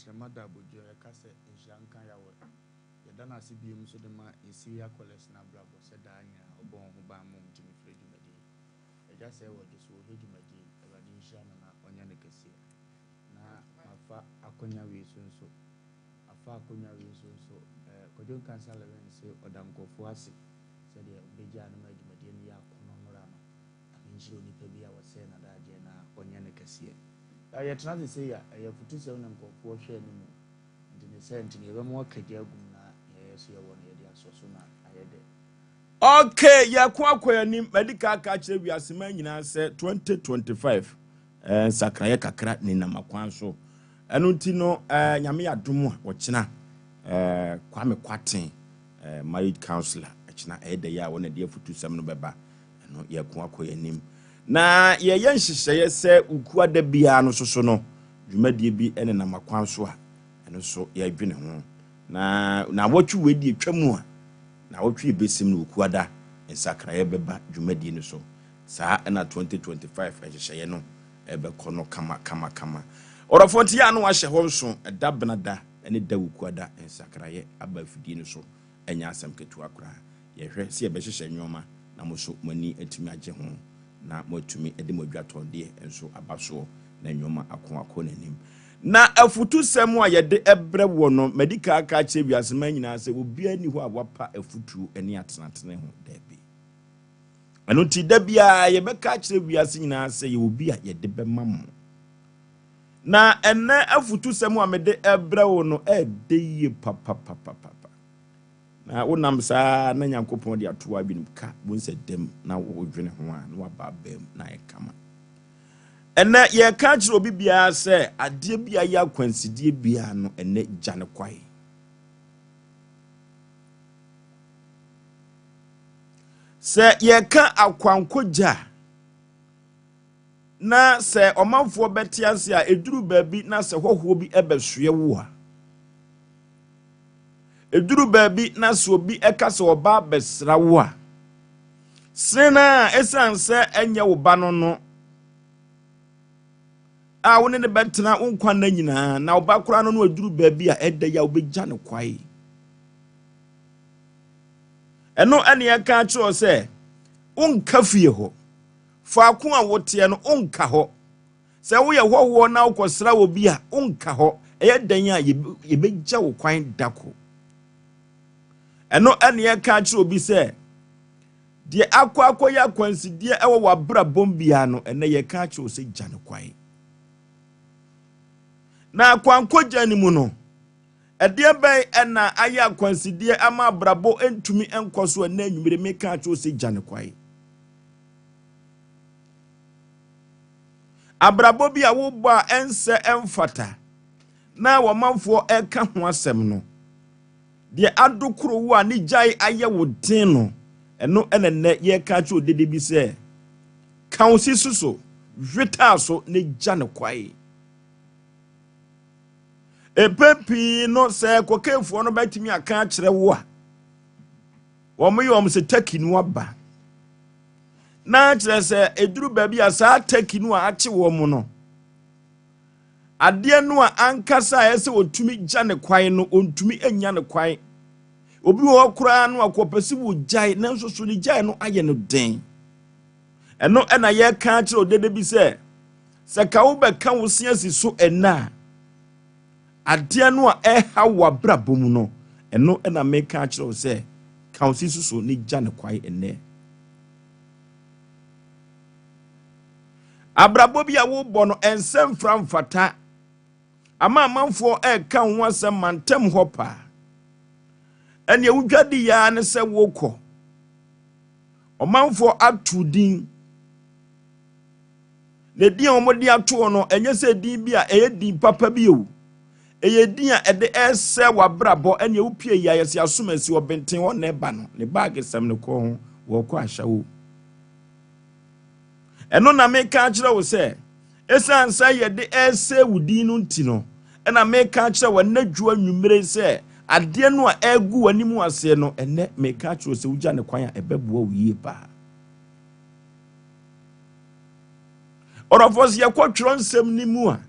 Tɛkyerɛma da abodwoɔ, yɛka sɛ nhyira nka Yahweh. Yɛda no ase bio nso de ma yɛn Syria College no abrabɔ sɛ daa nyinaa ɔbɔ wɔn ho ban ma wɔtumi frɛ dwumadie yi. Agya sɛ wɔ gye so ɔhwɛ dwumadie yi, Awurade nhyira no na ɔnyɛ no kɛseɛ. Na mafa akonya wei so nso, afa akonya wei so nso, eh, Kwadwo Nkansah Lewin se ɔda nkurɔfoɔ ase sɛdeɛ ɔbɛgyaa no ma dwumadie no yɛ akɔnnɔ nnora no. Nyame nhyira onipa bi a ɔsɛe n'adagyeɛ na ɔnyɛ no kɛseɛ. Na yɛtena ase sei a, ɛyɛ afutusɛm na nkurɔfoɔ hwɛ anim. Nti ne saa nti no, yɛbɛma wɔaka gya agu mu na nea yɛn nso yɛwɔ no, yɛde asɔ so na ayɛ dɛ. Ok, yɛko akɔ yɛn anim. Madi kan aka akyerɛ wiase man nyinaa sɛ 2025 eh, nsakraeɛ kakra nenam akwan so. Ɛno nti no, eh, Nyame yɛ adom a, ɔkyena eh, Kwame Kwaten, eh, marriage counselor, ɛkyena ɛyɛ dɛ yɛ a wɔn na ɛde afutusɛm no bɛba. Ɛno yɛko akɔ yɛn anim. Na yɛyɛ nhyehyɛeɛ sɛ Ukua da biara no soso no, dwumadie bi nenam akwan so a, ɛno nso yɛdwene ho. Na naawɔtwe wei deɛ twa mu a, naawɔtwe ɛbɛsim no Ukua da nsakraeɛ bɛba dwumadie no so. Saa ɛna 2025 nhyehyɛeɛ no ɛbɛkɔ no kama kama kama. Ɔdɔfoɔ nti yɛ a na wahyɛ hɔ nso, ɛda Benada ne da Ukua da nsakraeɛ aba afidie no so, ɛnyɛ asɛm ketewa koraa. Yɛhwɛ sɛ yɛbɛhyehyɛ nnoɔma na mo nso mo ani atumi agye ho na moatumi de mo adwatɔdeɛ nso aba soɔ na nnoɔma ako akɔ n'anim. Na afutusɛm a yɛde brɛ woɔ no, madi kan aka akyerɛ wiaseman nyinaa sɛ obiara nni hɔ a wapa afutuo ne atenatene ho, daabi. Ɛno nti da biara yɛbɛka akyerɛ wiase nyinaa sɛ yɛwɔ bi a yɛde bɛma mo. Na ɛnnɛ afutusɛm a mede brɛ wo no ɛɛdɛ yie papapapapa. Na wonam saa ara na Nyankopɔn de ato w'adwenem ka wo nsa dam na wodwene ho a, na waba abam na ayɛ kama. Ɛnnɛ, yɛreka akyerɛ obi biara sɛ adeɛ bi a ɛyɛ akwansideɛ biara no, ɛnnɛ gya no kwae. Sɛ yɛka akwankogya a, na sɛ ɔmanfoɔ bɛte ase a, ɛduru baabi na sɛ hɔhoɔ bi bɛsoɛ wo a, ɛduru baabi na sɛ obi ka sɛ ɔba abɛsra wo a, sene no a ɛsiane sɛ ɛnyɛ wo ba no no a wo ne no bɛtena wo nkwa nna nyinaa na ɔba koraa no no aduru baabi a ɛda yi a wobɛgya no kwae. Ɛno ɛne ɛka akyerɛ sɛ wonka fie hɔ. Faako a woteɛ no, wonka hɔ. Sɛ woyɛ hɔhoɔ na wokɔsra obi a, wonka hɔ. Ɛyɛ dɛn a yɛbɛgya wo kwan da ko? Ɛno ɛne ɛka akyerɛ obi sɛ, deɛ akɔ akɔyɛ akwansideɛ ɛwɔ w'abrabɔm biara no, ɛnɛ yɛka akyerɛ wo sɛ gya no kwan. Na akwankɔgya no mu no, ɛdeɛ bɛn ɛna ayɛ akwansideɛ ama abrabɔ ntumi nkɔ so ɛnɛ anwummere meka akyerɛ wo sɛ gya no kwan. Abrabɔ bi a wobɔ a ɛnsɛ ɛmfata na wɔmanfoɔ ɛka ho asɛm no, deɛ adokoro wo a ne gyae ayɛ wo den no, ɛno ɛna nnɛ yɛka akyerɛ odede bi sɛ, ka wo sisi so, hwetaa so na gya no kwae. Mpɛn pii no sɛ kɔkɛɛfoɔ no bɛtumi aka akyerɛ wo a, wɔyɛ wɔn sɛ turkey no aba. Na kyerɛ sɛ ɛduru baabi a saa turkey no a akye wɔn no, adeɛ no a ankasa a ɛsɛ wɔtumi gya ne kwan no, ɔntumi nya ne kwan. Obi wɔ hɔ koraa no akɔpɛ sɛ wɔgyae, nanso so ne gyae no ayɛ no den. Ɛno ɛna yɛka akyerɛ odede bi sɛ, sɛ ka wobɛka wo se asi so ɛnna a, Adeɛ no a ɛreha wo w'abrabɔ mu no, ɛno na meka akyerɛ wo sɛ, ka wo sisi so na gya no kwae ɛnnɛ. Abrabɔ bi a wobɔ no, ɛnsɛ mfra mfata. Ama amanfoɔ ɛreka wo ho asɛm mantam hɔ paa. Ɛnneɛ wodwa di yaa ne sɛ wokɔ. Ɔmanfoɔ ato din. Na din a wɔde ato hɔ no, ɛnyɛ sɛ din bi a ɛyɛ din papa bi o. Ɛyɛ din a ɛde ɛresɛ w'abrabɔ ɛne wopie yi a yɛsi asom asi ɔbɛnten hɔ na ɛba no. Ne baage sɛm no kɔ ho, wɔkɔ ahyɛwo. Ɛno na meka akyerɛ wo sɛ, ɛsiane sɛ yɛde ɛresɛ wo din no nti no, ɛna meka akyerɛ wo ɛnɛ dwo anwummere sɛ adeɛ no a ɛregu w'anim aseɛ no, ɛnɛ meka akyerɛ wo sɛ wogya ne kwan a ɛbɛboa wo yie paa. Ɔdɔfoɔ, sɛ yɛkɔ twerɛ nsɛm no mu a,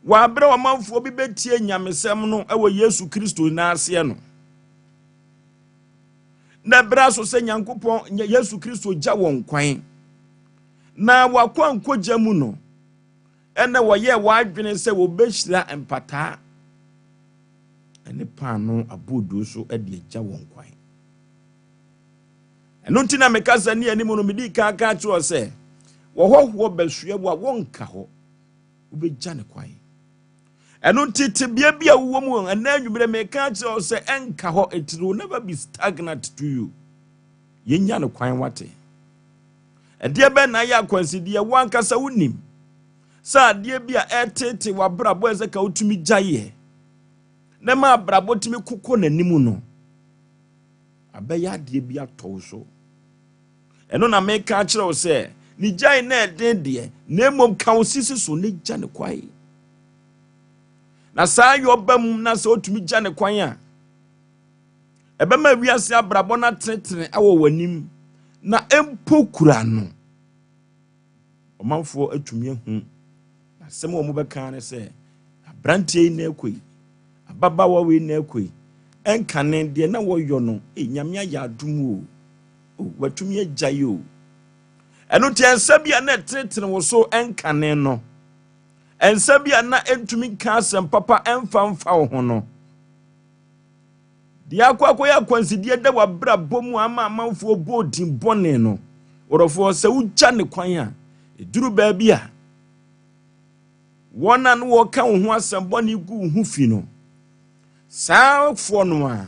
Wɔ aberɛ a ɔmanfoɔ bi bɛtie nyamesɛm no wɔ Yesu Kristo nan aseɛ no, na ɛberɛ aso sɛ Nyankopɔn, Yesu Kristo gya wɔn kwan, na wɔakɔ ankɔgya mu no, ɛna wɔyɛɛ wɔn adwene sɛ wɔbɛhyira mpataa ne paano aboodoo so de agya wɔn kwan. Ɛno nti na meka sɛ ne anim no medi kan ka kyerɛ sɛ wɔhɔhoɔ bɛsoɛ wo a wɔnka hɔ, wobɛgya ne kwan. Ɛno nti tebea bi a wowɔ mu ɛnɛ anwummerɛ meka kyerɛ wo sɛ ɛnka hɔ, it will never be stagnant to you. Yɛnya no kwan wate. Ɛdeɛ bɛn na ayɛ akwansideɛ? Wo ankasa wonim sɛ adeɛ bi a ɛtete w'abrabɔ ɛsɛ ka wotumi gyaeɛ na ma abrabɔ tumi kokɔ n'anim no abɛyɛ adeɛ bi atɔ wo so. Ɛno na meka akyerɛ wo sɛ ne gyae na ɛden deɛ, na mmom ka wo sisi so ne gya ne kwan. Na saa yɛ ɔba mu na sɛ wotumi gya ne kwan a, ɛbɛma wiase abrabɔ no atenetene wɔ w'anim na mpo kura no. Ɔmanfoɔ atumi ahu na asɛm a wɔbɛka ne sɛ aberanteɛ yi na ɛkɔ yi, ababaawa wei na ɛkɔ yi, ɛnkane deɛ na wɔyɔ no, eh, Nyame ayɛ adom o, o watumi agya yi o. Ɛno nti nsa bi a na ɛtenetene wo so ɛnkane no, nsa bi a na ɛntumi nka asɛm papa ɛmfa mfa wo ho no, deɛ akɔ akɔyɛ akwansideɛ da w'abrabɔ mu ama amanfoɔ bɔ din bɔne no, wɔdɔfoɔ sɛ wogya ne kwan a, ɛduru baabi a wɔn a no wɔka wo ho asɛm bɔne gu wo ho fi no, saa foɔ no a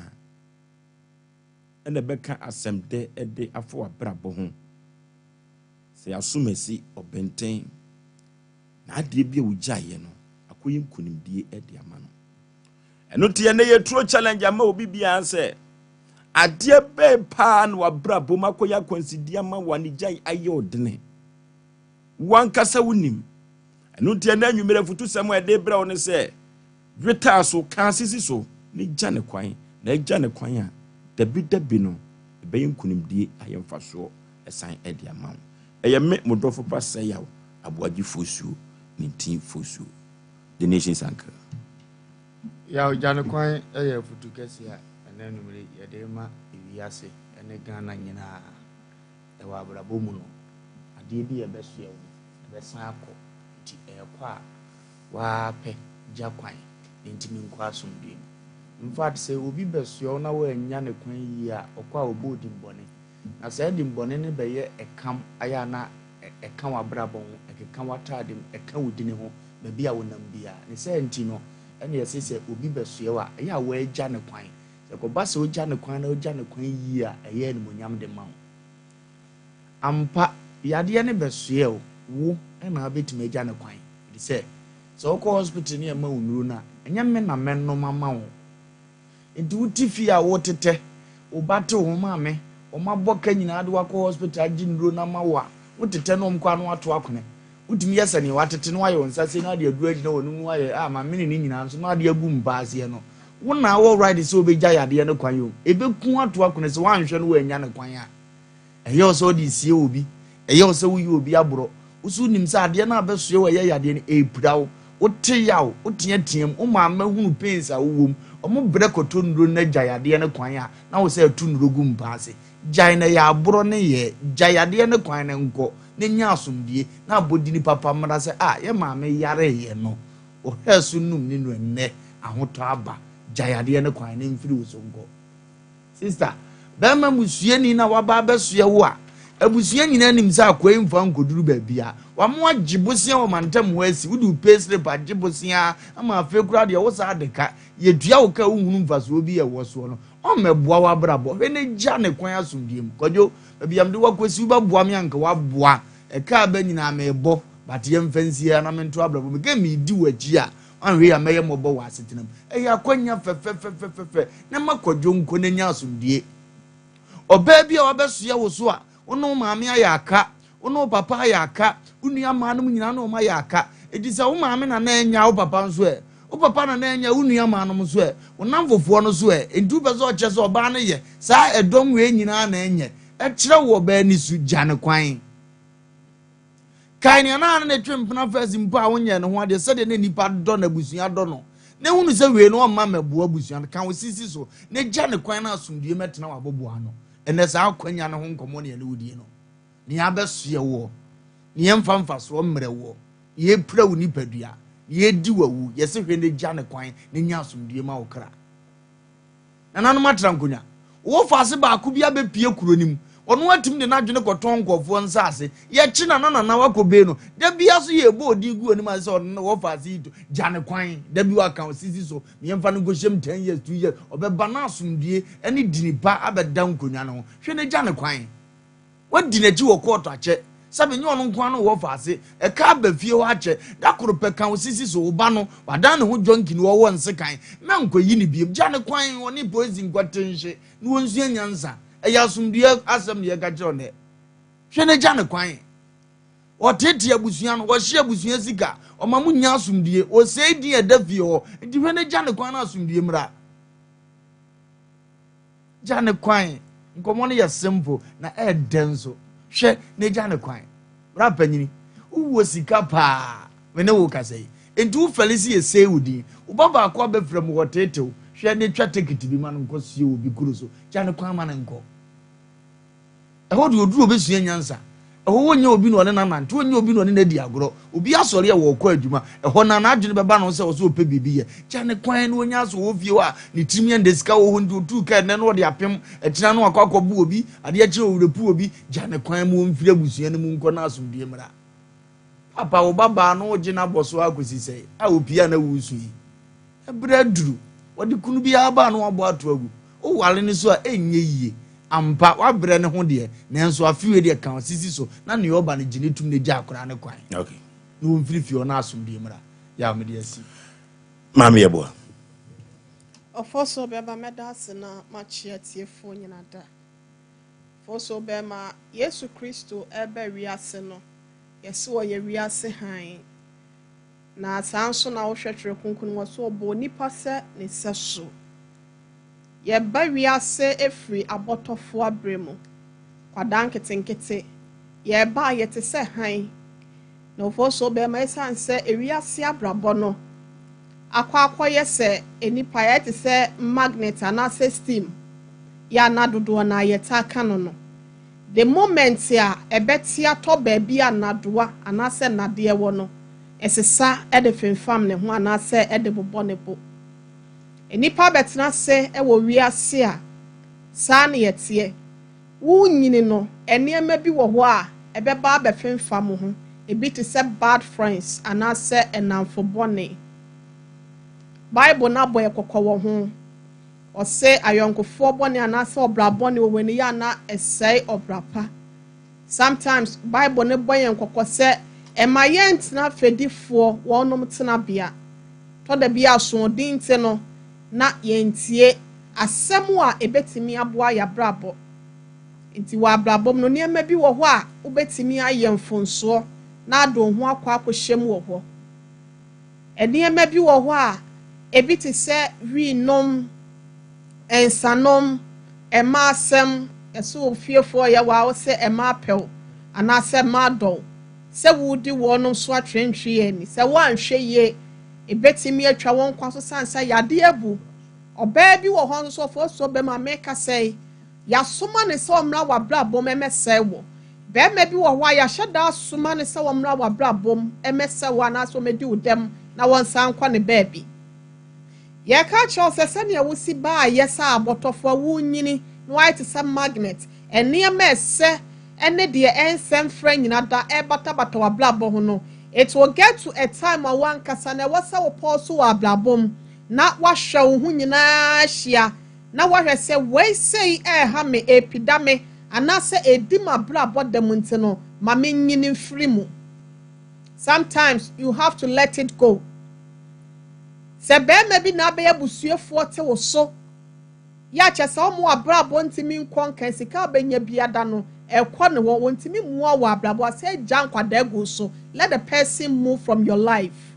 ɛna ɛbɛka asɛm dɛ ɛde afa w'abrabɔ ho. Sɛ yɛasom asi ɔbɛntɛn na adeɛ bi a wogyaeɛ no akɔyɛ nkonimdie de ama no. Ɛno nti ɛnɛ yɛturo challenge ama obi biara sɛ adeɛ bɛɛ paa na w'abrabɔ mu akɔyɛ akwansideɛ ama w'anigyae ayɛ ɔdene. Wankasa wonim. Ɛno nti ɛnɛ anwummerɛ afutusɛm a ɛde brɛ wo ne sɛ dwetaa so, ka asisi so ne gya ne kwan, na agya ne kwan a dabi dabi no ɛbɛyɛ nkonimdie ayɛ mfasoɔ ɛsan ɛde ama wo. Ɛyɛ me mo dɔfo pa sɛ yaw aboagye fosuo ne ntin fosuo. The Nation's Anchor. Yaw gya ne kwan yɛ afutu kɛse a ɛnɛ anwummerɛ yɛde ma ewiase ne Ghana nyinaa. Ɛwɔ abrabɔ mu no, adeɛ bi a ɛbɛsoɛ wo no, ɛbɛsan akɔ. Nti ɛrekɔ a, waapɛ gya kwan na ntumi nkɔ asomdwoe mu. In fact, sɛ obi bɛsoɛ wo na woannya ne kwan yie a, ɔkɔ a ɔbɔ odimbɔne. Na saa dimbɔne no bɛyɛ ɛkam ayɛ a na ɛka w'abrabɔ ho, ɛkeka w'ataade mu, ɛka wo dini ho, baabi a wonam biara. Ne saa nti no, ɛna yɛse sɛ obi bɛsoɛ wo a, ɛyɛ a woagya ne kwan. Sɛ kɔba sɛ wogya ne kwan na wogya ne kwan yie a, ɛyɛ animuonyam de ma wo. Ampa, yadeɛ no bɛsoɛ wo, wo ɛna wobɛtumi agya ne kwan. Ɛfiri sɛ, sɛ wokɔ hospital ne ɛma wo nnuro no a, ɛnyɛ me na mɛnom ama wo. Nti wote fie a wotetɛ, wo ba te wo ho maame, wɔn abɔ ka nyinaa de wakɔ hospital agye nnuro no ama wo a, wotetɛ no wɔn kɔ ano ato akone. Wotumi yɛ sɛ nea watete no wayɛ wo nsa sei na wode aduro agyina w'anum no wayɛ a mamene ne nyinaa nso na wode agu mpa aseɛ no. Wo na wɔ right sɛ wobɛgya yadeɛ no kwan o. Ɛbɛku ato akone sɛ woanhwɛ no woannya no kwan a. Ɛyɛ wo sɛ wode sie obi, ɛyɛ wo sɛ woyi obi aborɔ. Wo so wonim sɛ adeɛ no a bɛsoɛ wɔ ɛyɛ yadeɛ no ɛpira wo. Wote yaw, woteateam, wo maame hunu pains a wowɔ mu. Ɔmo brɛ kɔtɔ nnuro no agya yadeɛ no kwan a na wo sɛ ɛto nnuro gu mpa ase. Gyae na ɛyɛ aborɔ ne yɛ. Gya yadeɛ no kwan no nkɔ na nya asomdue na abɔdini papa mmra sɛ a yɛ maame yareeɛ no ɔhwɛɛ so num ne nu ɛnnɛ ahotɔ aba. Gya yadeɛ no kwan no mfiri wo so nkɔ. Sister, bɛrima musuani na waba abɛsoɛ wo a, abusua nyinaa nim sɛ akoa yi mfa nkɔduru baabi a wamo agye bosea wɔ mantam hɔ asi. Wode wo pay slip agye bosea ama afei koraa deɛ wo saa de ka. Yɛtua wo ka a wohunu mfasoɔ bi a ɛwɔ soɔ no, ɔmmɛboa w'abrabɔ. Hwɛ na gya ne kwan asomdue mu. Kwadwo, baabi a mede wo akɔsi wobɛboa me anka woaboa. Ɛka aba nyinaa merebɔ, but yɛmfa nsie ha na mento abrabɔ mu. Ka meredi w'akyi a, wanhwɛ yi a mɛyɛ mmɔbɔ wɔ asetena mu. Ɛyɛ akwanya fɛfɛfɛfɛfɛ na ma Kwadwo nkɔ na nya asomdue. Ɔbaa bi a wabɛsoɛ wo so a, wo ne wo maame ayɛ aka, wo ne wo papa ayɛ aka, wo nua mmaa nom nyinaa ne wɔn ayɛ aka. Enti sɛ wo maame na na ɛnya wo papa nso ɛ, wo papa na na ɛnya wo nua mmaa nom nso ɛ, wo namfofoɔ no so ɛ, enti wopɛ sɛ ɔkyerɛ sɛ ɔbaa no yɛ saa ɛdɔm wei nyinaa na ɛnyɛ. Ɛkyerɛ wo ɔbaa ni so, gya ne kwan. Kae nea na ne twe mpena first mpo a wonyɛ ne ho adeɛ, sɛdeɛ na nipa dɔ na abusua dɔ no, na ehunu sɛ wei no ɔmma mɛboa abusua no. Ka wo sisi so na gya ne kwan na asomdue mɛtena w'aboboa ano. Ɛnɛ saa akwanya no ho nkɔmmɔ ne ɛne wodie no, nea abɛsoɛ woɔ, nea ɛmfa mfasoɔ mmerɛ woɔ, nea ɛpira wo nipadua, nea ɛdi w'awu, yɛsɛ hwɛ ne gya ne kwan na nya asomdue ma wo kra. Nananom atena nkonnwa, wɔwɔ faase baako bi abɛpie kuro no mu, ɔno atumi de n'adwene kɔtɔn nkɔfoɔ nsaase. Yɛkyi nana nana wakɔ bee no da bia so, yɛbɔ odi gu anim ase sɛ ɔno wɔ faase yi to gya ne kwan. Da bi waka sisi so, mmiɛnfa no nkɔhyɛm 10 years, 2 years, ɔbɛba na asomdue ne dini pa abɛda nkonnwa no ho. Hwɛ ne gya ne kwan. Wadi n'akyi wɔ kɔɔto akyɛ sɛbi nyɛ ɔno nko ano wɔ faase ɛka aba fie hɔ akyɛ. Da koro pɛ, ka wo sisi so. Wo ba no wadan ne ho junkie ni, wɔwɔ nsekan mɛ nkɔyi ne biem. Gya ne kwan, ɔne polisi nkɔte nhye na wɔnsua nyansa. Ɛyɛ asomdue asɛm ne yɛka kyerɛ ɔnɛ. Hwɛ ne gya ne kwan. Ɔtete abusua no, wɔhye abusua sika, ɔma mo nya asomdue, ɔsɛe din ɛda fie hɔ. Nti hwɛ ne gya ne kwan no, asomdue mmra. Gya ne kwan. Nkɔmmɔ no yɛ simple na ɛɛdɛ nso. Hwɛ ne gya ne kwan. Bra panyini, wowɔ sika paa, me ne wo kasa yi nti wofɛle si yɛsɛe wo din. Woba baako abɛfrɛ mu, wɔteetew. Hwɛ ne twa ticket bi ma no nkɔ sie wɔ bi kuro so. Gya ne kwan ma ne nkɔ ɛhɔ de oduru obɛsua nyansa. Ɛhɔ wɔnyɛ obi na ɔne nanante, wɔnyɛ obi na ɔne n'adi agorɔ. Obi asɔre a wɔkɔ adwuma ɛhɔ na n'adwene bɛba no sɛ ɔsɛ ɔpɛ biribi yɛ. Gya ne kwan na wɔnya so wɔ fie hɔ a ne tirim yɛ nde sika wɔ hɔ nti otu kaa ɛnɛ no ɔde apem ɛkyina no akɔ akɔbu obi adeɛ kyerɛ owurapu obi. Gya ne kwan mu, wɔmfiri abusua no mu nkɔ na asomdue mmra. Papa, wo babaa no wogye n'abɔ so akɔsi sɛ a opia na wusu yi, ɛberɛ aduru wɔde kunu biara baa no wabɔ ato agu. Wowale no so a ɛnyɛ yie ampa, wabrɛ ne ho deɛ, nanso afewe deɛ ka sisi so na nea ɔba no gye ne tum ne gya akwaraa ne kwan na wɔmfiri fie hɔ na asomdue mmra. Yɛ a mede asi. Maame Yɛboa. Ɔfɔ so bɛma mɛda ase na makyea tiefoɔ nyina da. Fɔ so bɛma Yesu Kristo ɛbɛ wiase no, yɛsɛ wɔyɛ wiase hann, na saa nso na wohwɛ Twerɛ Kronkron wɔ so, ɔbɔ nipa sɛ ne sɛ so. Yɛba wiase efiri abɔtɔfoɔ abere mu, kwadaa nketenkete yɛba a yɛte sɛ hann. Na ɔfɔ so bɛma ɛsiane sɛ ewiase abrabɔ no akɔ akɔyɛ sɛ nipa yɛte sɛ magnet anaasɛ steam yɛ ana dodoɔ na yɛta ka no, the moment a ɛbɛte atɔ baabi a nadoa anaasɛ nadeɛ wɔ no, ɛsesa ɛde femfam ne ho anaasɛ ɛde bobɔ ne bo. Nipa bɛtena ase ɛwɔ wiase a saa ne yɛteɛ. Wonyini no, nneɛma bi wɔ hɔ a ɛbɛba abɛfemfam ho, ebi te sɛ bad friends anaasɛ ɛnamfo bɔne. Bible no abɔ yɛ kɔkɔ wɔ ho, ɔsɛ ayɔnkofoɔ bɔne anaasɛ ɔbra bɔne wɔ w'ani yɛ ana ɛsɛe ɔbra pa. Sometimes Bible no bɔ yɛn kɔkɔ sɛ ɛma yɛn tena fɛdifoɔ wɔnom tenabea. Tɔda bi asoɔden nti no na yɛntie asɛm a ebetumi aboa yɛabrabɔ. Nti wɔ abrabɔ mu no, nneɛma bi wɔ hɔ a wobɛtumi ayɛ mfonsoɔ na ade wo ho akɔ akɔhyɛ mu wɔ hɔ. Nneɛma bi wɔ hɔ a ebi te sɛ wii nom, nsanom, ɛma asɛm ɛsɛ ofiefoɔ yɛ wɔ a wɔsɛ ɛma apɛw anaasɛ ɛma adɔw sɛ wodi wɔnom so atwentwe yɛn ani sɛ wɔanhwɛ yie, ebetumi atwa wɔn nkwa so san sɛ yadeɛ abu. Ɔbaa bi wɔ hɔ nso, ɔfɔ so bɛma mɛka sɛ yasoma ne sɛ ɔmmra w'abrabɔ mu ɛmɛsɛe wɔ. Bɛrima bi wɔ hɔ a yɛahyɛ da asoma ne sɛ ɔmmra w'abrabɔ mu ɛmɛsɛe wɔ anaasɛ ɔmɛdi wo dɛm na wɔnsan nkɔ ne baabi. Yɛka kyerɛw sɛ sɛnea wosi baa yɛ sɛ abɔtɔfoɔ a wonyini na wɔayɛ te sɛ magnet, nneɛma ɛsɛ ɛne deɛ ɛnsɛ mfrɛ nyina da ɛbatabata w'abrabɔ ho no, it will get to a time a wankasa na ɛwɔ sɛ wopɔw so wɔ abrabɔ mu na wahwɛ wo ho nyinaa ahyia na wahwɛ sɛ wei sei ɛɛha me, ɛpida me anaasɛ ɛdi m'abrabɔ dɛm nti no ma menyini mfiri mu. Sometimes you have to let it go. Sɛ bɛrima bi na abɛyɛ busuafoɔ te wo so yɛ akyɛ sɛ ɔmo abrabɔ ntumi nkɔ nkan, sika abɛnya biada no ɛkɔ ne hɔ, wɔntumi mmoa wɔ abrabɔ asɛ agya nkwadaa gu so, let the person move from your life.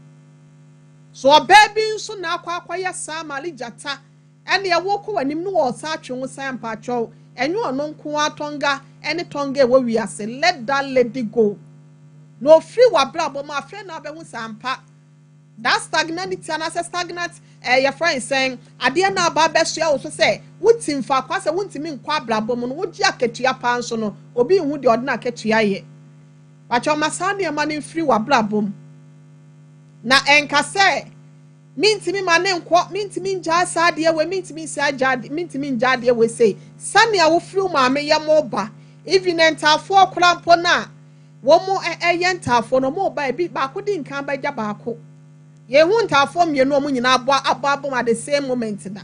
So ɔbaa bi nso na akɔ akɔyɛ saa maale gyata ɛne ɛwɔ kɔ w'anim no wɔ ɔsa atwe ho san mpakyɛw, ɛnyɛ ɔno nko atɔnga ɛne tɔnga ɛwɔ wiase. Let that lady go. Na ofiri w'abrabɔ mu, afei na abɛhu sɛ ampa, that stagnanity anaasɛ stagnant yɛfrɛ nsɛn adeɛ no aba abɛsoa wo so sɛ wote mfaako sɛ wontumi nkɔ abrabɔ mu no, wogye akatua paa nso no, obi nhu deɛ ɔde no akatua yɛ. Wakyɛ ɔma saa nneɛma no mfiri w'abrabɔ mu na ɛnka sɛ mintimi ma ne nkɔ, mintimi ngyaa saa adeɛ wei, mintimi nsi agya, mintimi ngyaa adeɛ wei sei. Sɛnea wofiri wo maame yɛ mo ba, even ntaafoɔ koraa mpo no a wɔn mo ɛyɛ ntaafoɔ no, wɔn ba ebi baako di nkan bɛgya baako. Yɛn ntaafoɔ mmienu a wɔn nyinaa abɔ abɔ abom at the same moment da.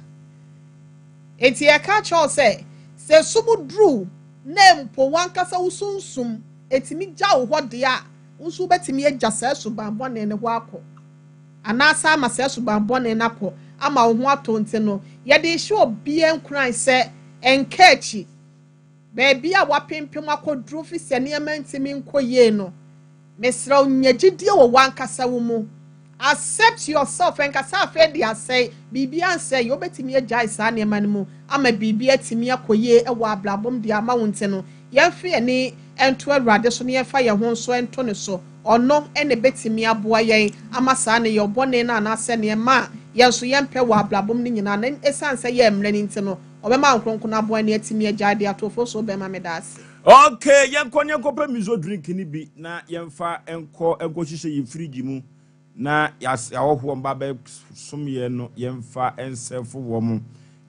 Eti yɛka kyerɛw sɛ sum duru na mpo wankasa wo sunsum etimi gya wo hɔ deɛ a, nso wobɛtumi agya saa subanbɔne ne ho akɔ anaasɛ ama saa subanbɔne no akɔ ama wo ho atɔ. Nti no yɛde hyɛ obiara nkuran sɛ ɛnka akyi beebi a wapempem akɔduro fi sɛ nneɛma ntumi nkɔ yie no. Mesrɛ wo, nya gyidie wɔ wankasa wo mu. Accept yourself. Nkasa afei de asɛe biribi ansɛe, wobɛtumi agyae saa nneɛma no mu ama biribi atumi akɔ yie wɔ abrabɔm de ama wo. Nti no yɛmfa yɛni nto Awurade so na yɛmfa yɛn ho nso nto ne so. Ɔno ɛna ɛbɛtumi aboa yɛn ama saa ne yɛ ɔbɔne no anaasɛ nneɛma a yɛn nso yɛmpɛ wɔ abrabɔm no nyinaa na ɛsiane sɛ yɛ mmerɛ no nti no, ɔbɛma Nkronkron aboa ne atumi agyae de atofo so bɛma me da ase. Okay, yɛnkɔ ne yɛnkɔpɛ Miso drink ni bi na yɛmfa nkɔ nkɔhyehyɛ yɛ fridge mu na yɛahɔhoɔ mba bɛsom yɛn no, yɛmfa nsɛfo wɔ mo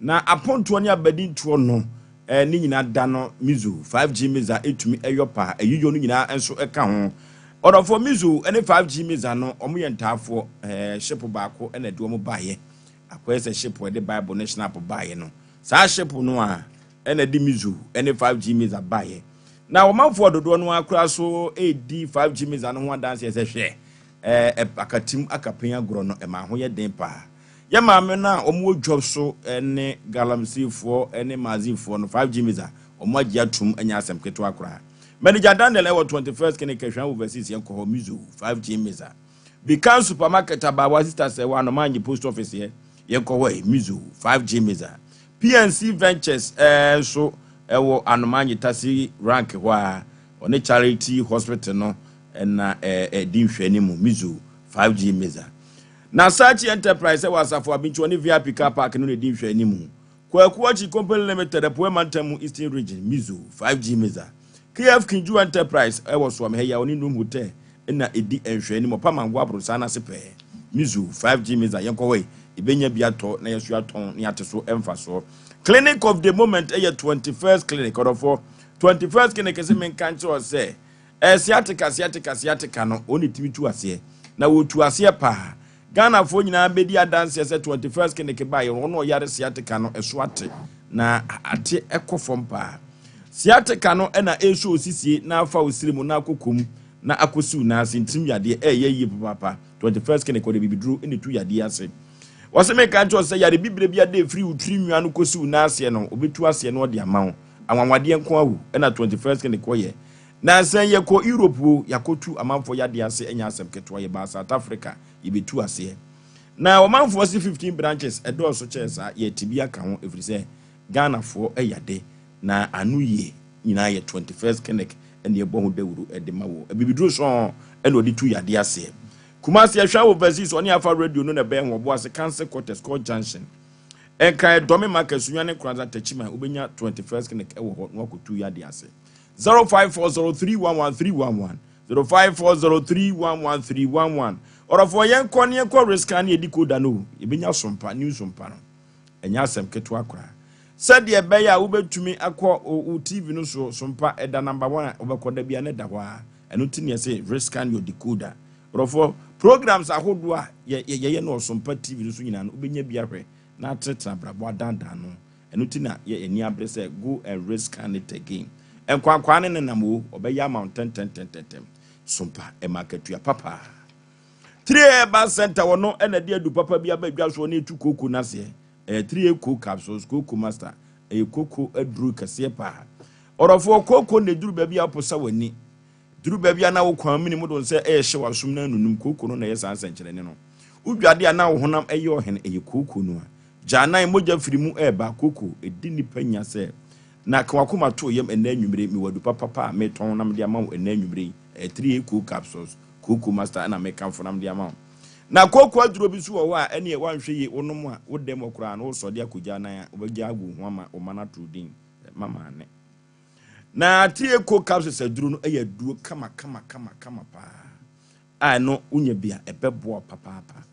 na apontoɔ ne abadintoɔ no ne nyinaa da no. Miso 5G mixer ɛtumi ɛyɔ paa, ɛyiyɔ no nyinaa nso ɛka ho. Ɔdɔfoɔ, Miso ne 5G mixer no, ɔmo yɛ ntaafoɔ ship baako ɛna ɛde ɔmo baayɛ. Akɔyɛ sɛ ship ɛde Bible ne snap baayɛ no, saa ship no a ɛna ɛde Miso ne 5G mixer baayɛ na ɔmanfoɔ dodoɔ no akora so ɛredi 5G mixer no ho adanseɛ sɛ hwɛ, akatim akapen agorɔ no ɛma ho yɛ den paa. Yɛ maame no a wɔn wɔ dwa so ne galamseyfoɔ ne maazifoɔ no, 5G mixer wɔn agye atum, anya asɛm ketewa koraa. Manager Daniel ɛwɔ 21st Clinic, Ahwɛn Overseas, yɛn kɔ hɔ. Miso 5G mixer, Bikan Supermarket, Abawa Sister sɛ wɔ Anomanyi Post Office, yɛ yɛn kɔ hɔ yi. Miso 5G mixer, PNC Ventures nso ɛwɔ Anomanyi Taxi Rank hɔ a ɔne Charity Hospital no ɛna ɛdi nhwɛni mu. Miso 5G mixer na Sachi Enterprise ɛwɔ Asafo Abinti, ɔne VIP car park no na ɛdi nhwɛni mu. Kwaku Akyi Company Limited, Apuɛ Mantam mu, Eastern Region, Miso 5G mixer. KF Kinju Enterprise ɛwɔ Soam ha yi a ɔne Num Hotel ɛna ɛdi nhwɛni mu, ɔpamango aborosan n'ase pɛɛ. Miso 5G mixer, yɛnkɔ hɔ yi, ebɛnya bi atɔ na yɛso atɔn ne ate so ɛmfa soɔ. Clinic of the moment ɛyɛ 21st Clinic. Ɔdɔfoɔ, 21st Clinic sɛ menka nkyerɛ sɛ sciatica, sciatica, sciatica no, ɔne tumi tu aseɛ na wɔtu aseɛ paa. Ghanafoɔ nyinaa bɛdi adanseɛ sɛ 21st Clinic baeɛ, ɔno ɔyare sciatica no, ɛso ate na ate ɛkɔ fam paa. Sciatica no ɛna ɛso osisie na afa osiri mu na akɔ kom na akɔsiw n'ase ntirim yadeɛ ɛyɛ yie papaapa. 21st Clinic ɔde bibiduro ɛna etu yadeɛ ase. Wɔsɛ meka nkyɛw sɛ yare bibire bi ade efiri wo tiri nwa no kɔsiw n'aseɛ no, obetu aseɛ no ɔde ama wo. Anwanwadeɛ nko awo ɛna 21st Clinic ɔyɛ. Na sɛ yɛkɔ Europe o, yɛakɔtu amanfoɔ yadeɛ ase, ɛnyɛ asɛm ketewa. Yɛbaa South Africa, yɛbɛtu aseɛ na ɔmanfoɔ se 15 branches ɛdɔɔso kyɛɛ saa, yɛte bi aka ho ɛfiri sɛ Ghanafoɔ ɛyade na ano yie nyinaa yɛ 21st Clinic ɛne ɛbɔ ho dawuro ɛde ma wɔ abibiduro sɔn ɛna ɔde tu yadeɛ aseɛ. Kumasi, ɛhwɛ wɔ Overseas, ɔne Afa Radio no na ɛbɛn ho, ɔbo ase Council Quarters, Court Junction, Ɛnkan Dɔme Market, Sunya ne Kranza Tachima, wobɛnya 21st Clinic ɛwɔ hɔ na wakɔtu yadeɛ ase. 0540311311, 0540311311. Ɔrɔfoɔ, yɛnkɔ ne yɛnkɔ rescan ne yɛdi koda no, yɛbɛnya sompa new sompa no, ɛnyɛ asɛm ketewa koraa. Sɛdeɛ ɛbɛyɛ a wobɛtumi akɔ wo TV no so, sompa ɛda number one a wobɛkɔ da bia ne da hɔ a. Ɛno nti neɛ sɛ rescan your decoder. Ɔrɔfoɔ, programs ahodoɔ a yɛyɛ no Ɔsompa TV no so nyinaa no, wobɛnya bi ahwɛ na atenatena abrabɔ adandan no. Ɛno nti na yɛ ani abere sɛ go and rescan it again. Nkwankwaa ne nenam o, ɔbɛyɛ ama wo ntɛntɛntɛntɛm. Sompa ɛma akatua papa. Three Herbal Center wɔ no ɛna de adu papa bi aba dwa soɔ ne etu kooko n'aseɛ. Ɛyɛ 3A co capsules, Coco Master. Ɛyɛ kooko aduru kɛseɛ paa. Ɔrɔfoɔ, kooko na eduru baabi a ɔposa w'ani duru baabi a na wo kwan mini mu do sɛ ɛyɛ hyɛ w'asom na anunum. Kooko no na ɛyɛ saa nsɛnkyerɛnne no. Wodwade a na wo honam ɛyɛ ɔhene, ɛyɛ kooko no a gyanan mogya firi mu ɛɛba. Kooko ɛdi nipa nya sɛ na ka wakoma to yam. Ɛnɛ anwummere mewɔ adu papapa a metɔn na mede ama wo ɛnɛ anwummere yi. Ɛyɛ 3A Cool Capsules, Kooko Master ɛna mekamfo nam de ama wo. Na kooko aduro bi nso wɔ hɔ a ɛneɛ woanhwɛ yie wonom a wo dɛm hɔ koraa no wosɔ de akɔgya nan a wobɛgya agu wo ho ama wo ma no ato din mama ne. Na 3A Cool Capsules aduro no ɛyɛ aduro kama kama kama kama paa a ɛno wonya bi a ɛbɛboa papaapa.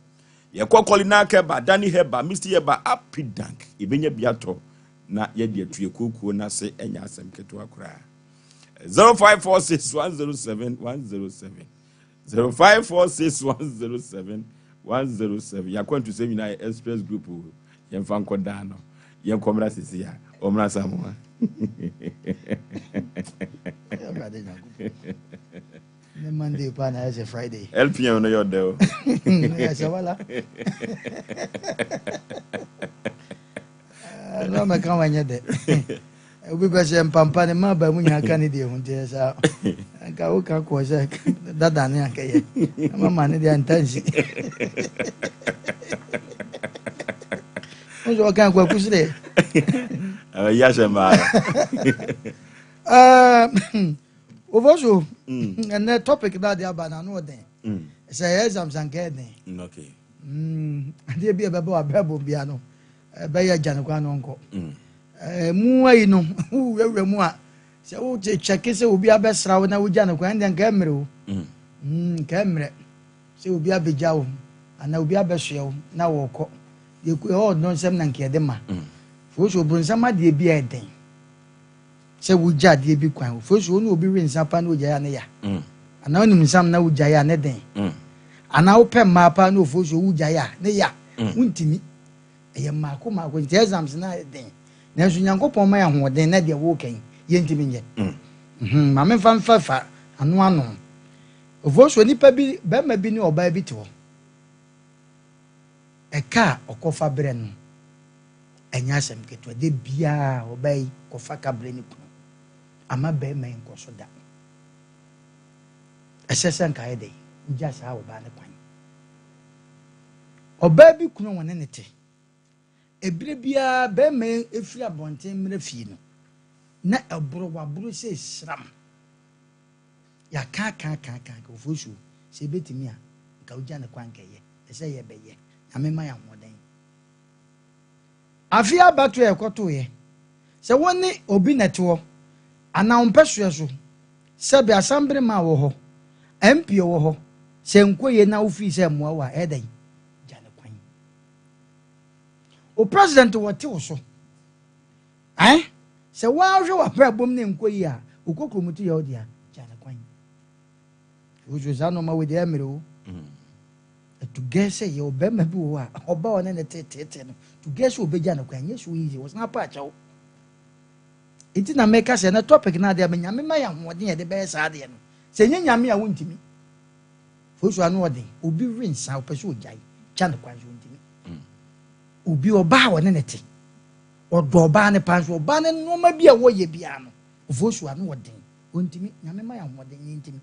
Yɛkɔ Kɔlina Kɛba, Dani Hɛba, Misty Hɛba, Apidank yɛbɛnya bi atɔ na yɛde atu yɛ kooko no ase ɛnyɛ asɛm ketewa koraa. 0546 107 107 0546 107 107. Yɛakwantusɛm nyinaa yɛ Express Group o. Yɛmfa nkɔ daa no, yɛnkɔ mmra sisi a ɔmmra Samoa. Awurade Nyankopɔn. Ne Monday pa na ɛsɛ Friday. LPM no yɛ ɔdɛ o. Ɛsɛ wala. Ɛno mɛka wanyɛ dɛ. Obi bɛ sɛ mpampa ne mma ba mu nyinaa ka ne deɛ ho nti saa nka woka kɔɔ sɛ dada ne ankɛyɛ mama ne deɛ ntansi nso ɔka kwaku serɛ. Ɛyi ahyɛ mmaa. Ofo so ɛnɛ topic na ade aba na ano ɔden sɛ ɛyɛ exams anka ɛden. Adeɛ bi a ɛbɛbɛ wɔ abrabɔ bia no ɛbɛyɛ agya ne kwan no nkɔ mu ayi no wurawura mu a sɛ wote kyɛke sɛ obi abɛsra wo na wogya no kwan deɛ nka mmerɛ o, nka mmerɛ sɛ obi abɛgya wo anaa obi abɛsoɛ wo na wɔkɔ deɛ ɛwɔ ɔdɔ nsɛm na nka yɛde ma fo so obonsam adeɛ bi a ɛden sɛ wogya adeɛ bi kwan fo so wo ne obi we nsa pa na ogya ya ne ya anaa wonim nsam na wogya ya ne den anaa wopɛ mmaa pa na ofo so wogya ya ne ya wontimi ɛyɛ mmaako mmaako nti exams na ayɛ den nanso Nyankopɔn ma yɛ ahoɔden na deɛ wɔreka yi yɛntumi nyɛ. Ma memfa mfa fa ano ano ofo so nipa bi bɛrima bi ne ɔbaa bi te hɔ ɛka a ɔkɔfa berɛ no ɛnyɛ asɛm ketewa de biara ɔbaa yi kɔfa ka berɛ ne kunu ama bɛrima yi nkɔ so da ɛsɛ sɛ nka yɛ dɛ wogya saa ɔbaa ne kwan. Ɔbaa bi kunu wɔne ne te ebire biara bɛrima yi efiri abɔnten mmerɛ fie no na ɛboro waboro sɛ esram yɛaka aka aka aka aka ofo so sɛ ebetumi a nka wogya ne kwan kɛyɛ ɛsɛ yɛ bɛyɛ Nyame ma yɛ ahoɔden. Afe abato a ɛkɔtoeɛ sɛ wo ne obi na ɛte hɔ anaa wo mpɛsoɛ so sɛbe asambere ma wɔ hɔ MP wɔ hɔ sɛ nkɔ yie na wofii sɛ mmoa wo a ɛyɛ dɛn gya ne kwan. O president wɔte wo so sɛ woahwɛ w'abrabɔ mu ne nkɔ yie a wokɔ kurom to yɛ wo dea gya ne kwan. Wosu saa nɔɔma wei deɛ ɛmmerɛ o tugɛ sɛ yɛ ɔbɛrima bi wɔ hɔ a ɔba ɔne ne teteete no tugɛ sɛ ɔbɛgya ne kwan nyɛ so easy wɔsan apa akyɛw. Nti na meka sɛ na topic no adeɛ Nyame ma yɛ ahoɔden yɛde bɛyɛ saa adeɛ no sɛ nyɛ Nyame a wontumi fosu ano ɔden obi we nsa ɔpɛ sɛ ɔgyae gya ne kwan so ntumi. Obi ɔbaa ɔne ne te ɔdɔ ɔbaa ne pa nso ɔbaa ne nneɛma bi a wɔyɛ biara no fosu ano ɔden ɔntumi. Nyame ma yɛ ahoɔden yɛ ntumi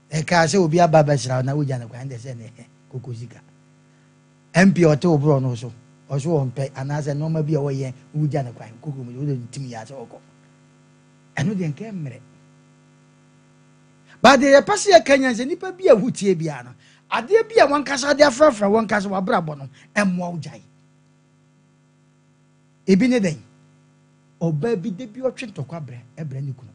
ɛka sɛ obi aba bɛsra na wogya ne kwan de sɛ ne koko sika MP ɔte wo borɔ no so ɔso ɔmpɛ anaasɛ nneɛma bi a wɔyɛ wogya ne kwan koko mu wode ntumi yɛ asɛ ɔkɔ ɛno deɛ nka mmerɛ ba deɛ yɛpɛ sɛ yɛka nya sɛ nnipa bi a wotie biara no adeɛ bi a wankasa de afrafra wankasa wabrabɔ no ɛmmoa wo gyae. Ebi ne dɛn ɔbaa bi de bi ɔtwe ntɔkwa brɛ ɛbrɛ ne kunu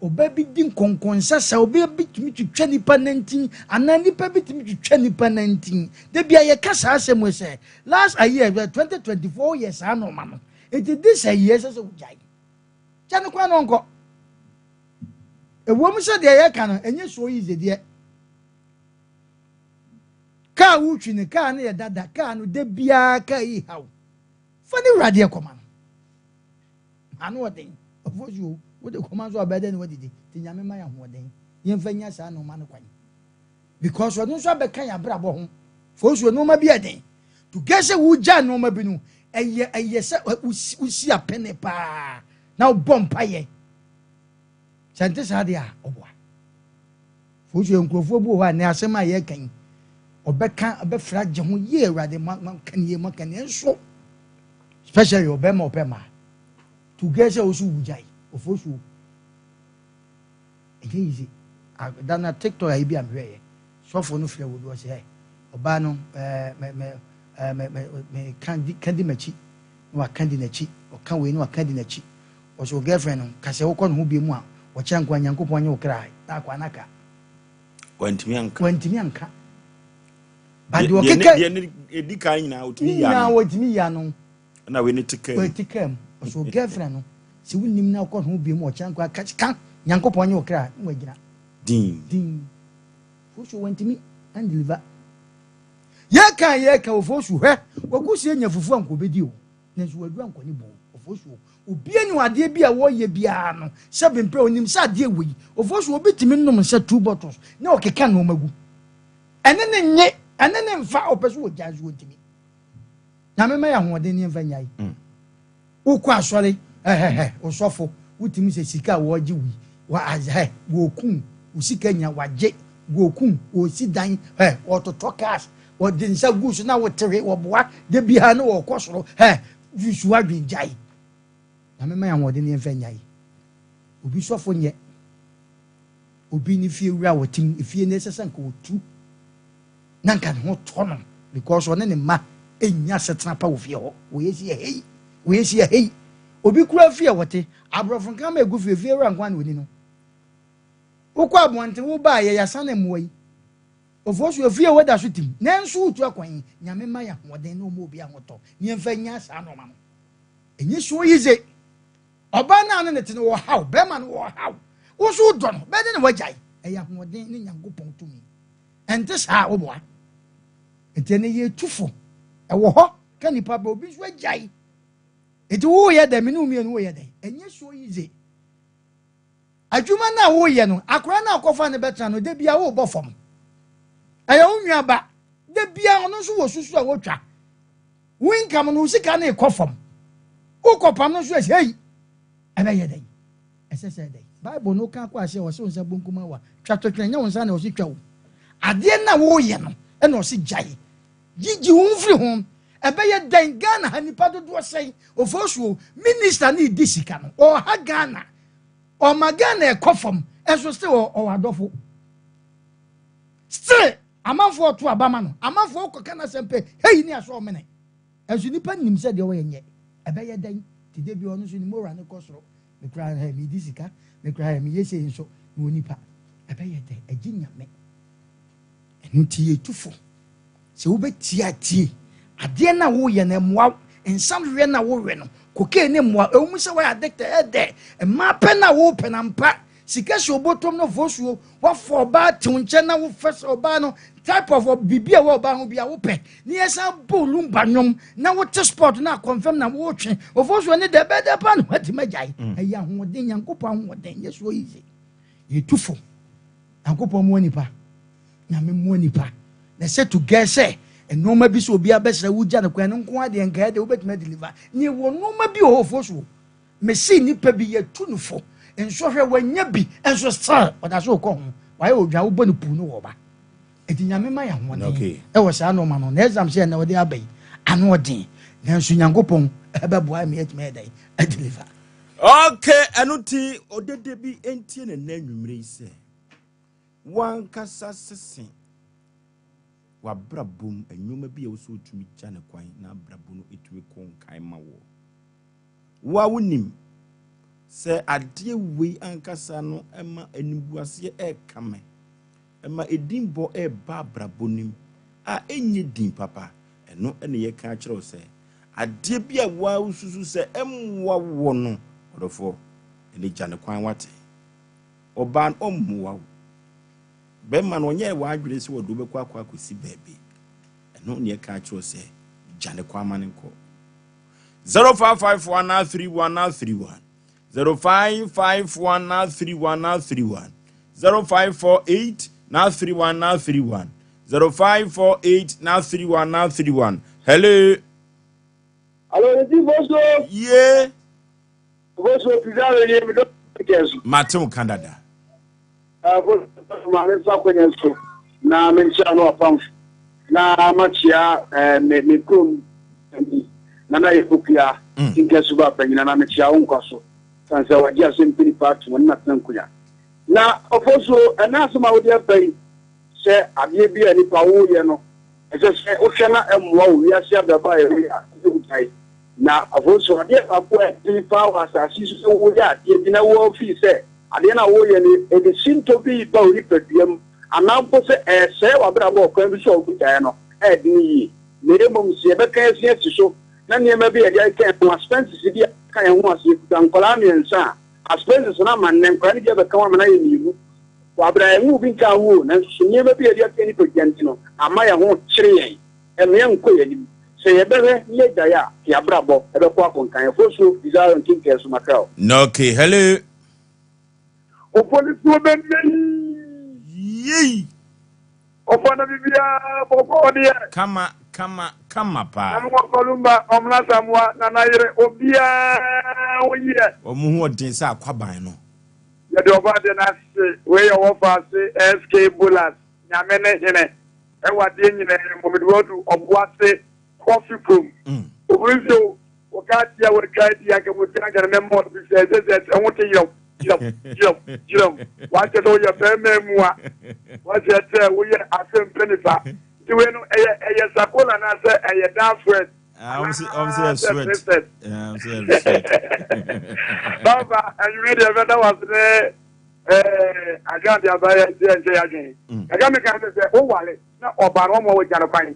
ɔbaa bi di nkɔnkɔnsa sɛ ɔbaa bi tumi twitwa nipa nantin anaa nipa bi tumi twitwa nipa nantin de bia yɛka saa asɛm wɔ sɛ last year 2024 yɛ saa nɔɔma no eti this year sɛ wogyae kyɛ ne kwan no nkɔ ewom sɛ deɛ yɛka no ɛnyɛ so easy deɛ kaa wotwi ne kaa no yɛ dada kaa no de biara kaa yi haw fa ne wuradeɛ kɔma no ano ɔden ɔfo so wode kɔma nso abɛɛ dɛ ne wadidi nti Nyame ma yɛ ahoɔden yɛmfa nya saa nneɛma no kwan because ɔno nso abɛka yɛ abrabɔ ho fo so nneɛma bi ɛden to get sɛ wogya nneɛma bi no ɛyɛ sɛ wosi apene paa na wobɔ mpayɛ sɛ nte saa deɛ a ɔboa fo so nkurɔfoɔ bi wɔ hɔ a ne asɛm a yɛka yi ɔbɛka ɔbɛfra gye ho yie Awurade ma ka nie ma ka nie nso especially ɔbɛma ɔpɛ maa to get sɛ woso wugyae ɔfo so. Ɛnyɛ easy. Da no TikTok ayi bi a mehwɛeɛ, sɔfo no frɛ obi ɔse hɛ, ɔbaa no ɛɛ mɛ mɛ ɛɛ mɛ mɛ mɛ ka di ka di m'akyi na waka di n'akyi, ɔka wei na waka di n'akyi. Ɔse wo girlfriend no, ka sɛ wokɔ ne ho bio mu a, ɔkyɛ nko a Nyankopɔn nye wo kra na akɔ anaka. Wantumi anka. Wantumi anka. Ba deɛ ɔkeka. Deɛ ne edi kan nyinaa otumi yi ano. Nyinaa otumi yi ano. Ɛna wei ne te kaa mu. Te kaa mu. Ɔsɛ o girlfriend no sɛ wonim na wokɔ ho bio mu ɔkyɛ nko a ka ka Nyankopɔn nye wo kra na wagyina. Din. Din. Fosu wantumi andeliver. Yɛka yɛka ofosu hwɛ wakusie nya fufu anka obedi o. Nanso waduru ankɔ ne bon. Ofosu obi ani adeɛ bi a wɔyɛ biara no sɛ bempɛ onim sɛ adeɛ wei. Ofosu obi tumi nom nsa 2 bottles na ɔkeka nneɛma gu. Ɛne ne nye, ɛne ne mfa ɔpɛ so wɔgya nso wɔntumi. Nyame ma yɛ ahoɔden ne yɛmfa nyae. Wokɔ asɔre, ɛhɛhɛ, osɔfo, wotumi sɛ sika a wɔgye wei, wɔ azɛ, wɔkum, wo sika nya wagye, wɔkum, wɔsi dan, ɛ, wɔtotɔ cars, wɔde nsa gu so na wotewe, wɔboa, da biara na wɔkɔ soro, ɛ, susu adwen gyae. Nyame ma yɛ ahoɔden ne yɛmfa nyae. Obi sɔfo nyɛ. Obi ne fie wura wɔtem, efie ne ɛsɛ sɛ nka wɔtu na nka ne ho tɔ no because ɔne ne mma ɛnya setena pa wɔ fie hɔ. Wɔyɛ si ɛhei, wɔyɛ si ɛhei. Obi kura fie a wɔte, aborɔfo nka ma egu fie, fie wura nko na oni no. Wokɔ abɔnten, wo baa yɛ yasa na mmoa yi. Ofoɔ so efie wɔ da so tim, nanso wotu akwan yi, Nyame ma yɛ ahoɔden na ɔma obi ahotɔ, ne yɛmfa nya saa nneɛma no. Ɛnyɛ so yize. Ɔbaa no a ne ne te no wɔ haw, bɛrima no wɔ haw. Wo nso wodɔ no, bɛyɛ dɛn na woagyae? Ɛyɛ ahoɔden ne Nyankopɔn tumi. Ɛnte saa a, woboa. Nti ɛnɛ yɛtu fo. Ɛwɔ hɔ ka nipa bɛ obi nso agyae. Nti woyɛ dɛn, me ne wo mmienu woyɛ dɛn? Ɛnyɛ so easy. Adwuma no a woyɛ no, akwadaa no a wokɔfa no bɛtena no, da bia wobɔ fam. Ɛyɛ wo nua ba, da bia ɔno nso wɔ susu a wotwa. Wo income no, wo sika no rekɔ fam. Wokɔpam no nso ɛsɛ hei, ɛbɛyɛ dɛn? Ɛsɛ sɛ dɛn? Bible no ka kɔ ase a ɔsɛ wo nsa bonkum awa, twa totwene, nyɛ wo nsa na ɔse twa wo. Adeɛ no a woyɛ no, ɛna ɔse gyae. Gyigyi wo ho firi ho. Ɛbɛyɛ dɛn? Ghana ha nipa dodoɔ sɛn? Ofosuo, minister no redi sika no, ɔha Ghana. Ɔma Ghana ɛkɔ fam, ɛnso still ɔwɔ adɔfo. Still, amanfoɔ ɔto aba ma no. Amanfoɔ kɔka n'asɛm pɛ, hei ne asɔ ɔmene. Ɛnso nipa nim sɛ deɛ ɔyɛ nyɛ. Ɛbɛyɛ dɛn? Te de bi ɔno nso ne moral no kɔ soro. Mekura hɛ, medi sika, mekura hɛ, meyɛ sei nso, mewɔ nipa. Ɛbɛyɛ dɛn? Ɛgye Nyame. Ɛno nti yɛtu fo. Sɛ wobɛtie a tie. Adeɛ no a woyɛ no ɛmmoa wo. Nsa weɛ no a wowɛ no, cocaine ne mmoa. Ɛwɔ mu sɛ woayɛ addicted, ɛdɛ. Mmaa pɛ no a wopɛ no ampa. Sika hyɛ obotom no fosuo. Woafa ɔbaa te wo nkyɛn na wofɛ sɛ ɔbaa no type of biribi a ɛwɔ ɔbaa ho bi a wopɛ. Ne yɛsan bɔ lumba nnwom na wote sport na akɔmfam na wotwe. Ofosuo ne dɛ bɛdɛ pa na woatumi agyae. Ɛyɛ ahoɔden, Nyankopɔn ahoɔden. Nyɛ so easy. Yɛtu fo. Nyankopɔn mmoa nipa. Nyame mmoa nipa. Na sɛ to gɛ sɛ nneɛma bi sɛ obi abɛsrɛ wogya no kwan no nko adeɛ nka ɛde wobɛtumi adeliver. Ne wɔ nneɛma bi wɔ hɔ fosuo. Mesi nipa bi yɛtu no fo. Nsɔhwɛ wanya bi nso still ɔda so kɔ ho. Wayɛ odwa wobɔ no puu no wɔ ɔba. Enti Nyame ma yɛ ahoɔden ɛwɔ saa nneɛma no. Na exam sɛ ɛnɛ wɔde aba yi ano ɔden. Nanso Nyankopɔn ɛbɛboa mi atumi ayɛ dɛn adeliver. Okay, ɛno ti ɔdede bi ntie ne nna anwummere yi sɛ wankasa sese wabrabɔ mu nneɛma bi a ɛwɔ sɛ otumi gya ne kwan na abrabɔ no etumi kɔ nkan ma wɔ. Wo a wonim sɛ adeɛ wei ankasa no ɛma animguaseɛ ɛreka me, ɛma edinbɔ ɛreba abrabɔ nim a ɛnyɛ din papa, ɛno ɛna yɛka akyerɛ wo sɛ adeɛ bi a woa wosusu sɛ ɛmmoa wɔ no, ɔdɔfoɔ, ɛne gya ne kwan wate. Ɔbaa no ɔmmoa wo. Bɛrima no ɔnyɛɛ w'adwene sɛ wɔde wobɛkɔ akɔ akɔsi baabi. Ɛno ne yɛka akyerɛ wo sɛ gya ne kwan ma ne nkɔ. 0551 31 31 0551 31 31 0548 31 31 0548 31 31. Hello. Alo, nti Boso. Yeah. Boso pizarro ni mi do kesu. Mate wo Canada. Ah, Boso ma me fa kwenye so na me nkyia no apamfo. Na makyia me me krom ni na na yepokua tinka suba panyina na mekyia wo nkwa so. San sɛ wagye asɛm pini pa to ne na tena nkunya. Na Ofosuo, ɛnnɛ asɛm a wode aba yi, sɛ adeɛ bi a nipa woyɛ no, ɛsɛ sɛ wohwɛ na ɛmmoa wo wiase abrabɔ a yɛwɔ yi a, ɛsɛ sɛ wogyae. Na Ofosuo, adeɛ baako a ɛden paa wɔ asase yi so sɛ woyɛ adeɛ bi na wofii sɛ adeɛ no a woyɛ no, ɛde sintɔ bi reba wo nipadua mu, anaa mpo sɛ ɛresɛe w'abrabɔ wɔ kwan bi so a wobɛgyae no, ɛyɛ den yie. Na mmom sɛ yɛbɛka yɛn se asi so na nneɛma bi a yɛde aka yɛn ho, aspenses bi a aka yɛn ho a, sɛ yɛkuta nkwadaa mmiɛnsa a, aspenses no ama nnɛ nkwadaa no bi abɛka ho ama no ayɛ mmienu. Wɔ abere a yɛnwoo bi nkaa ho o, nanso so nneɛma bi a yɛde aka yɛn nipadua nti no, ama yɛn ho kyere yɛn, ɛmma yɛnkɔ yɛn anim. Sɛ yɛbɛhwɛ na yɛagyae a, yɛn abrabɔ bɛkɔ akonkan. Afosuo, Desire Nkenkeɛ so, Mackerel. Okay, hello. Opolisifoɔ bɛnɛ yi. Yei. Ɔfa na biribiara bɔkɔɔ deɛ. Kama kama kama paa. Na me wɔfa Lumba, Ɔmena Asamoah, Nana yere, obiara ho yɛ. Wɔn ho ɔden sɛ akwaban no. Yɛde ɔba adeɛ no ase. Wei yɛ wɔfa ase SK Bolas, Nyame ne hene ɛwɔ adeɛ nyinaa mu. Mede wo adu Ɔboase Coffee kurom. Obiri nso wo kaa tia watwa adi anka mo tia anka na mɛma ɔde sɛ sɛ sɛ sɛ ho te yerɛw yerɛw yerɛw yerɛw wakyɛ sɛ woyɛ bɛrima mua wakyɛ sɛ woyɛ asɛm pɛ nipa nti wei no ɛyɛ ɛyɛ sakola na sɛ ɛyɛ dan sweat anaasɛ princess baba anwumɛ deɛ bɛda wase ne ɛɛ adwante abayɛ deɛ nkyɛ yɛ adwene kakra meka sɛ sɛ wowale na ɔbaa no wɔn a wɔgya no kwan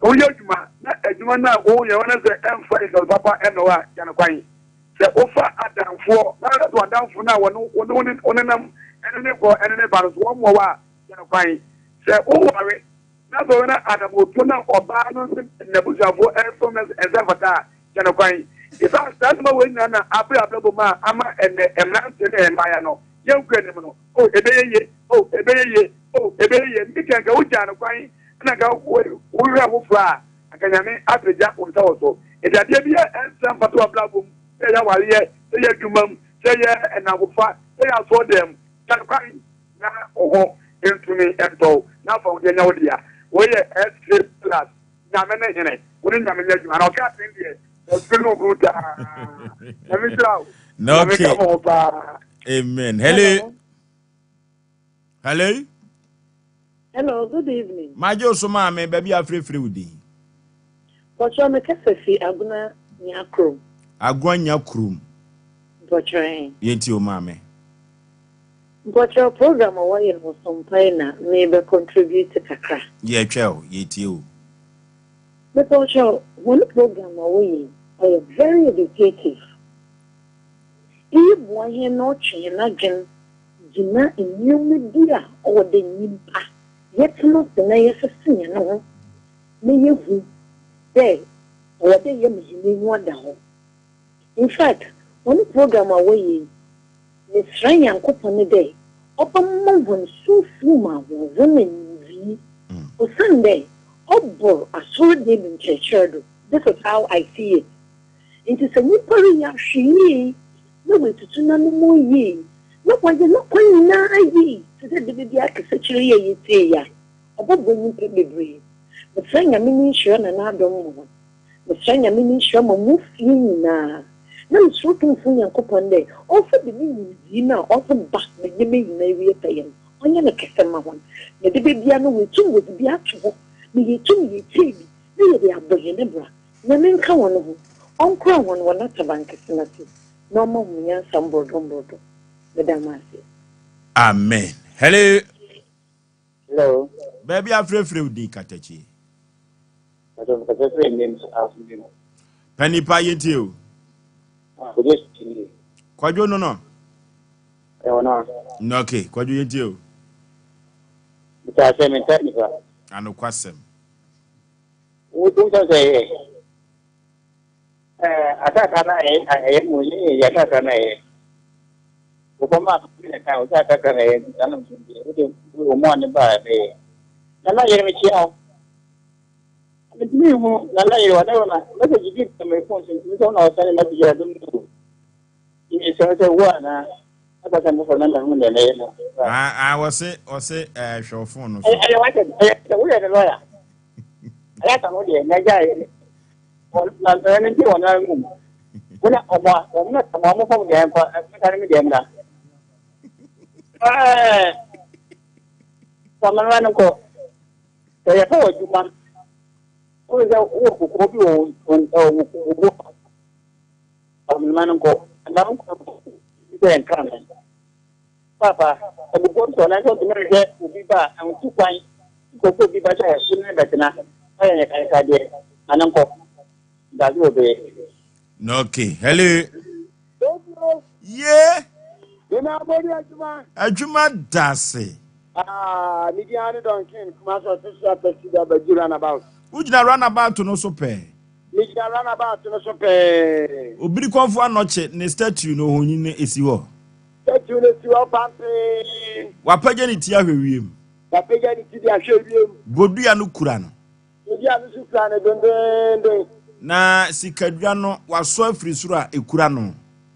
Woyɛ adwuma na adwuma no a woyɛ no sɛ ɛmfa result papa ɛmma wo a, gya no kwan. Sɛ wofa adamfoɔ na sɛ w'adamfo no a wɔne wo ne wo nenam ɛne ne kɔ ɛne ne ba no so wɔmmoa wo a, gya no kwan. Sɛ woware na sɛ ɔyɛ no anammɔntuo na ɔbaa no nso n'abusuafoɔ ɛresom no ɛnsɛ mfata a, gya no kwan. Ɛsiane saa nneɛma wei nyinaa na abrɛ abrabɔ mu a ama ɛnnɛ mmeranteɛ ne mmaeɛ no yɛnkɔ anim no. Oh, ɛbɛyɛ yie, oh, ɛbɛyɛ yie, oh, ɛbɛyɛ yie. Mika nka wogyaa no kwan na nka wohwɛ foforɔ a, anka Nyame apagya wo nsa wɔ so. Nti adeɛ bi a ɛnsɛ mfata w'abrabɔ mu, sɛ ɛyɛ awareɛ, sɛ ɛyɛ adwuma mu, sɛ ɛyɛ nnamfofa, sɛ ɛyɛ asɔɔdan mu, gya no kwan na wo ho ntumi ntɔ wo, na fa wo deɛ nyɛ wo dea. Wei yɛ SK plus, Nyame ne hene, wo ne Nyame nyɛ adwuma. Na ɔka aten deɛ, ɔfiri no hunu daa. Nyame nhyira wo. Nyame ka mo ho paa. Amen. Hello. Hello. Hello, good evening. Magye wo so maame, baabi a afirefire wo din. Bɔkyerɛ me kasa fi Agona Nya kurom. Agona Nya kurom. Bɔkyerɛ. Yɛnti o maame. Bɔkyerɛ program a wɔyɛ no sompae na me bɛ contribute kakra. Yɛtwɛ o, yɛtie o. Me bɔkyerɛ wɔn program a wɔyɛ yi, ɔyɛ very educative. Iyi boa hɛn na ɔtwe hɛn adwen gyina nneɛma bi a ɔwɔ dɛ nyimpa yɛtsena ase na yɛsesa hɛn ho na yehu dɛ ɔwɔ dɛ yɛma hɛn enyiwa da hɔ. In fact, hɔn program a wɔyɛ yi, meserɛ Nyankopɔn dɛ ɔbɛma hɔn sunsum mu ahoɔdzen na nyimdzee osiandɛ ɔbor asɔrdan mu nkyerɛkyerɛ do. This is how I see it. Ntsi sɛ nyimpa reyɛ ahwɛyie na oetutu n'anamɔn yie na ɔayɛ n'akwan nyina yie tse dɛ dɛ bi akɛsɛkyerɛ yi a yetsie yi a, ɔbɔboa nyimpa beberee. Meserɛ Nyame ne nhyira na n'adom ma hɔn. Meserɛ Nyame ne nhyira ma mo fie nyina. Na meserɛ Otumfo Nyankopɔn dɛ ɔmfa dɛm nyimdzee no a ɔdze ba ma ndzɛmba nyina wie pɛyɛ no, ɔnyɛ no kɛse mma hɔn. Na dabia no woetum wɔdze bi ato hɔ ma yeetum yeetsie bi na yɛdze abɔ hɛn bra. Nyame nka hɔn ho, ɔnkora hɔn wɔ n'ataban kɛse n'ase, na ɔmma hom nyansa mbordo mbordo. Meda mo ase. Amen. Hello. Hello. Baabi afrɛfrɛ wo din katakyi. Pàtó kasa firi ndé asomdwe mu. Panipa yɛntie o. Kwadwo sini. Kwadwo no no. Ɛwɔ no a. No okay, Kwadwo yɛntie o. Metaa sɛ mentaa nipa. Anokwasɛm. Wotum sɛ sɛ yɛ akrataa no a ɛyɛ mu yɛ yɛ akrataa no a ɛyɛ wokɔ maa bi na kan wosɛ akrataa no ɛyɛ nti anam so nti wode wɔ mu a ne ba a ɛbɛyɛ na na yere mekyia wo metumi hu na na yere wada na message bi ba me phone so ntumi sɛ wo na ɔsɛne message a ɛdom no mesɛ sɛ wo anaa akɔsɛ mfoforɔ na mahu deɛ mɛyɛ no. Ah, ah, wɔse wɔse ɛɛ hwɛ wo phone no so. Ɛyɛ wate ɛyɛ sɛ woyɛ ne lɔya. Ɛyɛ asa no deɛ na gya yɛ na ɛno nti wɔn nan mu. Wɔn na ɔmo a wɔn na ɔmo ɔmo fam deɛ nkɔ ɛmeka ne me deɛ mmra. Ɛɛ, Famara no kɔ. Sɛ yɛfa wɔ adwuma, wọ́n sɛ wowɔ kɔkɔɔ bi wɔ wo wo wo Famara no kɔ. Ɛna wo kɔ sɛ nka no. Papa, abufuo ntɔ nanso ɔntumi nhwɛ obi ba a, ntu kwan nkɔfa obi ba sɛ wo ne no bɛtena, woayɛ no kaekadeɛ, ma no nkɔ. Dabi obe. Okay, hello. Ye. Dina abodi adwuma. Adwuma dase. Ah, me din ane Duncan Kumasi ɔte so apɛsi da bɛgye runabout. Wogyina runabout no so pɛɛ. Megyina runabout no so pɛɛ. Obiri kɔnfo anɔkye ne statue no ohonyin no esi hɔ. Statue no si hɔ pampee. Wapagya ne ti ahwɛ wiem. Wapagya ne ti de ahwɛ wiem. Bodua no kura no. Bodua no nso kura no dendeenden. Na sikadua no, wasɔ afiri soro a ekura no.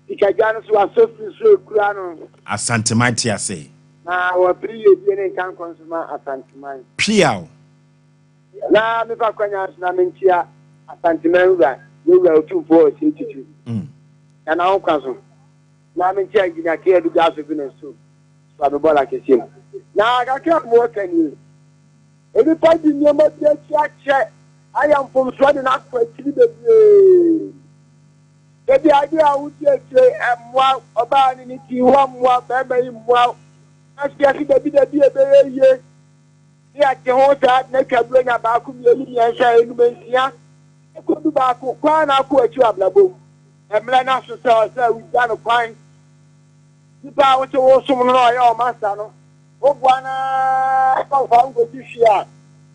Sikadua no nso, wasɔ afiri soro a ekura no. Asanteman te ase. Na wɔpere yiedie ne nkankɔ nso ma Asanteman. Piaw! Na mefa kwanya so na menkyia Asanteman wura, yɛn wura Otumfoɔ Osei Tutu. Na n'ahokwa so. Na me nkyɛn gyina kea bi gya so bi no so soa me bɔɔla kɛseɛ mu. Na kakra a mewɔ ka nie, nnipa di nneɛma bi akyi akyɛ ayɛ mfomsoɔ de no akɔ akyiri bebree. Ebi adeɛ a wodi akyire mmoa ɔbaa ne ne ti hɔ mmoa barima yi mmoa nanso yɛse dabi dabi ɛbɛyɛ yie ne yɛte ho saa na atwa buronya baako mmienu mmiɛnsa enum nsia ɛkɔdu baako kwan na akɔ akyi wɔ abrabɔ mu. Mmerɛ no aso sɛ ɔsɛ wogya no kwan. Nipa a wose wosom no na ɔyɛ wo masta no, woboa no ara ma ɔmfa wo nkɔsi hwee a,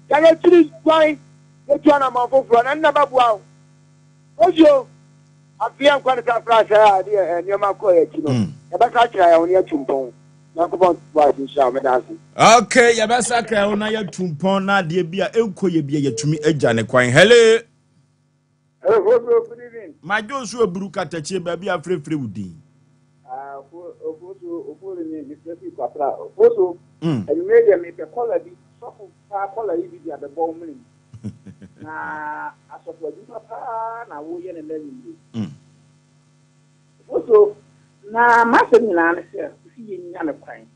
gya no akyiri kwan na tu anammɔn foforɔ na ɛno na ɛbɛboa wo. Osio, afei yɛnkɔ no frafra sɛɛ a ɛde nneɛma kɔɔ yɛn akyi no, yɛbɛsakra yɛn ho na yɛatu mpɔn. Nyankopɔn ntoboa ase nhyira wo. Meda ase. Okay, yɛbɛsakra yɛn ho na yɛatu mpɔn na adeɛ bi a ɛnkɔ yɛ bi a yɛatumi agya ne kwan. Hello. Hello, Ofosu, good evening. Madwo nso aburu katakyie baabi a frɛfrɛ wo din. Ah, Ofosu, Ofosu ni mefrɛ fi Kwapra. Ofosu, anwummerɛ deɛ mepɛ kɔla bi, sɔfo paa kɔla yi bi de abɛbɔ wo mene mu. Na asɔfo adwuma paa na woyɛ no nnɛ anwummerɛ. Ofosu, na m'asɛm nyinaa ne sɛ, wosi yɛnnya no kwan.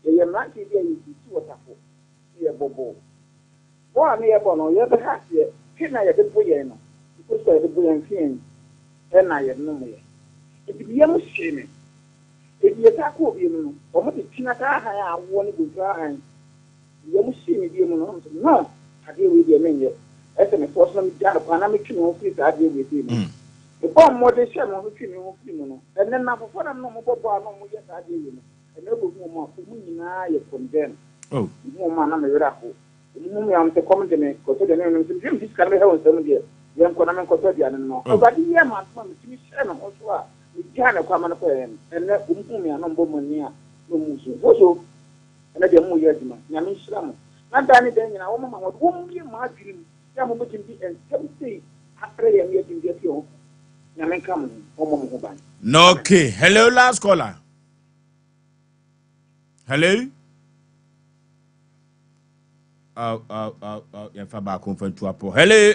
Yɛyɛ mmeranteɛ bi a yɛsisi wɔ tafo, na yɛbɔ bɔɔl. Bɔ a na yɛbɔ no, yɛbɛha aseɛ, pe na yɛde bo yɛn no, nkosi a yɛde bo yɛn mfe yɛn na yɛnomeɛ. Enti me yam hyee me. Enti yɛsan kɔɔ bio no, wɔde peanut ahan a awoɔ ne bonsu ahan. Me yam hyee me bio no, na mesɛ no, adeɛ wei deɛ menyɛ. Ɛsɛ sɛ mefɔɔso na megyaa no kwan na metwe me ho firi saa adeɛ wei sei mu. Mebɔɔ mmɔden hyɛɛ me ho so twee me ho firii mu no, ɛnnɛ nnamfofoɔ na me ne wɔn bɔ bɔ a na wɔyɛ saa adeɛ wei no, Ɛnnɛ wobɛhu wɔn a, wɔn nyinaa yɛ condemn. Mehu wɔn a na me werɛ aho. Wɔn mu mmiako sɛ kɔm de me, kɔtɔ aduane no nom. Sɛ mehwɛ mede sika no bɛhɛ wo nsam deɛ, yɛnkɔ na menkɔtɔ aduane no ma wo. Awurade yɛɛ me adom a metumi hyɛɛ me ho so a megyaa no kwan ma no kɔeɛ no, ɛnnɛ wɔn hu me a na wɔbɔ wɔn ani a na wɔn resu. Mfo so, ɛnnɛ deɛ moreyɛ adwuma. Nyame nhyira mo. Na daa ne daa nyinaa wɔmma mo ahoɔden, wɔmmue mo adwene mu sɛ mobɛtumi de nsɛm sei abrɛ yɛn na yɛatumi de atu yɛn ho fo. Nyame nka mo ho, ɔmmɔ mo ho ban. Amen. Okay, hello last caller. Hello. Oh, oh, oh, oh. Yɛmfa baako mfa ntu apɔ. Hello.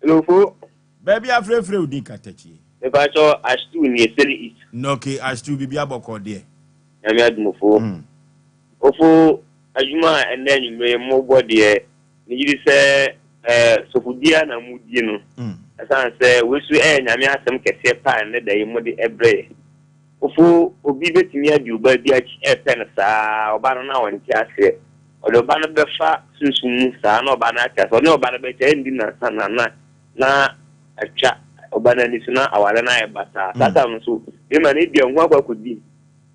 Hello, fo. Baabi afrɛfrɛ wo din katakyie. Mepakyɛ Ashtu ni Eseri East. Okay, Ashtu biribi abɔkɔ deɛ. Nyame adom fo. Ofo adwuma a ɛnɛ anwummere yi mobɔ deɛ megye di sɛ eh, sɔfodie a na modi no. Ɛsiane sɛ wei so ɛyɛ Nyame asɛm kɛseɛ paa ɛnnɛ da yi mode ɛbrɛ yɛ. Ofo obi bɛtumi adi ɔbaa bi akyi ɛɛpɛ no saa, ɔbaa no na ɔnte aseɛ. Ɔde ɔbaa no bɛfa sunsum mu saa na ɔbaa no ate aseɛ. Ɔne ɔbaa no bɛkyɛ ɛndi nnansa na na na atwa ɔbaa no ani so na awareɛ no ayɛ basaa. Saa time no nso bɛrima no ebia ɔho akɔ akɔdi.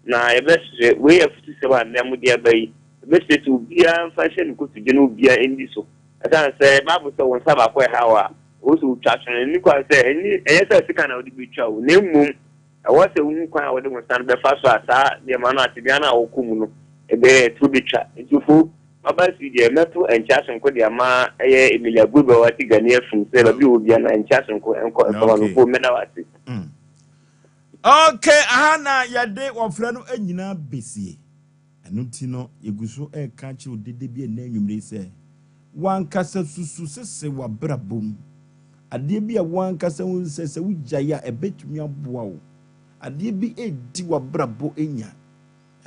Na yɛbɛsrɛ, wei yɛ afutusɛm a nnɛ mode aba yi, yɛbɛsrɛ sɛ obiara mfa nhyɛ ne kotodwe na obiara nni so. Ɛsiane sɛ Bible sɛ wo nsa baako ɛhaw a, ɛwɔ sɛ wotwa so no, ɛnni kwan sɛ, ɛnni, ɛnyɛ sɛ sekan na wode bɛtwa o, na mmom ɛwɔ sɛ wohu kwan a wode wo nsa no bɛfa so a saa nneɛma no a tebea no a wokɔ mu no ɛbɛyɛ ɛtoɔ bɛtwa. Nti fo, maba so yi deɛ, mɛto nkyea sononko de ama ɛyɛ Emilia Goodwill a wate Gani afum sɛ baabi a ɔwɔ biara no nkyea sononko nkɔ mfama no. Fo, mɛda wo ase. Ok, aha na yɛde wɔfrɛ no nyinaa besie. Ɛno nti no, yɛgu so reka akyerɛ wo dede bi ɛnnɛ anwummere yi sɛ, w'ankasa susu sese w'abrabɔ mu. Adeɛ bi a w'ankasa hu sɛ sɛ wogyae a ɛbɛtumi aboa wo. Adeɛ bi redi w'abrabɔ nya.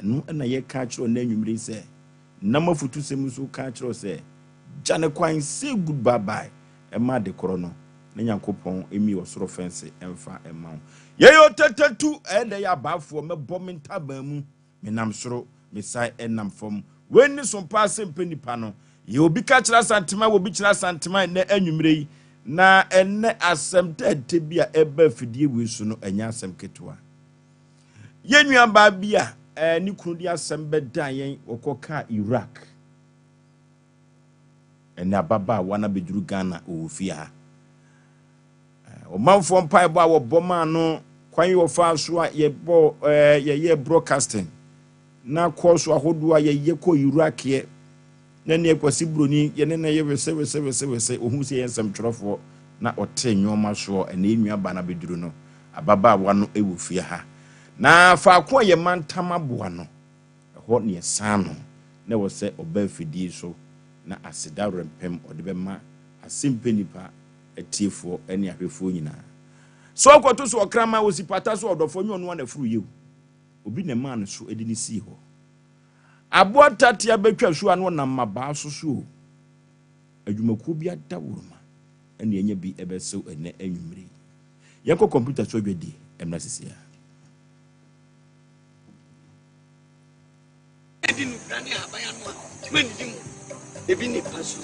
Ɛno na yɛka akyerɛ wo nnɛ anwummere yi sɛ, nam afutusɛm yi so ka akyerɛ wo sɛ, gya no kwan, say good bye bye ma ade korɔ no, na Nyankopɔn mmue ɔsoro fɛnse mfa mma wo. Yei ɔtɛtɛtu, ɛyɛ dɛ yɛ abaafoɔ, mɛbɔ me ntaban mu, menam soro, mesan nam fam. Wei ne so paa sɛ mpɛ nipa no. Yɛ obi ka kyerɛ Asantema, wɔ bi kyerɛ Asantema ɛnnɛ anwummere yi, na ɛnnɛ asɛm tɛɛtɛ bi a ɛba afidie wei so no, ɛnyɛ asɛm ketewa. Yɛn nuabaa bi a eh, ne kunu de asɛm bɛdan yɛn, wɔkɔkaa Iraq. Ɛne ababaawa no abɛduru Ghana, ɔwɔ fie ha. Ɔmanfoɔ mpaebɔ a wɔbɔ maa no, kwan yi wɔfaa so a yɛbɔ ɛɛ yɛyɛ broadcasting na kɔɔso ahodoɔ a yɛyɛ kɔ Irakeɛ na ne Kwasi Buroni yɛne no yɛ wese wese wese wese ohun sɛ yɛyɛ nsɛmtwerɛfoɔ na ɔte nneɛma soɔ. Ɛna yɛn nua baa no abɛduru no, ababaawa no wɔ fie ha na faako a yɛn mantam aboa no ɛhɔ na yɛsan no na ɛwɔ sɛ ɔba afidie so na aseda werɛmpem ɔde bɛma asɛmpɛ nipa atiefoɔ ne ahwɛfoɔ nyinaa. Sɛ ɔkɔto so ɔkraman, ɔsi pata so ɔdɔfoɔ, nyɛ ɔno ara na afuru yɛ o. Obi na ɛmaa no so de no sii hɔ. Aboa tatea bɛtwa su a na ɔnam mmabaa so so o. Adwumakuo bi adaworoma na yɛanya bi ɛbɛsew ɛnnɛ anwummere yi. Yɛnkɔ kɔmputa so adwadie mmra sisi ara. Edi nnubra ne ahaban ano a, mannidi mu. Ebi ne paso.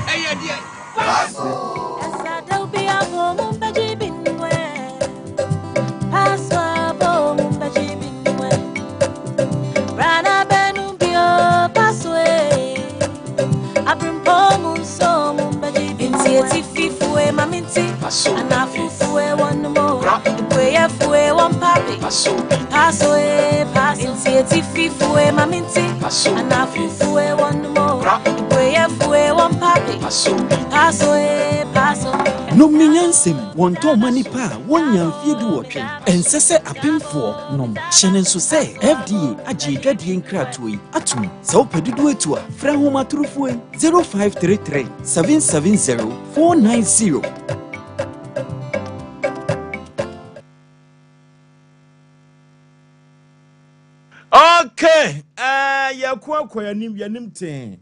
Ɛyɛ deɛn? Paso! Nom ne nyansam, wɔntɔn mma nnipa a wɔnnya mfeɛ duwɔtwe. Ɛnsɛ sɛ apemfoɔ nom. Hyɛ no nso sɛ FDA agye adwadie nkratoɔ yi atom. Sɛ wopɛ dodoɔ atu a, frɛ ahomatorofoɔ yi 0533 770 490. Okay, eh, yɛko akɔ yɛnim yɛnim tee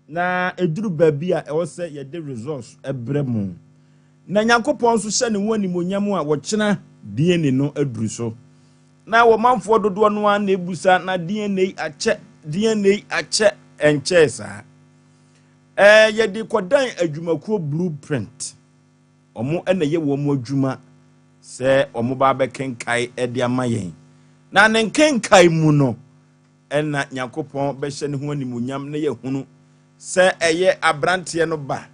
na ɛduru baabi a ɛwɔ sɛ yɛde resource brɛ mu na Nyankopɔn nso hyɛ ne ho animonyam a wɔkyena DNA no aduru so na wɔmanfoɔ dodoɔ no ara na ebusa na DNA akyɛ DNA akyɛ ɛnkyɛɛ saa ɛɛ yɛde kɔdan adwumakuo blueprint. Wɔn na ɛyɛ wɔn adwuma sɛ wɔba abɛkenkae de ama yɛn. Na ne nkenkae mu no, ɛna Nyankopɔn bɛhyɛ ne ho animuonyam na yɛahunu sɛ ɛyɛ aberanteɛ no ba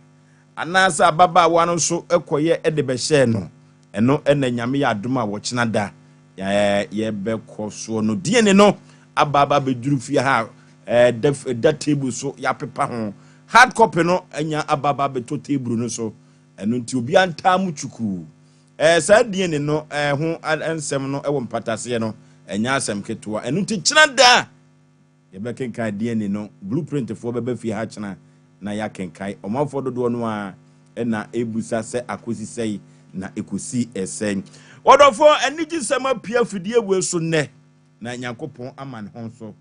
anaasɛ ababaawa no nso kɔyɛ de bɛhyɛɛ no. Ɛno na Nyame yɛ adom a wɔkyena da yɛbɛkɔ soɔ no. DNA no aba aba abɛduru fie ha a ɛda table so yɛapepa ho. Hard copy no anya aba aba abɛtɔ table no so. Ɛno nti obiara ntaa mu kyukuu. Ɛɛ saa DNA no ho nsɛm no wɔ mpataseɛ no, ɛnyɛ asɛm ketewa. Ɛno nti kyena da a yɛbɛkenkan DNA no, blueprint foɔ bɛba fie ha kyena na yɛakenkan. Ɔmanfoɔ dodoɔ no ara na ɛrebusa sɛ akɔsi sɛn na ɛkɔsi sɛn. Ɔdɔfoɔ, anigyesɛm apue afidie wei so nnɛ, na Nyankopɔn ama ne ho so.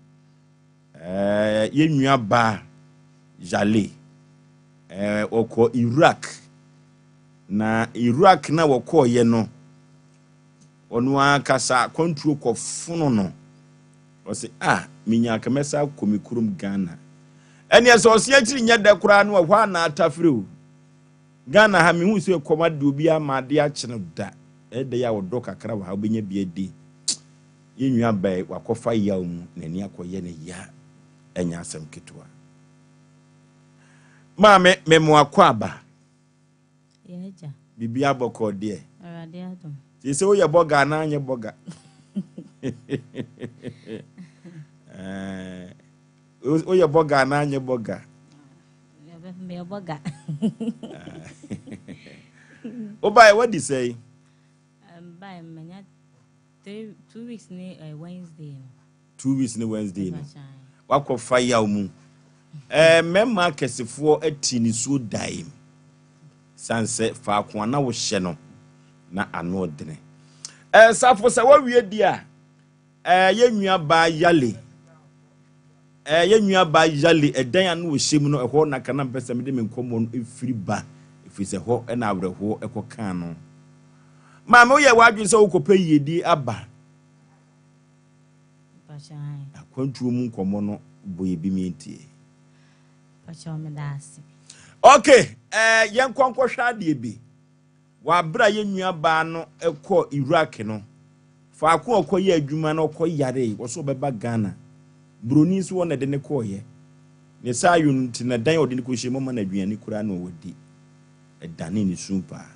Ɛɛ yɛn nua baa Jale, ɛɛ ɔkɔ Iraq. Na Iraq na wɔkɔɔyɛ no, ɔno ankasa akwantuo kɔfono no. Ɔse, ah, menya anka mɛsa akɔ me kurom Ghana. Ɛneɛ sɛ ɔse akyiri nyɛ dɛ koraa no ɛhɔ a na atafere o. Ghana ha mehu sɛ ɛkɔm ade obi ama ade akye no da. Ɛdɛ yɛ a ɔdɔ kakra wɔ ha wobɛnya bi adi. Yɛn nua baa yi wakɔfa yaw mu, n'ani akɔyɛ no ya, ɛnyɛ asɛm ketewa. Maame, memo akwaaba. Biribi abɔkɔ deɛ. Te sɛ woyɛ bɔga anaa nyɛ bɔga. Eh, woyɛ bɔga anaa nyɛ bɔga? Meyɛ bɔga. Wobaeɛ wadi sɛe? Baeɛ manya 2 weeks ne Wednesday no. 2 weeks ne Wednesday no. Wakɔfa yaw mu. Mmarima akɛsefoɔ ati nisuo dae mu. San sɛ faako a na wohyɛ no na ano ɔdene. Safo sɛ woawie di a. Ɛɛ yɛn nua baa Yale. Ɛɛ yɛn nua baa Yale ɛdan a na ɔhyɛ mu no ɛhɔ na ka na mpɛ sɛ mede me nkɔmmɔ no ɛfiri ba ɛfiri sɛ hɔ ɛna awerɛhoɔ ɛkɔ kaa no. Maame woyɛ w'adwene sɛ wokɔpɛ yiedie aba. Akwantuo mu nkɔmmɔ no bɔ yɛ bi mientie. Ok, eh, yɛnkɔ nkɔhwɛ adeɛ bi. Wɔ abere a yɛn nua baa no kɔ Iraq no, faako a ɔkɔyɛ adwuma no ɔkɔ yaree, wɔsɛ ɔbɛba Ghana. Buroni nso wɔn na ɛde ne kɔɔyɛ. Ne saa yɔ no nti na dan a ɔde ne kɔhyɛ mu ɔma no aduane koraa na ɔdi. Ɛdanee ne su paa.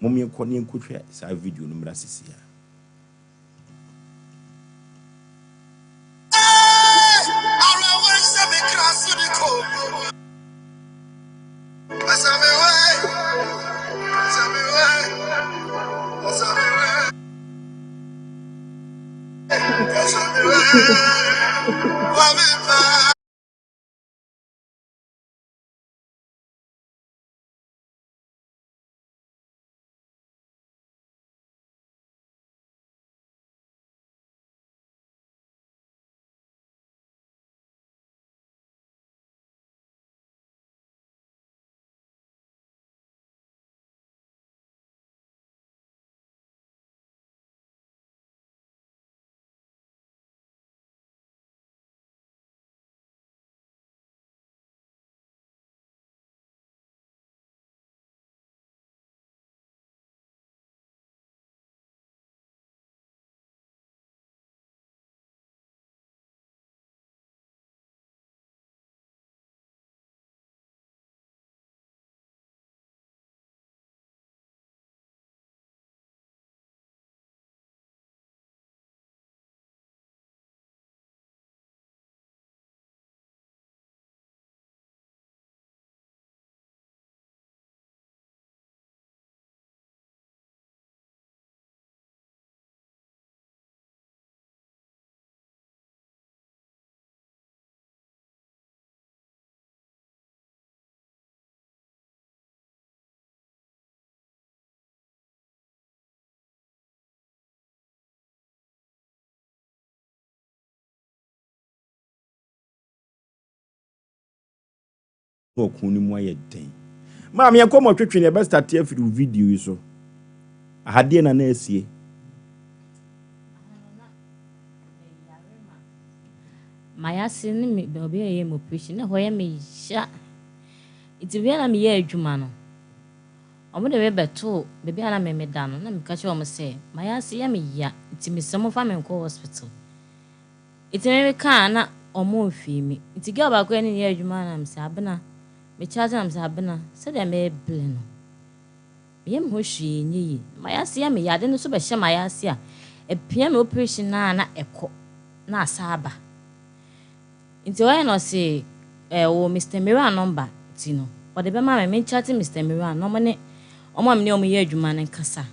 Mom yɛnkɔ na yɛnkɔhwɛ saa video no mmra sisi a. Na ɔko no mu ayɛ den. Maame yɛn nkɔmmɔ twetwe no yɛbɛ starte afiri wo video yi so. Aha deɛ na na asie. Mayase ne me baabi a yɛyɛ me operation na ɛhɔ yɛ me ya. Nti baabi a na meyɛ adwuma no, wɔn de me bɛtoo baabi a na me meda no na meka kyerɛ wɔn sɛ mayase yɛ me ya nti mesrɛ mo mfa me nkɔ hospital. Ntsi me mekaa a na ɔmo mmfii me. Ntsi girl baako a yɛne no yɛ adwuma na mese Abena, me charge na mese Abena, sɛdeɛ mereble no, meyɛ me ho hwee nyɛ yie. M'ayase yɛ me ya, ade no nso bɛhyɛ m'ayase a, ɛpia me operation no a na ɛkɔ na asa aba. Ntsi ɔyɛ na ɔse eh, ɔwɔ Mister Miran number nti no, ɔde bɛma me, menchate Mister Miran na ɔmo ne ɔmo a me ne ɔmo yɛ adwuma no nkasa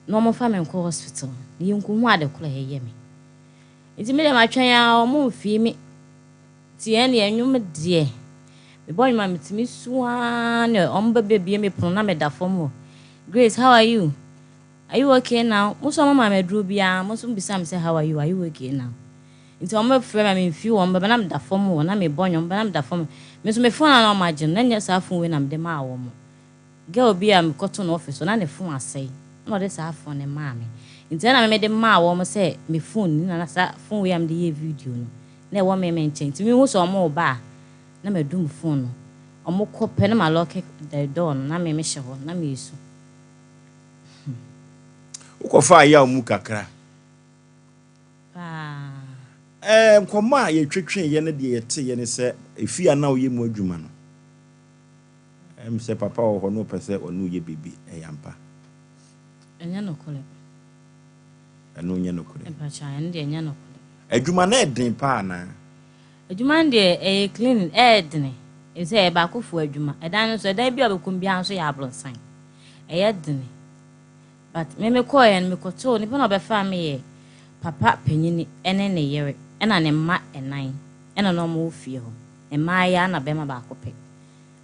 na ɔmo mfa me nkɔ hospital na yɛnkohu ade korɔ a ɛyɛ me. Nti me deɛ matwɛn aa ɔmo nfii me Nti ɛnneɛ nnwom deɛ mebɔ nnwom a metumi su aa ne ɔmo bɛ bɛbie me pono na meda fam hɔ Grace how are you? Are you okay now? Mo nso ɔmo maa me aduro biaa mo nso mo bisa me sɛ how are you? Are you okay now? Nti ɔmo bɛ frɛ me a memfii wɔn bɛba na meda fam hɔ na mebɔ nnwom ba na meda fam Me nso me phone a na ɔmo agye no na ɛnyɛ saa phone wei na mede maa wɔn Girl bi a mekɔtoo no office hɔ na ne phone asɛe ɛna ɔde saa phone no maa me. Nti ɛna me mede maa wɔn sɛ me phone ni na na saa phone wei a mede yɛɛ video no na ɛwɔ me me nkyɛn. Nti mehu sɛ wɔn reba a na madum phone no. Wɔn kɔ pɛ na ma lock the door no na me mehyɛ hɔ na meresu. Hmm. Wokɔfaa yaw mu kakra. Paa. Ɛɛ nkɔmmɔ a yɛtwetweeɛ ne deɛ yɛteeɛ ne sɛ efie a na woyɛ mu adwuma no, Ɛm sɛ papa wɔ hɔ na ɔpɛ sɛ ɔne wo yɛ biribi, ɛyɛ ampa? Ɛnyɛ nokorɛ. Ɛno nyɛ nokorɛ. Mpakyɛ, ɛno deɛ ɛnyɛ nokorɛ. Adwuma no ɛden paa anaa? Adwuma no deɛ ɛyɛ cleaning, ɛyɛ dene. Ɛfiri sɛ ɛyɛ baakofoɔ adwuma. Ɛdan no nso, ɛdan bi a wobɛkɔ mu biara nso yɛ aborosan. Ɛyɛ dene. But me mekɔeɛ no, mekɔtoo nipa na ɔbɛfaa me yɛ papa panyini ɛne ne yere ɛna ne mma ɛnan ɛna na wɔwɔ fie hɔ. Mmaayewa na bɛrima baako pɛ.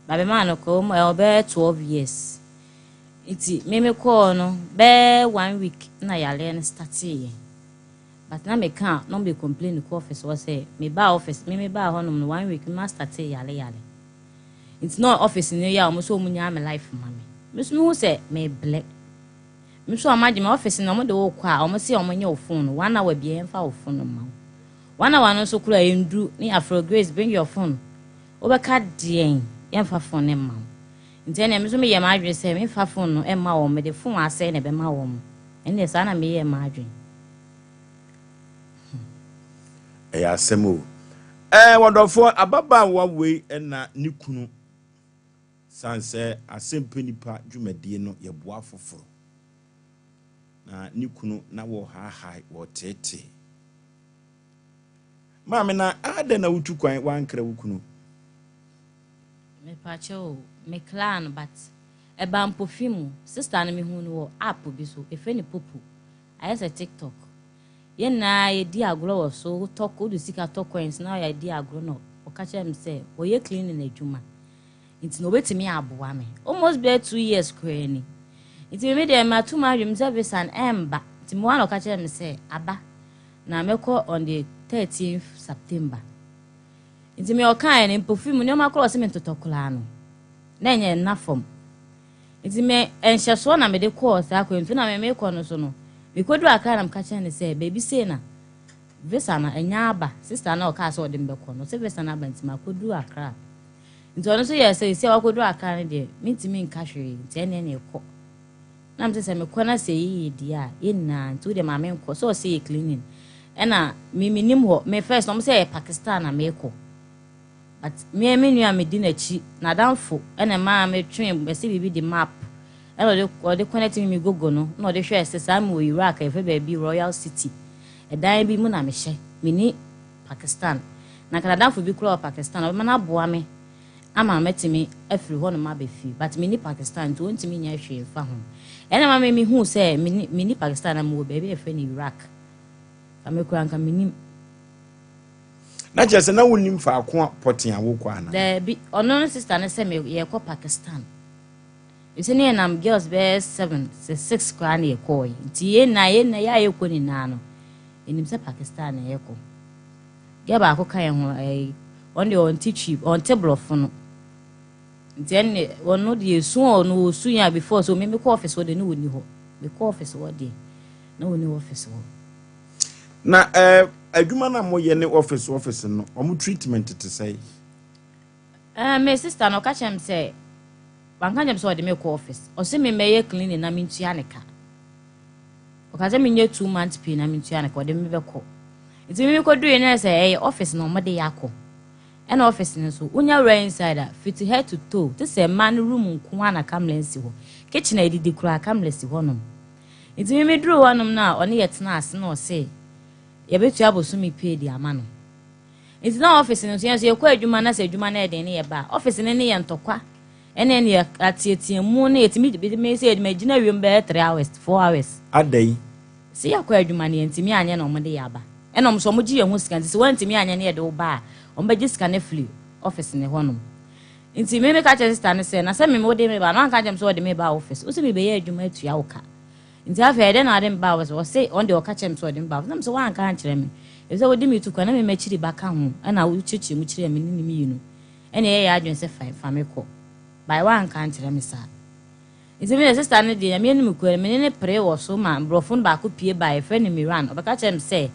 Ba bɛmaa no kɔ mu ɛwɔ bɛyɛ 12 years. Nti me me kɔɔ no bɛyɛ one week na yareɛ no starteeɛ. But na meka a na ɔmo bɛ complain kɔ office hɔ sɛ me baa office, me me baa hɔ nom no one week me ma startee yale yale. Nti na office no yɛ a ɔmo sɛ ɔmo nyaa me life ma me. Me nso me hu sɛ me blɛ. Me nso ɔmo agye me office no ɔmo de wo kɔ a ɔmo se ɔmo nye wo phone no one hour bia yɛnfa wo phone no mma wo. One hour no nso koraa ɛnduru ne yɛafrɛ wo Grace bring your phone. Wobɛka deɛn yɛnfa phone no mma wo. Nti ɛneɛ me nso meyɛɛ m'adwene sɛ memfa phone no mma wɔn mede phone asɛe na ɛbɛma wɔn. Ɛnneɛ saa na meyɛɛ m'adwene. Ɛyɛ asɛm o. Ɛɛ wɔdɔfoɔ ababaawa wei na ne kunu sane sɛ asɛmpɛ nipa dwumadie no yɛboa afoforo na ne kunu na wɔhaahae wɔteetee. Maame na adɛn na wotu kwan wankra wo kunu? Mepakyɛ o, me klaa no but ɛbaa mpofi mu. Sister no mehuu no wɔ app bi so, yɛfrɛ no Popo. Ayɛ sɛ TikTok. Yɛn nyinaa yɛdi agorɔ wɔ so, wotɔ wode sika tɔ coins na yɛadi agorɔ na ɔka kyerɛɛ me sɛ ɔyɛ cleaning adwuma nti na ɔbɛtumi aboa me. Almost bɛyɛ 2 years koraa ni. Nti me deɛ mato m'adwene mu sɛ visa no ɛmba. Nti mewɔ na ɔka kyerɛɛ me sɛ aba na mɛkɔ on the 13th September. Nti me ɔkaeɛ no mpofi mu nneɛma koraa ɔse me ntotɔ koraa no na ɛnyɛ nna fam. Nti me nhyɛsoɔ na mede kɔɔ saa kwan na me mekɔ no so no mekɔduru Accra na meka kyerɛ no sɛ baabi sei na visa no ɛnya aba. Sister na ɔkaa sɛ ɔde me bɛkɔ no ɔsɛ visa no aba nti makɔduru Accra. Nti ɔno nso yɛ sɛ sɛ wakɔduru Accra no deɛ mentumi nka hwee nti ɛneɛ na ɛkɔ. Na mesɛ sɛ mekɔ na sɛ yɛyɛ deɛ a yɛn nyinaa nti wodeɛ ma menkɔ sɛ ɔsɛ yɛ cleaning ɛna me menim hɔ me first na ɔmo sɛ yɛ Pakistan na mekɔ. But me me nua a medi n'akyi n'adamfo ɛna ɛmaa metwe ɛsɛ biribi de map ɛna ɔde ɔde connect me me Google no na ɔde hwɛɛ sɛ saa mewɔ Iraq a yɛfrɛ baabi Royal City ɛdan bi mu na mehyɛ menni Pakistan na nka n'adamfo bi koraa wɔ Pakistan ɔbɛma no aboa me ama mɛtumi afiri hɔnom aba fie but menni Pakistan nti ɔntumi nyɛ hwee mfa ho ɛna ma me mehuu sɛ menni menni Pakistan na mewɔ baabi a yɛfrɛ no Iraq ka me koraa nka mennim. Na kyerɛ sɛ na wonnim faako a pɔtee a wokɔ anaa? Daabi, ɔno ne sister no sɛ me yɛkɔ Pakistan. Nti ne yɛnam girls bɛyɛ seven sɛ six koraa na yɛkɔɔe. Nti yɛn nyinaa yɛn nyinaa yɛ a yɛkɔ nyinaa no, yɛnim sɛ Pakistan na yɛkɔ. Girl baako ka yɛn ho ɛyi, ɔno deɛ ɔnte Twi, ɔnte borɔfo no. Nti ɛnne ɔno deɛ esu a ɔno ɔsu yɛn a before so me mekɔ office hɔ deɛ ne ɔnni hɔ. Mekɔ office hɔ deɛ na ɔnni office hɔ. Na ɛɛ adwuma no a moyɛ ne office office no, wɔn treatment te sɛn? Ɛɛ me sister no ɔka kyerɛ me sɛ wanka kyerɛ me sɛ ɔde me kɔ office. Ɔse me mmɛyɛ cleaning na mentua ne ka. Ɔka sɛ menyɛ 2 months pay na mentua ne ka ɔde me bɛkɔ. Nti me mekɔduruiɛ no sɛ ɛyɛ office na ɔmo de yɛ akɔ. Ɛna office no nso wonya wura inside a fiti head to toe te sɛ mmaa no room nko ara na camera nsi hɔ. Kitchen a yɛdidi koraa camera si hɔnom. Nti me meduruu hɔnom no a ɔne yɛ tenaa ase na ɔse yɛbɛtua bosome pay de ama no. Nti na office no nso yɛn nso yɛkɔ adwuma na sɛ adwuma no yɛ den ne yɛba a office no ne yɛ ntɔkwa ɛne ɛne yɛ ateateamu ne yɛtumi me sɛ yɛde magyina wiem bɛyɛ 3 hours 4 hours. Adɛn? Sɛ yɛkɔ adwuma no yɛntumi anyɛ na wɔde yɛ aba. Ɛna wɔn nso wɔgye yɛn ho sika nti sɛ wɔantumi anyɛ ne yɛde wo ba a wɔbɛgye sika no afiri office ne hɔnom. Nti me meka kyerɛ sister no sɛ na sɛ me wode me ba no anka kyerɛ me sɛ wɔde me ba office wo sɛ mebɛyɛ adwuma atua wo ka. Nti afei ɛdɛn na ɔde me ba office ɔse ɔno deɛ ɔka kyerɛ me sɛ ɔde me ba office na me sɛ woanka ankyerɛ me ɛfiri sɛ wode me tu kwan na me m'akyiri ba ka ho ɛna wokyerɛkyerɛ mu kyerɛɛ me ne ne mmienu ɛna ɛyɛ yɛ adwene sɛ fa me kɔ bae woanka ankyerɛ me saa. Nti me deɛ sister no deɛ Nyame anim kura no me ne no peree wɔ so ma mborɔfo no baako pue bae yɛfrɛ no Miran ɔbɛka kyerɛɛ me sɛ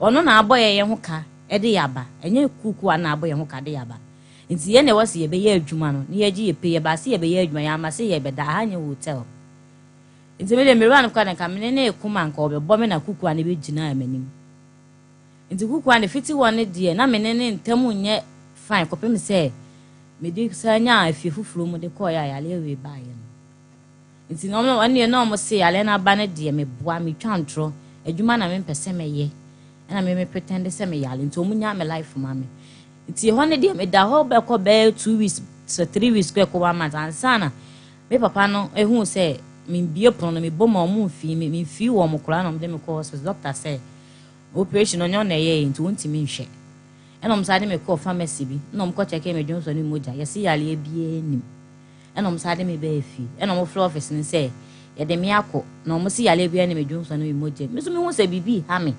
ɔno na abɔ yɛn ho ka de yɛ aba ɛnyɛ kuukuu a na abɔ yɛn ho ka de yɛ aba nti yɛn na ɛwɔ sɛ yɛbɛyɛ adwuma no na yɛgye yɛ pay yɛbaa sɛ yɛbɛyɛ adwuma yɛamma sɛ yɛbɛda aha nyɛ hotel nti me deɛ Miran koraa deɛ nka me ne no reko ma nka ɔbɛbɔ me na kuukuu a na ɛbɛgyinaa m'anim nti kuukuu a na fiti hɔ no deɛ na me ne ne ntam nyɛ fine kɔpem sɛ mede san nyaa afie foforɔ mu de kɔeɛ a yareɛ wei baeɛ no. Nti na ɔmo ɛnneɛ na ɔmo se yareɛ no aba no deɛ meboa metwa ntorɔ adwuma na mempɛ sɛ mɛyɛ ɛna me me pretend sɛ meyare nti ɔmo nyaa me life ma me. Nti ɛhɔ no deɛ meda hɔ bɛkɔ bɛyɛ 2 weeks sɛ 3 weeks kɔ ɛkɔ one month ansa na me papa no ehuu sɛ membie pono no mebɔ mu a ɔmo mfii me memfii wɔn koraa na ɔmo de me kɔ hospital doctor sɛ operation no ɔnyɛ ɔna ɛyɛɛ nti wɔntumi nhwɛ. Ɛna ɔmo san de me kɔɔ pharmacy bi na ɔmo kɔ kyɛkɛɛ me dwonsɔ ne mogya yɛse yareɛ biaa nnim ɛna ɔmo san de me baa fie ɛna ɔmo frɛ office no sɛ yɛde me akɔ na ɔmo se yareɛ biaa nni me dwonsɔ ne me mogya mu. Me nso mehu sɛ biribi ha me.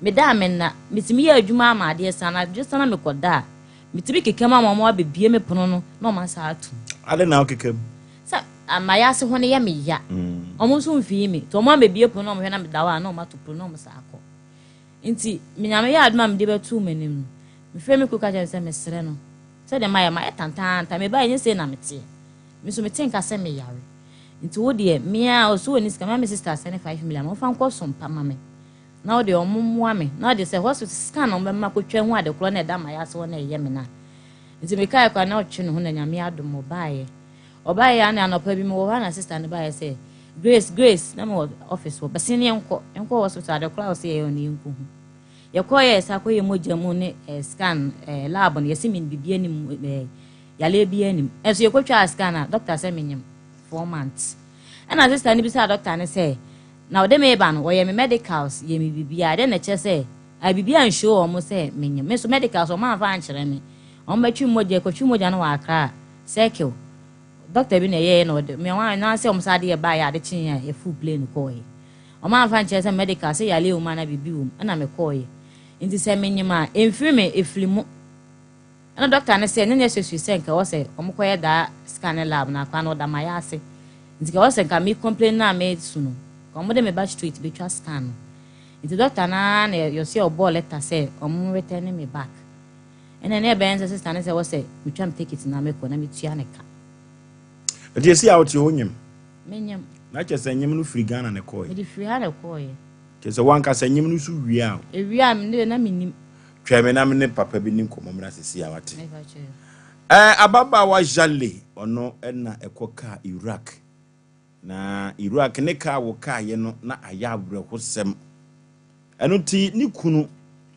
Meda a menna. Metumi yɛ adwuma ama adeɛ sa, anadwo sa na mekɔda a, metumi keka mu ama wɔn abɛbue me pono no na wɔn asan atom. Adɛn na wokeka mu? Sɛ m'ayase hɔ no yɛ me ya. Wɔn nso mfii me. Nti wɔn abɛbue pono na wɔhwɛ na meda hɔ a na wɔato pono na wɔsan akɔ. Nti me Nyame yɛ adom a mede bɛtoo m'anim no, mefrɛɛ me kunu ka kyerɛɛ no sɛ mesrɛ no, sɛdeɛ mayɛ, mayɛ tantaanta, mebaeɛ nyɛ sei na meteɛ. Me nso mete nka sɛ meyare. Nti wo deɛ, me ara, ɔse ɔnni sika, me ara me sister asɛne 5 million ama ɔmfa nkɔ so mpa ma me. Na wo deɛ ɔmo mmoa me. Na ɔde sɛ hospital scan na ɔmo bɛma makɔtwa hu ade korɔ na ɛda m'ayase hɔ na ɛyɛ me no a. Nti mekaeɛ koraa na ɔtwe ne ho na Nyame adom ɔbaeɛ. Ɔbaeɛ a na anɔpa bi mewɔ hɔ a na sister no baeɛ sɛ Grace, Grace, na mewɔ office hɔ, bɛsen yɛnkɔ, yɛnkɔ hospital ade korɔ a ɔsɛ yɛyɛ no yɛnkɔ hu. Yɛkɔɔ yɛ sa kɔyɛ mogya mu ne eh, scan eh, lab no yɛse me biribi anim eh, yareɛ bi anim. Ɛnso yɛkɔtwaa scan a doctor sɛ menyem 4 months. Ɛna sister no bisaa doctor no sɛ na ɔde me ba no wɔyɛ me medicals yɛ me biribiara dɛn na ɛkyerɛ sɛ a biribiara nhyɛ wɔn sɛ menyem. Me nso medicals wɔn amfa ankyerɛ me. Wɔn bɛtwe mogya kɔtwe mogya no wɔ Accra circle. Doctor bi na ɛyɛɛ na ɔde me wɔn anaasɛ wɔn sa adeɛ baeɛ ade kyeeɛ a yɛfuu plane kɔɔeɛ. Wɔn amfa nkyerɛ sɛ medical sɛ yareɛ wɔ mu anaa biribi wɔ mu ɛna mekɔɔeɛ. Nti sɛ menyem a ɛmfiri me ɛfiri mu. Ɛna doctor no sɛ ne na ɛsuasua sɛ nka ɛwɔ sɛ wɔn kɔyɛ daa scan ne lab na akora no ɔda ma yɛ ase. Nti ka ɛwɔ sɛ nka me complain na me su no nka wɔn de me ba straight betwa scan no. Nti doctor no ara na yɛsɛ ɔbɔɔ letter sɛ wɔn return me back. Ɛna ne ɛbɛyɛ sɛ sister no sɛ ɛwɔ sɛ metwa me ticket na mekɔ na metua ne ka. Nti esi a wote hɔ nyim? Menyim. Na kyerɛ sɛ nyim no firi Ghana na ɛkɔɔɛ? Mede firi ha na ɛkɔɔɛ. Kyerɛ sɛ wankasa nyim no so wie a? Ewie a me na menim. Twɛn me na me ne papa bi ni nkɔmmɔ mmra sisi a wate. Ɛɛ ababaawa Jale ɔno na ɛkɔ kaa Iraq. Na Iraq ne kaa wɔ kaayɛ no na ayɛ awerɛhosɛm. Ɛno nti ne kunu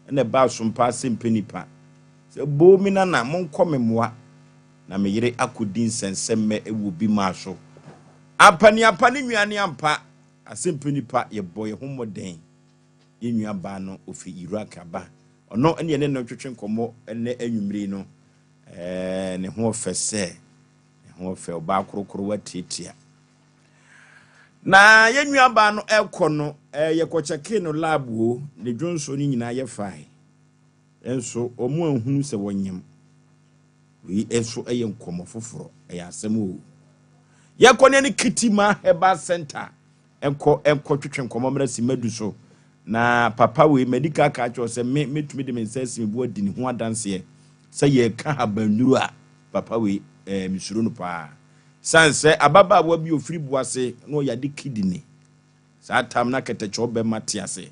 na ɛbaa sompa ase mpɛ nipa. Sɛ boo me nana monkɔ me mmoa na me yere akɔdi nsɛnsɛmmɛ wɔ bi maa so. Ampaniampa ne nua ne ampa asɛmpɛ nipa yɛbɔ yɛn ho mmɔden. Yɛn nua baa no ofiri Iraq aba. Ɔno ne yɛne no twetwe nkɔmmɔ ɛnɛ anwummere no. Ɛɛ ne ho ɔfɛ sɛ ne ho ɔfɛ ɔbaa korokoro watiatia. Na yɛn nua baa no ɛkɔ no ɛɛ yɛkɔkyɛkee no lab o ne dwonso no nyinaa yɛ fae. Nso wɔn anhunu sɛ wɔnyam. Wei nso yɛ nkɔmmɔ foforɔ ɛyɛ asɛm o. Yɛkɔ ne ne Kitima Herbal Center nkɔ nkɔ twetwe nkɔmmɔ mmerɛ si madu so. Na papa wei medical ka kyerɛ sɛ me metumi de me nsa asi me bo adi ne ho adanseɛ sɛ yɛka habannuro a papa wei ɛɛ mesuro no paa. San sɛ ababaawa bi ofiri Boase na ɔyɛ ade kidney. Saa tam na kɛtɛkyɛw bɛma te ase.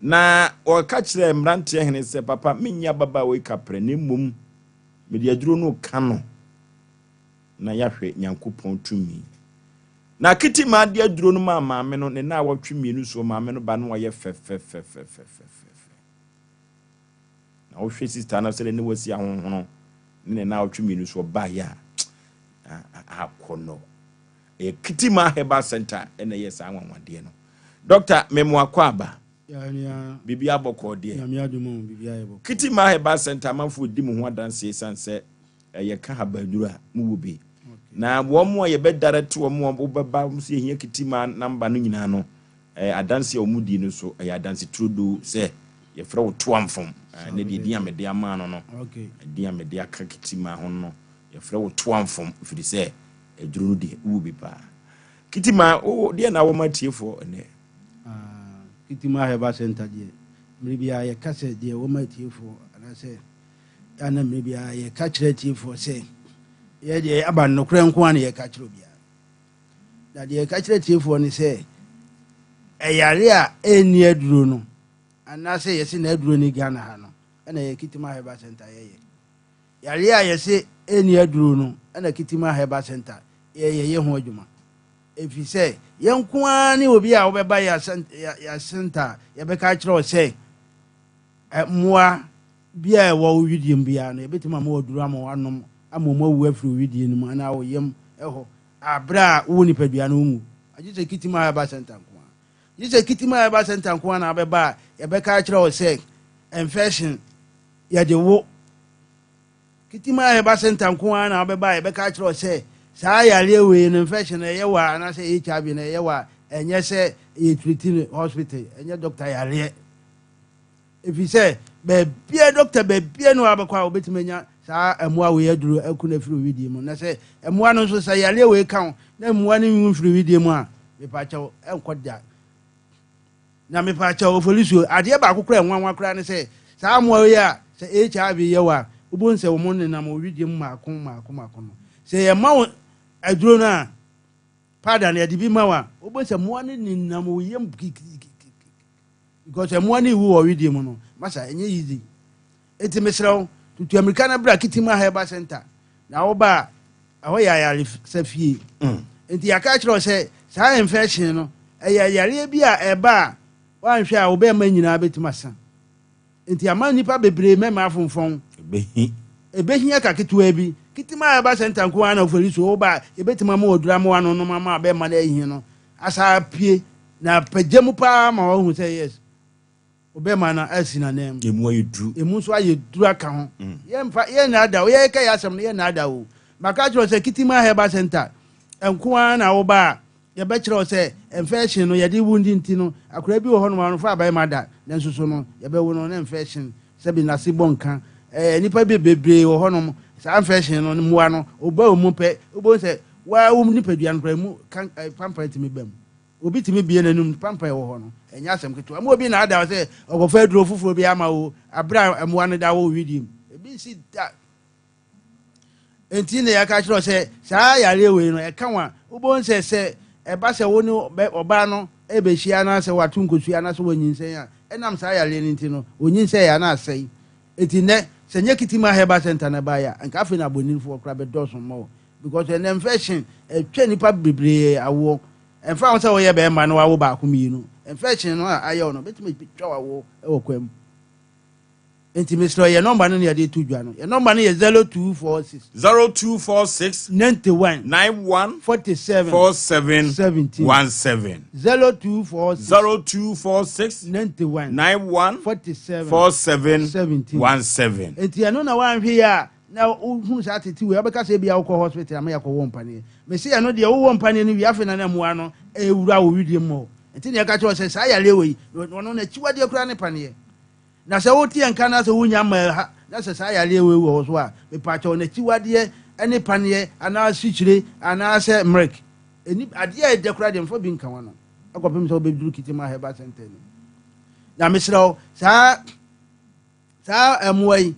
Na ɔka kyerɛ mmeranteɛ hene sɛ papa menyɛ ababaawa yi kaprɛ na mmom mede aduro no ka no na yɛahwɛ Nyankopɔn tumi. Na Kitima de aduro no maa maame no ne na awɔtwe mmienu soɔ maame no ba no ayɛ fɛfɛfɛfɛfɛfɛ. Na wohwɛ sister no sɛdeɛ ne wasi ahohono ne ne na awɔtwe mmienu soɔ baeɛ a akɔnɔ. Ɛyɛ Kitima Herbal Center ɛna ɛyɛ saa anwanwadeɛ no. Doctor memoakɔ aba. Biribi abɔkɔɔ deɛ. Kitima Herbal Center amanfoɔ di mo ho adanseɛ ɛsiane sɛ ɛyɛ ka habannuro a mowɔ bi. Na wɔn a yɛbɛdare te wɔn a wɔbɛba wɔn sɛ yɛhia Kitima namba no nyinaa no adanseɛ a wɔn di no so ɛyɛ adanse turodoo sɛ yɛfrɛ wo toamfom. Ne deɛ din a mede ama no no din a mede aka Kitima ho no yɛfrɛ wo toamfom ɛfiri sɛ aduro no deɛ wowɔ bi paa. Kitima wo deɛ na wɔma atiefoɔ ɛnɛ. Kitima Herbal Center deɛ mmere biara yɛka sɛ deɛ wɔma atiefoɔ anaasɛ ana mmere biara yɛka kyerɛ atiefoɔ sɛ yɛ deɛ aba nokorɛ nko a na yɛka kyerɛ obiara. Na deɛ yɛka kyerɛ atiefoɔ ne sɛ ɛyare a ɛnni aduro no anaasɛ yɛse na aduro ni Ghana ha no ɛna yɛ Kitima Herbal Center yɛyɛ. Yare a yɛse ɛnni aduro no ɛna Kitima Herbal Center yɛyɛ ho adwuma. Ɛfiri sɛ yɛn nko ara ne obi a wobɛba yɛ center a yɛbɛka akyerɛ wo sɛ mmoa bi a ɛwɔ wo widie mu biara no yɛbɛtumi ama waduro ama wanom ama ɔmu awu afiri wo widie no mu anaa wo yam ɛhɔ aberɛ a wowɔ nipadua no nwu. Agye sɛ Kitima Herbal Center nko ara. Gye sɛ Kitima Herbal Center nko ara na wobɛba a yɛbɛka akyerɛ wo sɛ infection yɛde wo. Kitima Herbal Center nko ara na wobɛba a yɛbɛka akyerɛ wo sɛ saa yareɛ wei no infection no ɛyɛ wɔ a anaasɛ HIV no ɛyɛ wɔ a ɛnyɛ sɛ yɛ treat no hospital ɛnyɛ doctor yareɛ. Ɛfiri sɛ baabiara, dɔkta baabiara nni hɔ a wobɛkɔ a wobɛtumi anya saa mmoa wei aduro aku no afiri wo wedeɛ mu. Na sɛ mmoa no nso, sɛ yareɛ wei ka wo na mmoa no nwu mfiri wedeɛ mu a, mepakyɛw, ɛnkɔ da. Na mepakyɛw, Oforisuo, adeɛ baako koraa a ɛnwanwa koraa ne sɛ, saa mmoa wei a sɛ HIV yɛ wo a, wobɛhu sɛ wɔn nenam wo wedeɛ mu mmaako mmaako mmaako no, sɛ yɛma wo aduro no a, powder no yɛde bi ma wo a, wobɛhu sɛ mmoa no nenam wo yam kikikiki. Because mmoa no rewu wɔ wedeɛ mu no, masa, ɛnyɛ easy. Enti mesrɛ wo, tutu amirika na bra Kitima Herbal Center. Na woba a, ɛhɔ yɛ ayaresa fie. Enti yɛaka akyerɛ wo sɛ saa infection no, ɛyɛ yareɛ bi a ɛba a, woanhwɛ a wo bɛrima nyinaa bɛtumi asa. Enti ama nnipa bebree mmarima afomfɔn. Ɛbɛhi. Ɛbɛhia ka ketewaa bi. Kitima Herbal Center nko ara na ofori so. Woba a, yɛbɛtumi ama wo aduru ama woanonom ama bɛrima no ahi no asa apue. Na pagya mu paa ma wahu sɛ yes. Ɔbɛma no asi n'ananmu. Emu ayɛ duru. Emu nso ayɛ duru aka ho. Yɛmfa, yɛnnaadaa o. Yɛreka yɛn asɛm no, yɛnnaadaa o. Maka akyerɛ wo sɛ Kitima Herbal Centre nko ara na woba a, yɛbɛkyerɛ wo sɛ infection no, yɛde wo ndi nti no, akwadaa bi wɔ hɔnom a ɔmfaa barima da, nanso so no, yɛbɛwo no na infection, sɛbe n'ase bɔ nka. Ɛɛ, nnipa bi bebree wɔ hɔnom, saa infection no, mmoa no, ɔba wo mu pɛ, wobɛhu sɛ wo ara wo nipadua no koraa, emu kan, pampan tumi ba mu. Obi tumi bue n'anom pampan wɔ hɔ no, ɛnyɛ asɛm ketewa. Mma obi nnaadaa wo sɛ ɔkɔfa aduro foforɔ bi ama wo bere a mmoa no da wo wedeɛ mu. Ebi nsi da. Enti na yɛaka akyerɛ wo sɛ saa yareɛ wei no, ɛka wo a, wobɛhu sɛ sɛ ɛba sɛ wo ne ɔbaa no rebɛhyia anaasɛ wato nkosua anaasɛ wanyinsɛn a, ɛnam saa yareɛ no nti no, ɔnyinsɛn a na asɛe. Enti nnɛ, sɛ nyɛ Kitima Herbal Center na ɛbaeɛ a, anka afei na abɔninifoɔ koraa bɛdɔɔso mma wo. Because ɛnnɛ infection ɛtwa nnipa bebree awoɔ. Ɛmfa ho sɛ woyɛ bɛrima na wawo baako mmienu, infection no a ayɛ wo no bɛtumi atwa w'awoɔ wɔ kwan mu. Nti mesrɛ yɛ nɔmba no na yɛde to dwa no. Yɛ nɔmba no yɛ 0246. 0246. 91. 91. 47. 47. 17. 17. 0246. 0246. 91. 91. 47. 47. 17. 17. Nti ɛno na woanhwɛ yie a na wohunu saa tete wei a, wobɛka sɛ ebia wokɔ hospital ama yɛakɔwɔ wo mpaneɛ. Mese ɛno deɛ wowɔ mpaneɛ no wie afei na na mmoa no ɛrewura wo wedeɛ mu hɔ. Nti na yɛka kyerɛ wo sɛ saa yareɛ wei, ɔno n'akyiwadeɛ koraa ne paneɛ. Na sɛ wote yɛn nka na sɛ wonya mmaa ha na sɛ saa yareɛ wei wɔ wo so a, mepaakyɛw n'akyiwadeɛ ne paneɛ anaa sikyire anaasɛ mmerek. Ɛni adeɛ a ɛdɛ koraa deɛ mfa bi nka w'ano akɔpem sɛ wobɛduru Kitima Herbal Center no. Na mesrɛ wo saa Saa mmoa yi,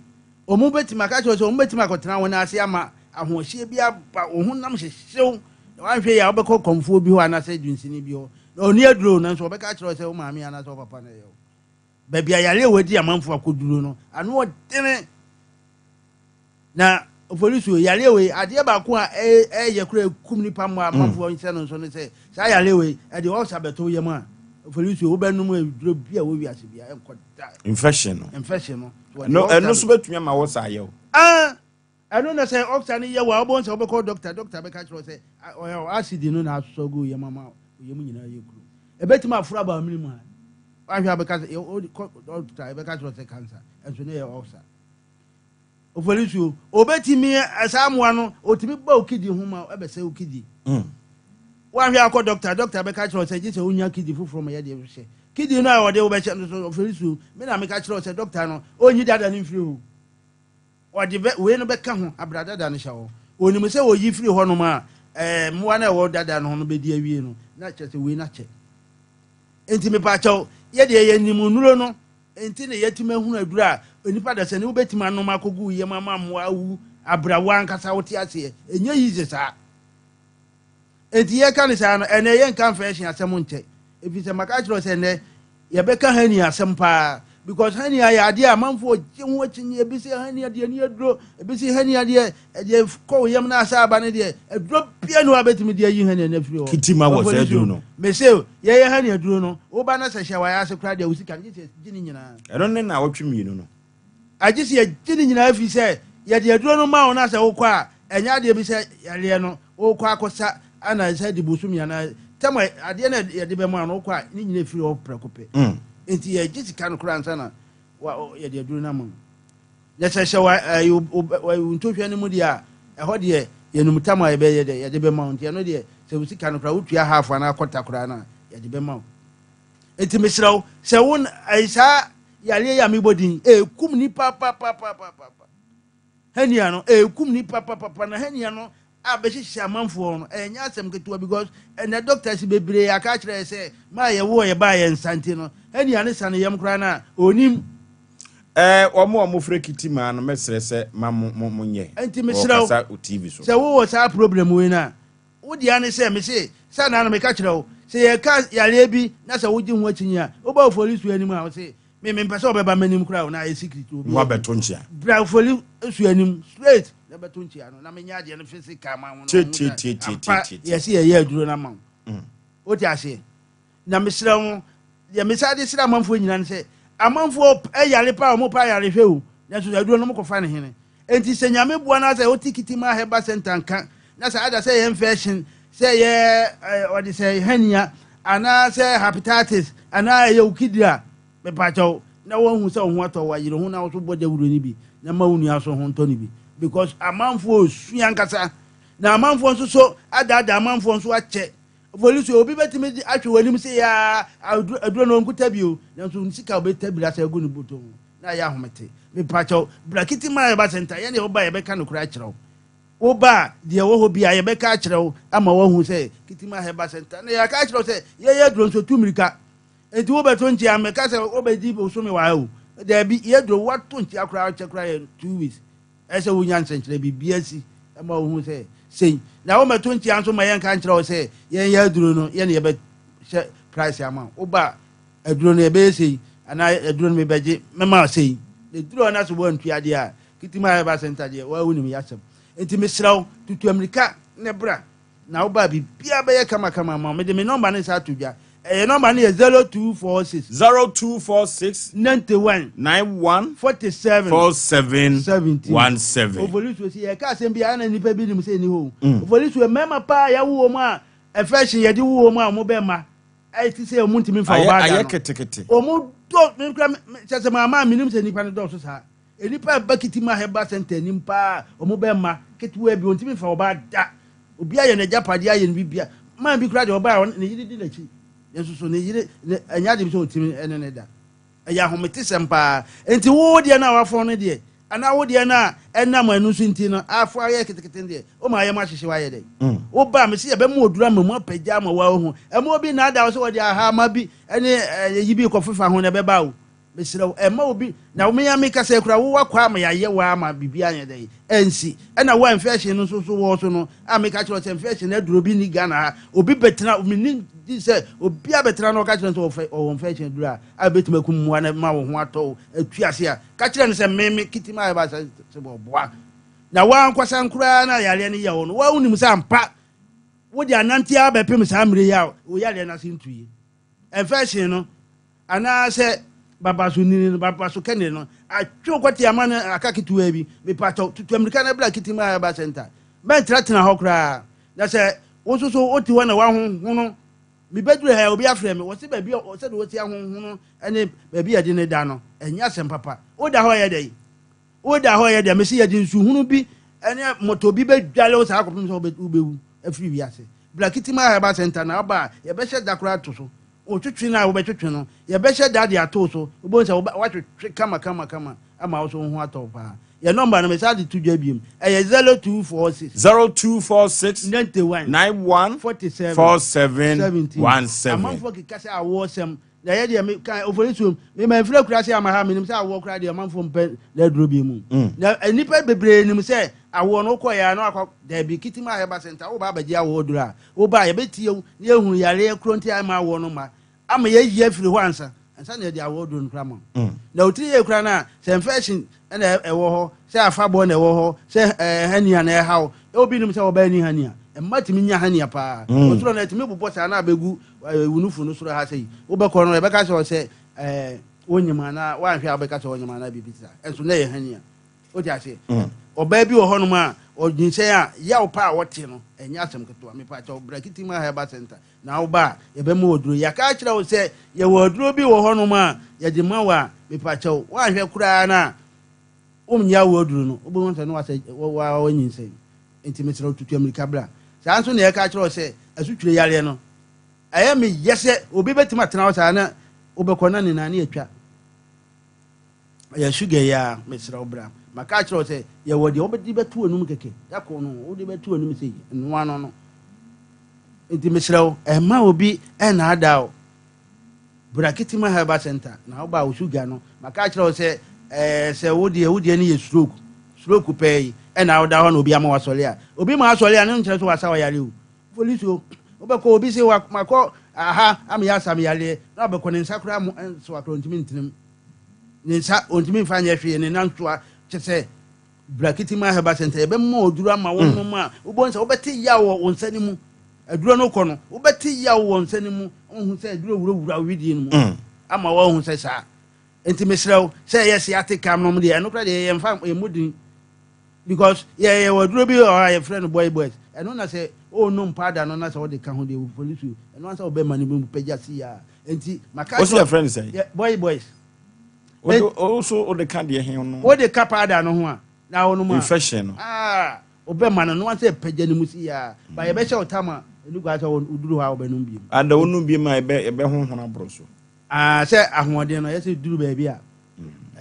wɔbɛtumi aka akyerɛ wo sɛ wɔbɛtumi akɔtena wo nan ase ama ahoɔhyeɛ bi aba, wo honam hyehyew, na woanhwɛ yie a wobɛkɔ kɔmfoɔ bi hɔ anaasɛ dunsini bi hɔ, na ɔnni aduro, nanso ɔbɛka akyerɛ wo sɛ wo maame anaasɛ wo papa na ɛyɛ wo. Baabi a yareɛ wɔ adi amanfoɔ akɔduro no, ano ɔdene. Na oforisuo, yareɛ wei, adeɛ baako a ɛyɛ koraa ɛkum nipa mmoa amanfoɔ nhyɛ no nso ne sɛ, saa yareɛ wei, ɛde ɔlsa bɛto wo yam a, oforisuo, wobɛnom aduro bi a ɛwɔ wiase bi a, ɛnkɔ da. Infection no. Infection no. Ɛno ɛno nso bɛtumi ama ɔlsa ayɛ wo. Ah, ɛno na sɛ ɔlsa no yɛ wo a, wobɛhu sɛ wobɛkɔ dɔkta, dɔkta bɛka kyerɛ wo sɛ, ɔyɛ acid no na asosɔ gu wo yam ama wo yam nyinaa yɛ kuro. Ɛbɛtumi aforo aba wo mene mu ha. Woahwɛ a bɛka sɛ, kɔ dɔkta, ɛbɛka kyerɛ wo sɛ cancer, ɛnso ne yɛ ɔlsa. Oforisuo, obetumi saa mmoa no, otumi ba wo kidney ho ma ɛbɛsɛe wo kidney. Woanhwɛ akɔ dɔkta, dɔkta bɛka kyerɛ wo sɛ gye sɛ wonya kidney foforɔ ma yɛde hyɛ. Kidney no a ɔde wobɛhyɛ no so, oforisuo, me na meka kyerɛ wo sɛ dɔkta no, ɔnyi dada no mfiri hɔ. Ɔde bɛ, wei no bɛka ho, abra dada no hyɛ hɔ. Onim sɛ oyi firi hɔnom a, ɛɛ, mmoa no a ɛwɔ dada no ho no bɛdi awie no, na kyerɛ sɛ wei no akyɛ. Enti mepaakyɛw, yɛdeɛ yɛnim nnuro no, Enti na yɛatumi ahunu aduru a onipa dasani wobɛtumi anom akɔgu wo yam ama mmoa awu abrɛ a wo ankasa wote aseɛ. Ɛnyɛ easy saa. Enti yɛka no saa no, ɛnɛ yɛnka infection asɛm nkyɛ. Ɛfiri sɛ maka akyerɛ wo sɛ ɛnɛ yɛbɛka hernia asɛm paa. Because hernia yɛ adeɛ a amanfoɔ gye ho akyinnye. Ebi sɛ hernia deɛ ni aduro, ebi sɛ hernia deɛ ɛdeɛ kɔ wo yam na asa aba no deɛ, aduro bia ni hɔ a bɛtumi de ayi hernia no afiri hɔ. Kitima wɔ saa aduro no. Mese yɛyɛ hernia aduro no, woba na sɛ hyɛ wayɛ ase koraa deɛ wo sika no gye sɛ gye ne nyinaa. Ɛno ne naawɔtwe mmienu no. Agye sɛ yɛgye ne nyinaa firi sɛ yɛde aduro no ma wo na sɛ wokɔ a ɛnyɛ adeɛ bi sɛ yareɛ no wokɔ akɔsa ana sɛ de bosome anaa tɛm a adeɛ no yɛde bɛma no wokɔ a ne nyinaa firi hɔ prɛko pɛ. Nti yɛgye sika no koraa ansa na yɛde aduro no ama wo. Na sɛ hyɛ wo ntohwɛ no mu deɛ a, ɛhɔ deɛ yɛnum tam a yɛbɛyɛ dɛ yɛde bɛma wo. Nti ɛno deɛ sɛ wo sika no koraa wotua half anaa kɔta koraa no a yɛde bɛma wo. Nti mesrɛ wo sɛ wo saa Yareɛ yi a mebɔ din, ɛkum nipa papapapapa. Hernia no, ɛkum nipa papapa. Na hernia no a bɛhyehyɛ amanfoɔ no, ɛnyɛ asɛm ketewa because ɛnɛ doctors bebree aka akyerɛ yɛ sɛ maa yɛwoɔ yɛ baa yɛ nsa nti no, hernia no sane yam koraa no a, ɔnim. Ɛɛ, wɔn a wɔfrɛ kiti maa no, mɛsrɛ sɛ ma mo mo monyɛ. Nti mesrɛ wo, Wɔkasa wɔ TV so. sɛ wowɔ saa problem wei no a, Wo dea ne sɛ, mese, sɛ anaa no meka kyerɛ wo, sɛ yɛka yareɛ bi na sɛ wogye ho akyinnye a, woba Oforisuo anim a, wose, me mempɛ sɛ wɔbɛba m'anim koraa o, na ayɛ secret obiara Na wabɛto nkyea. Bra Oforisuo anim straight na bɛto nkyea no, na menyɛ adeɛ no physical ma wo na Tie wohu tie sɛ tie tie ampa tie tie. yɛse yɛyɛ aduro no ama wo. Wote aseɛ? Na mesrɛ wo, deɛ mesan de srɛ amanfoɔ nyinaa ne sɛ, amanfoɔ yare paa, wɔn pɛ ayarehwɛ o, nanso aduro no wɔkɔfa no hene? Enti sɛ Nyame boa na sɛ wote Kitima Herbal Centre nka, na sɛ ada sɛ ɛyɛ infection, sɛ ɛyɛ ɔde sɛ hernia, anaa sɛ hepatitis, anaa ɛyɛ wo kidney a, mepakyɛw, na wɔahu sɛ wo ho atɔ wo a, yere ho na wo so bɔ dawuro no bi, na ma wo nua nso ho ntɔ no bi. Because amanfoɔ resua ankasa, na amanfoɔ nso so adaadaa amanfoɔ nso akyɛ. Polisi, obi bɛtumi de ahwɛ w'anim sei ara, aduro aduro no ɔnkuta bi o, nanso ne sika a ɔbɛta bi asa agu ne bɔtɔ mu na ayɛ ahomete. Mepakyɛw, bra Kitima Herbal Center, yɛn deɛ woba a yɛbɛka nokorɛ akyerɛ wo. Woba a, deɛ ɛwɔ hɔ biara yɛbɛka akyerɛ wo ama woahu sɛ Kitima Herbal Center na yɛaka akyerɛ wo sɛ yɛyɛ aduro nso tu mmirika. Enti wobɛto nkyea, mmɛka sɛ wobɛdi bosome wɔ ha o. Daabi, yɛ aduro, woato nkyea koraa kyɛ koraa yɛ 2 weeks. Ɛsɛ sɛ wunya nsɛnkyerɛ, biribi asi ma wohu sɛ sei. Na wommɛto nkyea nso mma yɛnka nkyerɛ wo sɛ yɛnyɛ aduro no, yɛne yɛbɛhyɛ price ama wo. Woba a, aduro no yɛbɛyɛ sei, anaa aduro no mebɛgye, mɛma wo sei. Na ɛduru hɔ na sɛ woantua deɛ a, Kitima Herbal Center deɛ, wo ara wonim yɛn asɛm. Enti mesrɛ wo, tutu ammirika na bra. Na wo ba a, biribiara bɛyɛ kamakama ama wo. Mede me nɔmba no nsa ato dwa. Ɛyɛ nɔmba no yɛ 0246. 0246. 91. 91. 47. 47. 17. 17. Ofolisuo, sɛ yɛka asɛm bi a, ɛna nnipa bi nim sɛ ɛni hɔ o. Ofolisuo, mmarima paa a yɛawo wɔn a, ɛfɛhyen yɛde wo wɔn a wɔn bɛ mma, ɛte sɛ wɔn ntumi mfa Ayɛ ɔbaa da ayɛ no. ketekete. Wɔn dɔ, me kura, kyɛ sɛ maa maa menim sɛ nnipa no dɔɔso saa. Nnipa a ɛba Kitima Herbal Centre anim paa a wɔn bɛ mma ketewa bi, wɔntumi mfa ɔbaa da. Obi ayɛ n'agyapadeɛ ayɛ no bibia. Man bi koraa deɛ ɔbaa a ne yere di n'akyi. Nanso so ne yere ne ɛnyɛ ade bi sɛ ɔtumi ne ne da. Ɛyɛ ahometesɛm paa. Enti wo deɛ no a wafɔn no deɛ, anaa wo deɛ no a ɛnam ɛno so nti no afɔ ayɛ ketekete no deɛ, woma ayɛ mu ahyehye wo ayɛ dɛn? Woba a, mese yɛbɛma oduru ama mu apagya ama woahu. Ɛma obi nnaadaa wo sɛ wɔde ahama bi ne ayi bi rekɔfefa ho na ɛbɛba o. Mesrɛ wo, mma obi, na me ara mekasa yi koraa, wo w'akwaa ama yɛayɛ wo ara ma biribiara anyɛ dɛn, ansi. Ɛna wo a infection no nso so wɔ so no, a meka kyerɛ wo sɛ infection aduro bi nni Ghana ha, obi bɛtena, menni di sɛ obiara bɛtena na ɔka kyerɛ no sɛ ɔfɛ, ɔwɔ infection aduro a, a ɛbɛtumi akum mmoa na ɛma wo ho atɔ wo, atu ase a, ka kyerɛ no sɛ me, me Kitima Herbal sɛ ɔboa. Na wo ara nkwasan koraa na yareɛ no yɛ wo no, wo ara wonim sɛ ampa, wode anante ara bɛpem saa mmerɛ yi a wo yareɛ no ase ntuiɛ. Infection no, Anaasɛ babaso nini no, babaso kɛnɛ no, atwe wo kɔte ama no aka ketewaa bi. Mepakyɛw, tutu amirika na bra Kitima Herbal Center. Mɛntenatena hɔ koraa. Na sɛ wo nso so wote hɔ na woahonhono, mebɛduru ha yi, obi afrɛ me, wɔse baabi a sɛdeɛ wɔsi ahonhono ne baabi a yɛde no da no, ɛnyɛ asɛm papa. Woda hɔ yɛ dɛn? Woda hɔ yɛ dɛn? Mese yɛde nsuhunu bi ne moto bi bɛdwale wo saa kɔpem sɛ wobɛwu afiri wiase. Bra Kitima Herbal Center na woba a, yɛbɛhyɛ da koraa ato so. Wo twetwe no a wobɛtwetwe no, yɛbɛhyɛ da de ato wo so. Wobɛhu sɛ woatwetwe kama kama kama ama wo so wo ho atɔ wo paa. Yɛn nɔmba no, mesan de to dwa biom, ɛyɛ 0246. 0246 91 91 47 47 17. 17. Amanfoɔ keka sɛ awoɔsɛm Na ɛyɛ deɛ me ka oforisuom me ma mfiri akura se ama ha menim sɛ awoɔ koraa deɛ ɔmanfoɔ mpɛ n'aduro bi mu na nnipa bebree nim sɛ awoɔ no wokɔ yɛ ano akɔ daabi Kitima Herbal Center woba abɛgye awoɔ duro a woba a yɛbɛtie wo na yɛhunu yareɛ koro nti a ɛma awoɔ no ma ama yɛayi afiri hɔ ansa ansa na yɛde awoɔ duro no koraa ma wo na wotiri yɛ koraa no a sɛ infection na ɛwɔ hɔ, sɛ afabɔ na ɛwɔ hɔ, sɛ ɛɛ hernia na ɛhaw. Obi nim sɛ ɔbaa ni hernia. Mma tumi nya hernia paa. Osoro no ɛtumi bobɔ saa na abɛgu ɛɛ wo nufu no soro ha sɛ yi. Wobɛkɔ no ɛbɛka sɛ ɔsɛ ɛɛ wonyim anaa woanhwɛ a wobɛka sɛ ɔnyim anaa biribi saa. Ɛnso na ɛyɛ hernia. Wote aseɛ? Ɔbaa bi wɔ hɔnom a ɔnyinsɛn a yaw paa a ɔte no ɛnyɛ asɛm ketewa. Mepa kyɛw bra Kitima Herbal Center Na wo ba a, yɛbɛma wo aduro. Yɛaka akyerɛ wo sɛ yɛwɔ aduro bi wɔ hɔnom a yɛde ma wo a, mepakyɛw, woanhwɛ koraa no a, wonyɛ wo aduro no, wobɛhu sɛ na wasɛ wanyinsɛn. Enti mesrɛ wo, tutu amirika bra. Saa nso na yɛka akyerɛ wo sɛ asutwire yareɛ no, ɛyɛ me yɛ sɛ obi bɛtumi atena hɔ saa na wobɛkɔ na ne nan ne atwa. Ɛyɛ sugar yi ara, mesrɛ wo bra. Maka akyerɛ wo sɛ yɛwɔ deɛ wobɛde bɛto w'anum kɛkɛ, da koro no wode bɛto w'anum sei, ɛnoa no no. Nti mesrɛ wo, ɛmma obi ɛnnaadaa wo. Bra Kitima Herbal Center na woba a wo sugar no, maka akyerɛ wo sɛ ɛɛ sɛ wo deɛ wo deɛ no yɛ stroke, stroke pɛɛ yi ɛna woda hɔ na obi ama wasɔre a, obi ma asɔre a ne nkyerɛ sɛ wasa ɔyare o. Police o, wobɛkɔ obi se makɔ aha ameyɛ asa me yareɛ na wabɛkɔ ne nsa koraa mo nso akora ntumi ntenam. Ne nsa ɔntumi mfa nyɛ hwee, ne nan nso a kyɛ sɛ bra Kitima Herbal Center yɛbɛma oduro ama wo nom a wobɛhu sɛ wobɛte yaw wɔ wo nsa no mu. Aduro no kɔ no wobɛte yaw wɔ nsa no mu, wohu sɛ aduro wurawura wo wedeɛ no mu ama woahu sɛ saa. Nti mesrɛ wo sɛ ɛyɛ sciatic kam nom deɛ ɛno koraa deɛ yɛmfa yɛmmɔ din because yɛ yɛwɔ aduro bi wɔ hɔ a yɛfrɛ no boy boys ɛno na sɛ ɔnom powder no na sɛ wode ka ho deɛ wo polisi ɛno ansa wobɛma no mu pagya si a nti maka Wosi yɛfrɛ no sɛn? Yɛ boy boys. Wode wo wode ka deɛ he no. Wode ka powder no ho a na wonom a. Infection no. Ah, wobɛma no no ansa pagya no mu si a ba yɛbɛhyɛ wo tam a ɛni kwa sɛ woduru hɔ a wobɛnom biom. Ada wonom biom a ɛbɛ ɛbɛhonhono aboro so. Ah, sɛ ahoɔden no ɛyɛ sɛ duru baabi a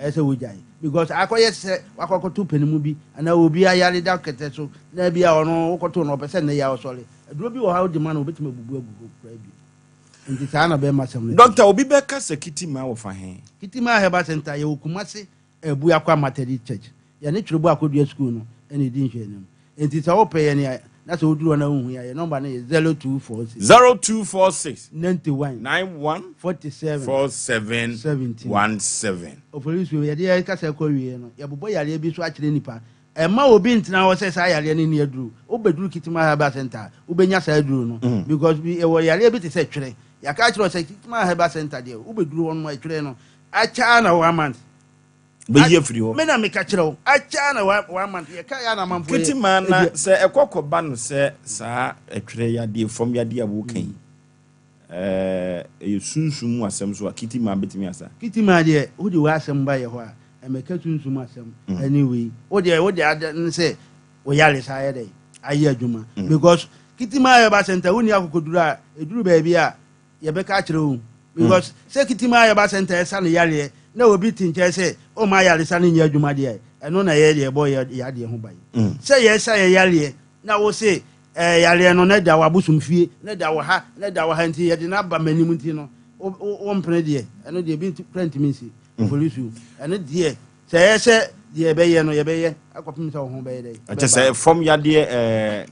ɛyɛ sɛ wogyae because akɔyɛ sɛ wakɔkɔto panimu bi anaa obi ayare da kɛtɛ so na bi a ɔno wokɔto no ɔpɛ sɛ nnɛ yɛ a ɔsɔre aduro bi wɔ hɔ a wode ma no obɛtumi abubu agu hɔ koraa bi. Nti saa na bɛrima asɛm no te. Doctor, obi bɛka sɛ Kitima wɔ fa he? Kitima Herbal Centre, yɛwɔ Kumasi Abuakwa Methodist Church. Yɛne Twerɛbo Akodua Sukuu no na ɛdi nhwɛanim. Nti sɛ wopɛ yɛn a, na sɛ woduru hɔ na wonhu yɛn a, yɛn nɔmba no yɛ 0246. 0246. 91. 91. 47. 47. 17. 17. Oforisuo, yɛde yɛn kasa kɔ awieɛ no, yɛbobɔ yareɛ bi so akyerɛ nnipa. Mma obi ntena hɔ sɛ saa yareɛ no nni aduro. Wobɛduru Kitima Herbal Centre a, wobɛnya saa aduro no. Because bi, yɛwɔ yareɛ bi te sɛ twerɛ. Yɛaka akyerɛ wo sɛ Kitima Herbal Centre deɛ, wobɛduru hɔ nom a, twerɛ no, akyɛ ara na one month. Bɛyi afiri hɔ. Me na meka kyerɛ wo, akyɛ ara na one month. Yɛka yɛ a na amanfoɔ yɛ. Kitima na sɛ ɛkɔ kɔba no sɛ saa ɛtwerɛ yadeɛ, fam yadeɛ a woka yi, Ɛyɛ sunsum mu asɛm nso a, Kitima bɛtumi asa. Kitima deɛ, wode w'asɛm ba yɛ hɔ a, ɛmmɛka sunsum asɛm ɛne wei. Wo deɛ, wo deɛ ade ne sɛ wo yaresa ayɛ dɛn? Ayɛ adwuma. Because Kitima Herbal Center, wonni akokoduru a, ɛduru baabi a, yɛbɛka akyerɛ wo. Because sɛ Kitima Herbal Center ɛsa ne yareɛ, na obi te nkyɛn sɛ, ɔmma ayaresa no nyɛ adwuma deɛ, ɛno na ɛyɛ deɛ ɛbɔ yɛ adeɛ ho ban. Sɛ yɛsa yɛ yareɛ, na wo se, Ɛɛ, yareɛ no, na ɛda wɔ abosom fie, na ɛda wɔ ha, na ɛda wɔ ha nti yɛde no aba m'anim nti no, wo, wo, wompene deɛ, ɛno deɛ ebi kura ntumi nsi. Polisi, ɛno deɛ, sɛ ɛyɛ sɛ deɛ yɛbɛyɛ no, yɛbɛyɛ akɔpem sɛ wo ho bɛyɛ dɛ. Ɛkyɛ sɛ fam yadeɛ ɛɛ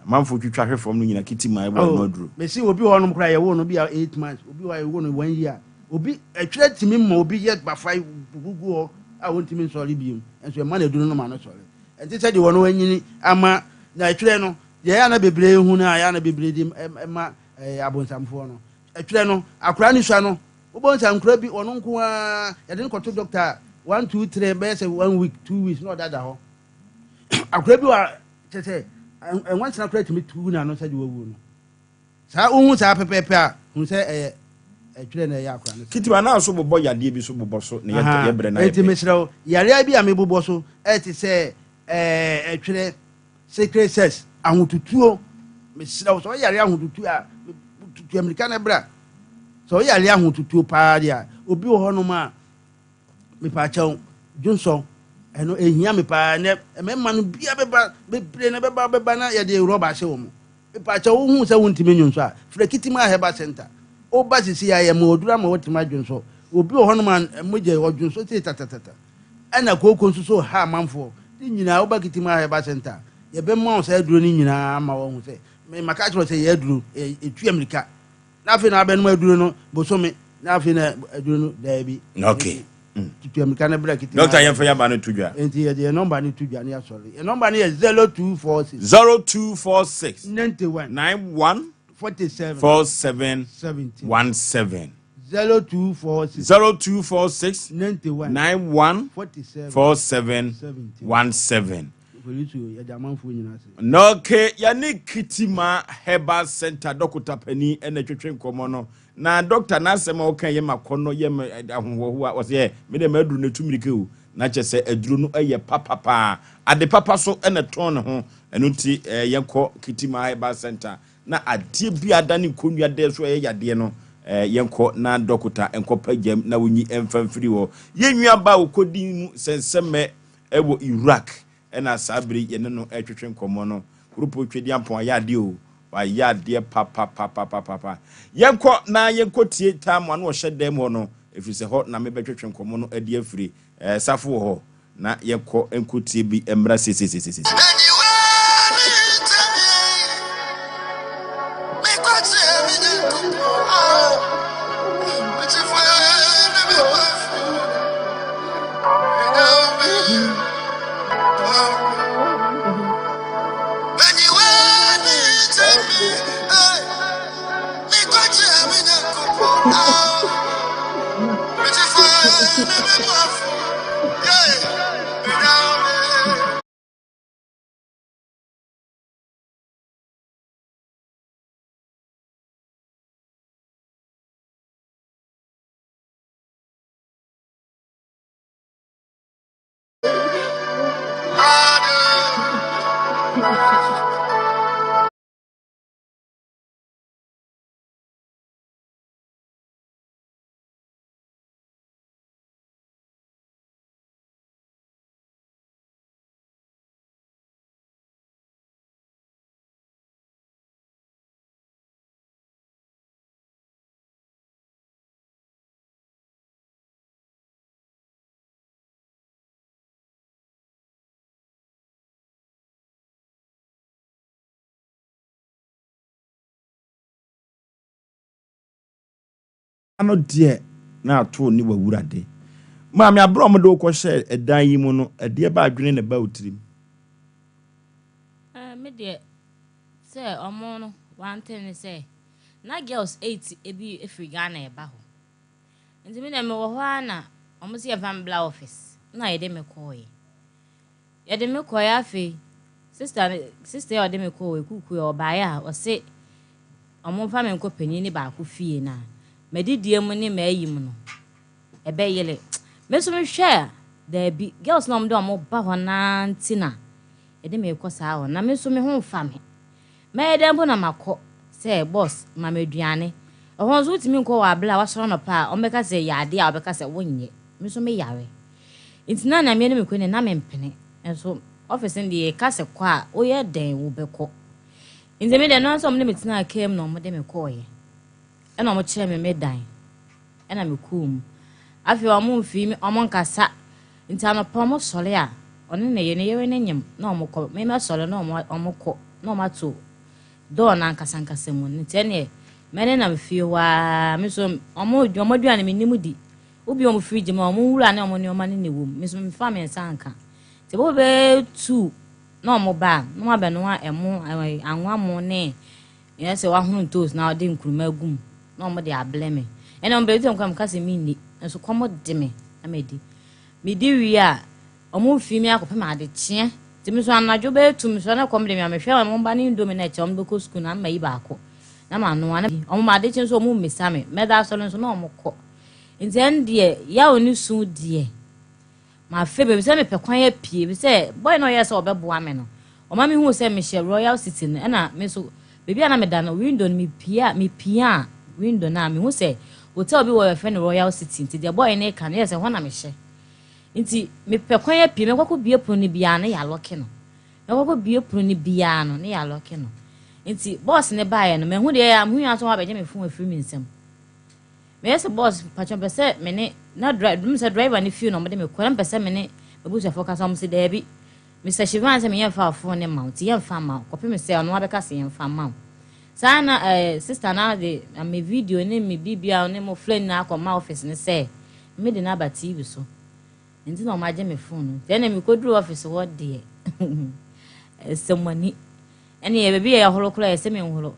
amanfoɔ twitwa hwe fam no nyina kiti ma ɛbɔ ɛno aduro. Mesi obi wɔ hɔnom koraa yɛwoo no bi a 8 months, obi wɔ hɔ a yɛwoo no one year, obi ɛtwerɛ tumi ma obi yɛ bafa gugu hɔ a wɔntumi nsɔre biom, nso ɛma no aduro no ma no sɔre. Ɛnte sɛ deɛ wɔn anyini ama na ɛtwerɛ no deɛ ɛyɛ na bebree hu no a ɛyɛ na bebree de ma ɛyɛ abonsamfoɔ no. Ɛtwerɛ no akwadaa no sua no wobɛhu sɛ nkwadaa bi ɔno nko ara yɛde no kɔto dɔkta a one two three bɛyɛ sɛ one week 2 weeks na ɔdada hɔ. Akwadaa bi wɔ kyɛ sɛ ɛnwansena koraa tumi tu n'ano sɛ deɛ wawu no. Saa wohu saa pɛpɛɛpɛ a hu sɛ ɛyɛ ɛtwerɛ na ɛyɛ akwadaa no. Ketewa naa so bobɔ yadeɛ bi so bobɔ so na yɛ brɛ na yɛ pɛ. Enti mesrɛ wo yareɛ bi a mebobɔ so ɛte sɛ ɛtwerɛ secret sex ahotutuo mesrɛ wo sɛ ɔyare ahotutuo a tutu amirika no bra sɛ ɔyare ahotutuo paa deɛ a obi wɔ hɔnom a mepaakyɛw dwonsɔ ɛno ehia me paa nɛ mmarima no bia bɛba bebree na bɛba bɛba na yɛde rɔba ahyɛ wɔn. Mepakyɛw, wohuu sɛ wontumi nnwonsɔ a, frɛ Kitima Herbal Centre. Woba sisi a, yɛma oduru ama woatumi adwonsɔ. Obi wɔ hɔnom a, mogya yi, ɔdwonsɔ sei tatatata. Ɛna kooko nso so ha amanfoɔ. Ne nyinaa, woba Kitima Herbal Centre a, yɛbɛma wo saa aduro no nyinaa ama woahu sɛ, me maka akyerɛ wo sɛ yɛn aduro, ɛtu ammirika. Na afei na abɛnom aduro no bosome, na afei na aduro no, daabi. Okay. Tutu ammirika no bra Kitima. Doctor, yɛmfa yɛn no to dwa. Enti yɛde yɛn nɔmba no to dwa ne yɛasɔre. Yɛn nɔmba no yɛ 0246. 0246. 91. 91. 47. 47. 17. 17. 0246. 0246. 91. 91. 47. 47. 17. 17. Polisi yɛde amanfoɔ nyinaa ase. Na okay, yɛne Kitima Herbal Center dɔkota panin ɛna twetwe nkɔmmɔ no. Na dɔkta n'asɛm a ɔka yɛ ma kɔnnɔ yɛ ma ahohoahoa. Ɔsɛ yɛ me dɛ m'aduro no etu mirika o. Na kyɛ sɛ aduro no yɛ papa paa. Ade papa so ɛna tɔn ne ho. Ɛno nti yɛnkɔ Kitima Herbal Center na adeɛ bi a ada ne nkonnwa dɛ so ɛyɛ yadeɛ no. Yɛnkɔ na dɔkota nkɔpa gyam na wonyi mfa mfiri hɔ. Yɛn nuabaa a ɔkɔdii mu sɛnsɛmmɛ wɔ Iraq na saa bere yi yɛne no retwetwe nkɔmmɔ no. Kuropɔn Twedeampɔn ayɛ adeɛ o, wayɛ adeɛ papapapapapa. Yɛnkɔ na yɛnkɔtie Tamu a na ɔhyɛ dan mu hɔ no, ɛfiri sɛ hɔ na mebɛtwetwe nkɔmmɔ no adi afiri. Safo wɔ hɔ. Na yɛnkɔ nkɔtie bi mmra seeseiseesei. No deɛ na ato ne w'awurade. Maame, aberɛ a wɔde wo kɔhyɛɛ ɛdan yi mu no, ɛdeɛ ba adwene na ɛba wo tirim? Eh, me deɛ, sɛ ɔmo no, one thing ne sɛ, na girls 8 ebi firi Ghana ɛba hɔ. Nti me deɛ mewɔ hɔ ara na ɔmo se yɛmfa me bla office, na yɛde me kɔɔeɛ. Yɛde me kɔeɛ afei sister no sister yi a ɔde me kɔɔ Ekuku yi ɔbaeɛ a ɔse ɔmo mfa me nkɔ panin no baako fie na m'adidie mu ne m'ayi mu no ɛbɛyere. Me nso mehwɛ a daabi girls na ɔmo de ɔmo ba hɔ naa nti na yɛde me kɔ saa hɔ na me nso me ho mfa me. Mɛyɛ dɛn mpo na makɔ sɛ boss ma me aduane. Ɛhɔ nso wotumi nkɔ wɔ abere a wasɔre anɔpa a ɔmo bɛka sɛ yɛ adeɛ a wobɛka sɛ wonyɛ. Me nso me yare. Nti na Nyame anim kɔ ni na mempene. Nso office no deɛ yɛka sɛ kɔ a woyɛ dɛn wobɛkɔ. Nti me deɛ ɛno ara sɛ wɔde me tenaa kaa mu na wɔde me kɔɔeɛ. Ɛna wɔn kyerɛ me me dan. Ɛna me kɔɔ mu. Afei wɔn mfii me wɔn nkasa. Nti anɔpa wɔn sɔre a ɔne ne yere ne yere ne nyem na wɔn kɔ. Me mɛsɔre na wɔn wɔn kɔ na wɔn ato door no ankasa ankasa mu. Nti ɛneɛ mɛnenam fie hɔ ara me nso wɔn wɔn aduane mennim di. Wobue wɔn fridge mu a, wɔn nwura ne wɔn nneɛma no na ɛwɔ mu. Me nso memfa me nsa nka. Nti ɛbɛbɔ bɛyɛ tuu na wɔn ba a, na wɔabɛnoa ɛmo, anwa mo ne yɛn sɛ wɔahono ntoos na wɔde nkuruma agu mu na wɔde ablɛ me. Ɛna wɔn bɛbi tɛm kora meka sɛ menni, nso kɔm de me na madi. Medi wie a, wɔn mfii me akɔpem adekyeɛ. Nti me nso anadwo bɛyɛ tu mesɔre na kɔm de me a, mehwɛ wɔn ba ne indomie na ɛkyɛ wɔn bɛkɔ sukuu na mayi baako na manoa. Na wɔn adekye nso wɔn mmisa me. Mɛda asɔre nso na wɔn kɔ. Nti ɛndeɛ yaw ne su deɛ mafe baabi sɛ mepɛ kwan apue bi sɛ boy na ɔyɛ sɛ ɔbɛboa me no ɔma me hu sɛ mehyɛ Royal City no ɛna me nso baabi a na meda no window no mepia mepia window no a mehu sɛ hotel bi wɔ yɛfrɛ no Royal City nti deɛ boy no ka no yɛ sɛ hɔ na mehyɛ nti mepɛ kwan apue mɛkɔkɔ bie pono no biara no yɛ alɔke no mɛkɔkɔ bie pono no biara no ne yɛ alɔke no nti bɔs ne baeɛ no mahu deɛ yɛ a mehu yɛ nso wɔabɛgye me fon afiri me nsam. Meyɛ sɛ boss mpakyɛ mpɛ sɛ me ne na drive dum sɛ driver ne fie na ɔmo de me kɔ na mpɛ sɛ me ne m'abusuafoɔ kasa ɔmo sɛ daabi Mister Shivan sɛ me yɛnfa phone ne ma wo nti yɛnfa ma wo kɔpem sɛ ɔno abɛka sɛ yɛnfa ma wo saa na ɛɛ eh, sister na de me video ne me bibia ne mo flɛ nyinaa akɔ ma office ne sɛ me de no aba TV so nti na ɔmo agye me phone no nti ɛna mekɔduru office hɔ deɛ ɛsɛmɔni ɛne yɛ baabi yɛ yɛhoro koraa yɛ sɛ menhoro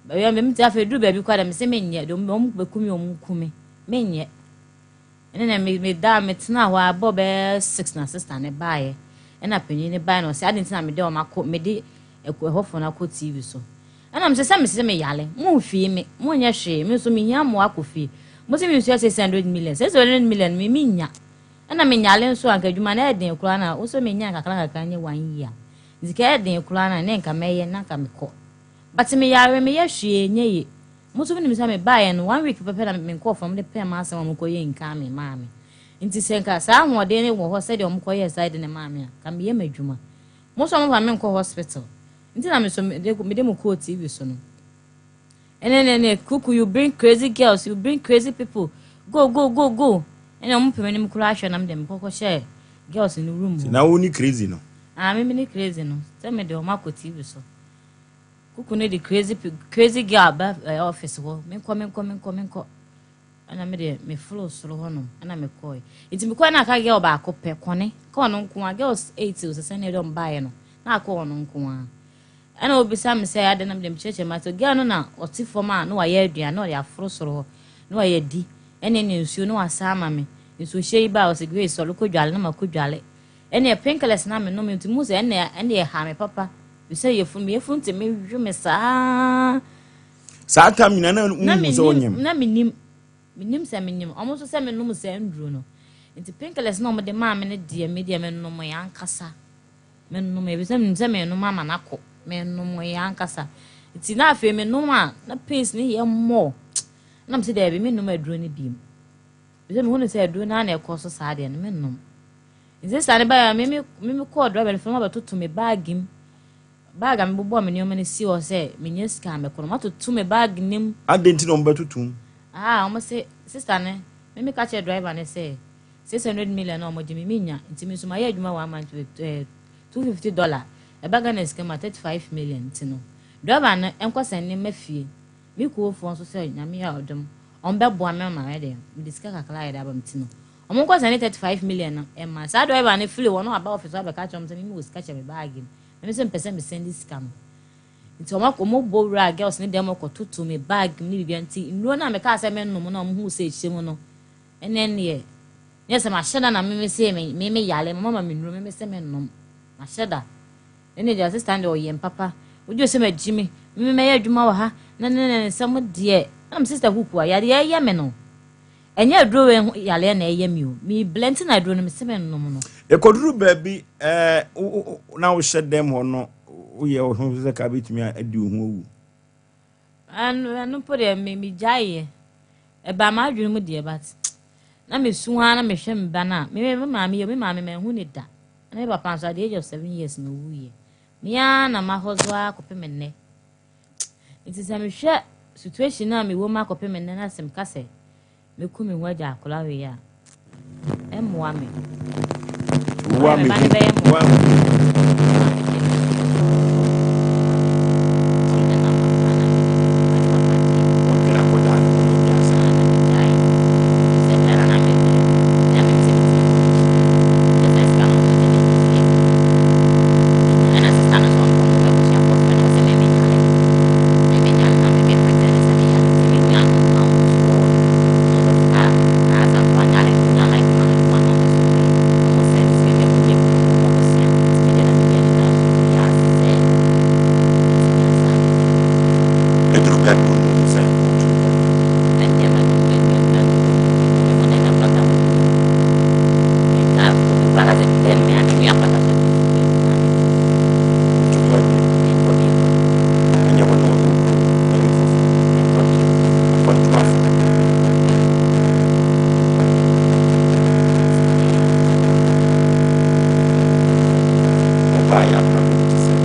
Baabi a mete afei duru baabi koraa deɛ mese menyɛ deɛ wɔn bɛku me wɔn nku me menyɛ ɛne na me da metena hɔ a bɔ bɛyɛ six na sista ne baeɛ ɛna panyin ne baeɛ na ɔsɛ adi nti na mede wɔn akɔ mede ɛhɔfoɔ no akɔ tv so ɛna mesɛ sɛ mesɛ meyale mo mfii me mo nyɛ hwee me nso mehia mmoa akɔ fie mo sɛ mensua 600 million 600 million me menya ɛna menyale nso anka adwuma no ɛden koraa na wo sɛ menya nkakra nkakra nyɛ one year nti ka ɛden koraa na ne nka mɛyɛ na nka mekɔ But me yare me yɛ hwee nyɛ ye. Mo nso monim sɛ mebaeɛ no, one week pɛpɛ na me nkurɔfoɔ no de pɛɛ m'asɛm a wɔkɔyɛɛ nkaa me maa me. Nti sɛ nka saa ahoɔden no wɔ hɔ sɛdeɛ wɔkɔyɛɛ saa ade no maa me a, nka meyɛ m'adwuma. Mo nso a momfa me nkɔ hospital nti na me nso mede mo kɔɔ TV so no. Ɛne ne ne kuku you bring crazy girls you bring crazy people go go go go ɛna wɔn pɛ m'anim koraa ahwɛ na me deɛ mekɔkɔ hyɛ girls no room hɔ. Na wo ne crazy no? Ah me me ne crazy no sɛ me de wɔn akɔ TV so. Kuku no de crazy crazy girl ba eh, office hɔ menkɔ menkɔ menkɔ menkɔ ɛna me deɛ me foro soro hɔ nom ɛna me kɔɛ nti me kɔɛ na aka girl baako pɛ kɔne ka ɔno nko a girls eight o sɛ sɛ ne ɛdɔm baeɛ no na aka ɔno nko a Ɛna obisa me sɛ adɛn na mede mekyerɛkyerɛ mu ase. Girl no na ɔte fam a na wayɛ aduane na ɔde aforo soro hɔ na wayɛ adi ɛne ne nsuo na wasan ama me. Nsuohyɛ yi baa ɔsɛ Grace sɔre kɔ dwale na makɔ dwale. Ɛne painkillers na menom nti mu sɛ ɛne ɛne ɛha me papa. Bisa yɛfunu me yɛfunu nti me hwe me saa. Saa tam nyinaa na wohu sɛ wonyem. Na menim menim sɛ menyem. Ɔmo nso sɛ menom saa nduro no. Nti painkillers na ɔmo de maa me no deɛ me deɛ menom yɛ ankasa. Menomee efisɛ menim sɛ merenom ama no akɔ. Menomee ankasa. Nti na afei menom a, na pains no yɛ more. Na mese daabi, mennom aduro no biom. Efisɛ mehu no sɛ aduro no ara na ɛkɔ so saa deɛ no, mennom. Nti saa no baeɛ me me me kɔɔ driver no fam abɛtoto me baage mu. Baage a mebobɔɔ me nneɛma no si hɔ sɛ menya sika a mɛkɔ no, wɔatoto me baage no mu. Adɛn nti na wɔbɛtoto mu? Ah, wɔn se, sister no, me meka kyerɛ driver no sɛ, 600 million na wɔgye me, mennya, nti me nso mayɛ adwuma one month with eh, 250 dollar, ɛba Ghana sika mu a 35 million, nti no, driver no nkɔ sɛnde mma fie, me kuofoɔ nso sɛ Nyame yɛ ɔdom, wɔn bɛboa me ama mɛde, mede sika kakra ayɛ de aba, nti no, wɔn nkɔ sɛnde 35 million no mma. Saa driver no firi hɔ na waba office hɔ abɛka akyerɛ wɔn sɛ me mewɔ sika kyɛ me baage mu, na me nso mepɛ sɛ me sɛnde sika no. Nti wɔn akɔ, wɔn bɔ wuraa girls no dan mu kɔtoto me bag mu ne biribiara, nti nnuro no a mekaa sɛ mennom no a wɔn huu sɛ ɛhyɛ mu no, Ɛnɛ neɛ, nyɛ sɛ mahyɛ da na me me se me me me yare, mama ma me nnuro, me me se me nnom. Mahyɛ da. Ɛnɛ deɛ sister no deɛ ɔyɛ mpapa. Wogye sɛ magyi me, me me mɛyɛ adwuma wɔ ha, na ne ne nsɛm deɛ, ɛna me sister kuku a, yareɛ ɛyɛ me no. Ɛnyɛ aduro wei ho yareɛ na ɛyɛ me o. Me blɛ nti na aduro no me se me nnom no. Ɛkɔduru baabi ɛɛ na wohyɛ dɛm hɔ no, woyɛ wo ho sɛ ka bɛtumi adi wo ho awu. Ɛno ɛno mpo deɛ me megyaeɛ. Ɛbaa m'adwene mu deɛ but na mesu ara na mehwɛ me ba no a me me maame yɛ me maame manhu ne da. Na me papa nso at the age of 7 years na ɔwuiɛ. Me ara na mahɔso ara kɔpem nnɛ. Nti sɛ mehwɛ situation a mewɔ mu akɔpem nnɛ na sɛ meka sɛ mɛku me ho agya akwadaa wei a, ɛmmoa me. Wo a Me ba no mehu bɛyɛ wo a mmɔbɔ. Wɔdwene akwadaa no ho no de asa. Ɛduru baabi wo hu sɛ wotu mpɔn. Wotu kwan bio. Ɛnyɛ hɔ na wo kuro baabi foforɔ. Akwantu afa. Wobaeɛ abrabɔ mu te sɛn?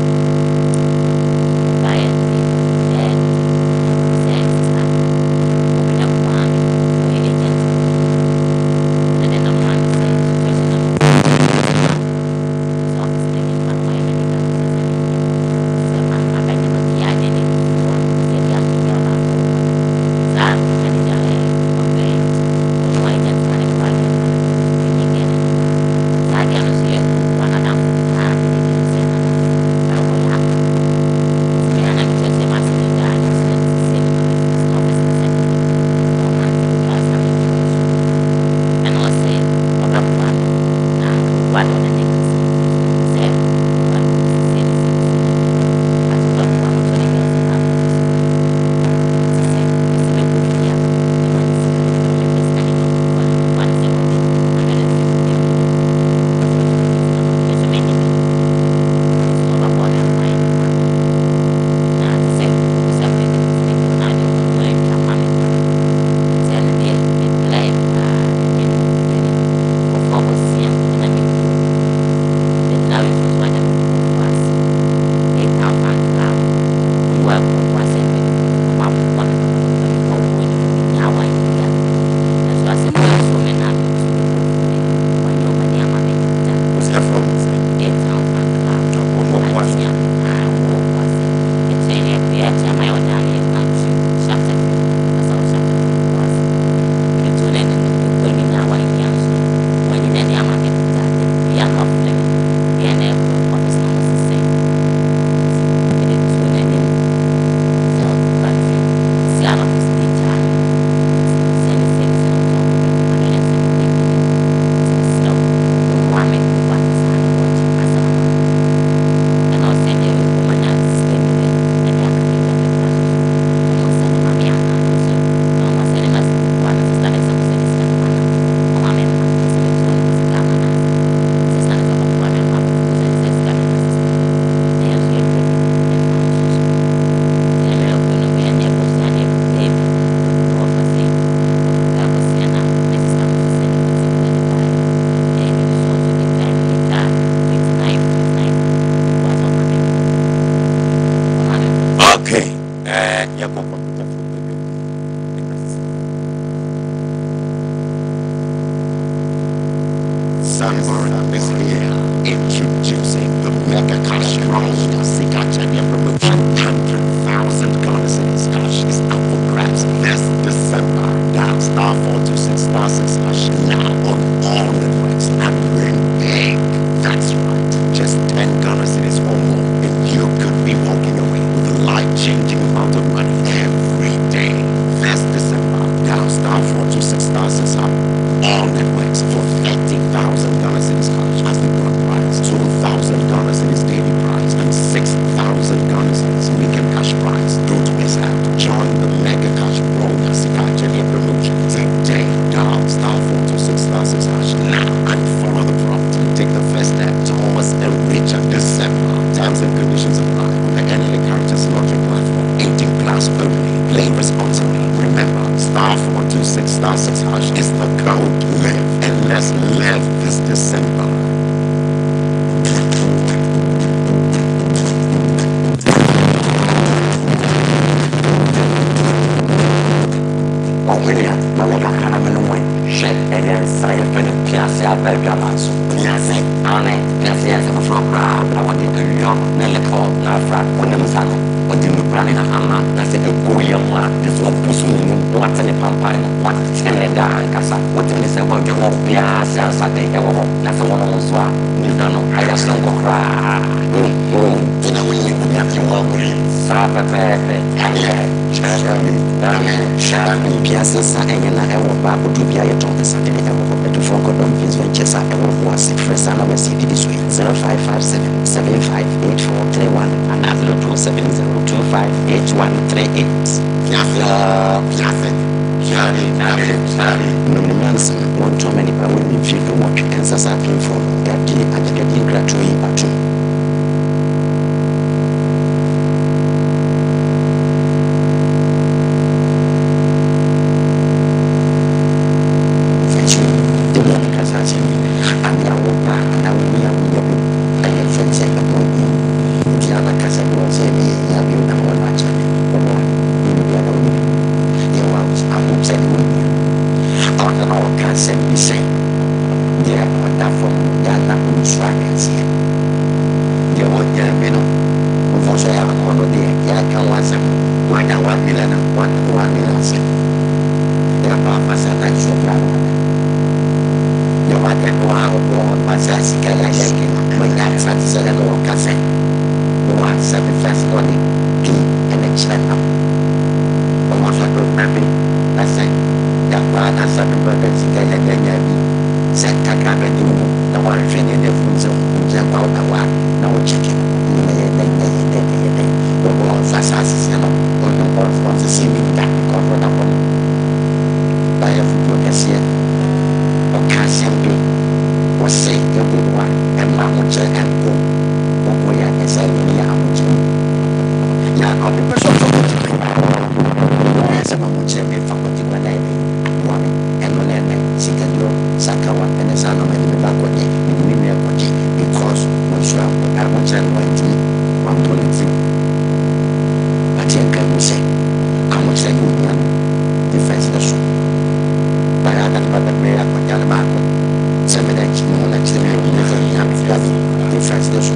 Play responsibly. Remember, star 426 star 6 hash is the code. Live and let's live this December. Ɔhene a, ma me kakra na menom ɛ. Hwɛ, ɛyɛ nsa a yɛfrɛ no piase aba adwaman so. Piase? Aane, piase yɛ nsa foforɔ koraa a wɔde ayuo ne lepɔl na afra. Wonim nsa no? Wɔde nnubra ne nhahamma na sɛ ɛgu wo yam a, gye sɛ wɔbu so nunum na wɔate ne pampan no. Wɔate ne daa ankasa. Wotumi de sɛ wɔdwe hɔ biara sɛ ansa de ɛwɔ hɔ, na sɛ wɔnom nso a, ne hwa no ayɛ sononko koraa. Ohoo, nti na wonni obi wɔ aburi. Saa pɛpɛɛpɛ. Ɛneɛ, kyerɛ me na menkyerɛ me. Mpiase nsa ɛnyɛ na ɛwɔ ba kodoɔ bi a yɛtɔn nsa dene ɛwɔ hɔ Atufoɔ nkɔdɔm Fins Ventures a ɛwɔ Boase frɛ saa numbers yi didi so yi 0557 758431 anaa 0270 258138. Piase oo piase, kyerɛ me na menkyerɛ me. Nom ne nyansa, wɔntɔn ma nnipa a wɔnni mfeɛ dunwɔtwe, ɛnsɛ sɛ apemfoɔ no, FDA agye dwadie nkratoɔ yi atom. Mfɛnkyerɛ mu, da bi a meka saa asɛm yi, ade a wopɛ a anaa wonni a wonya bi no, ɛyɛ mfɛn sɛ ɛho nhia wo. Nti ana kasa bi wɔ hɔ sɛ ɛbɛyɛ hia bio na ma wɔn akyerɛ me? Wɔn a wonni bi anaa wonni bi no, yɛwɔ ahope sɛ ɛde wɔn hia. Ɔno na ɔka asɛm bi sɛ, Deɛ ɔda fam no, yɛ a na ɔnsuro ahweaseɛ. Deɛ ɔnyaa bi no, mfomsoɔ yɛ a ɔno deɛ yɛaka ho asɛm no, wanya 1 million a, one 1 million ase. Yɛabɔ afa sɛ na nsuo koraa na wada. Yɛwɔ adeɛ bi wɔ ha a obi wɔ hɔ no ma sɛ sika yɛ ayɛ adwuma wanya atra te sɛ yɛne wɔn ka sɛ wɔ asɛ me first na ɔde bi ɛna kyerɛ nam. Ɔwɔ so adoma bi na sɛ yɛakɔ a na sɛ mebɔ dɛ sika yɛ nyɛ nya bi sɛ kakra bɛdi wo mu na wanhwɛ ne ne funu sɛ nkyɛn kwa woda hɔ a na wo kyɛkɛ no na yɛ dɛn na yɛ dɛn na yɛ dɛn wɔbɔ wɔn so asase sɛ no ɔno ɔnsese bi da because ɔda hɔ no bayɛ fotuo kɛseɛ. Ɔka asɛm bi, ɔse ebi wɔ a ɛmma ahokyerɛ ɛnko wo, ɔyɛ a ɛsɛ ɛno yɛ ahokyerɛ mu. Yɛ a ɔde pɛ sɛ ɔfa kwati kwan ɔyɛ sɛ mahokyerɛ me fa kwati kwan na ayɛ dɛn aboa me, ɛno na ɛnɛ sikaduro, sakawa ɛne saa nnoɔma de me ba kɔgye, mede me nua kɔgye because wɔnsuro ahokyerɛ no wantumi wammɔ ne tirim. But yɛnka nhu sɛ ahokyerɛ ne ohia no difference no so. Bae a na ne ba bɛbrɛ akɔgya no baako sɛ me na me ho na kyerɛ me wɔ mu sɛ hia me dabi difference no so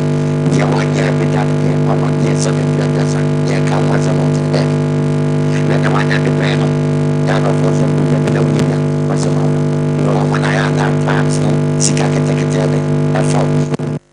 deɛ wanyɛ bi da no deɛ ɔno deɛ sɛ me 80 deɛ ɛka ho asɛm ɔnte ne baabi na deɛ wanya bi pɛn no yɛ adɔfoɔ nso mpo nya bi na wonni bi a wasɛm aba na wɔn ayɛ ana times no sika ketekete ɛdɛn ɛfa wo.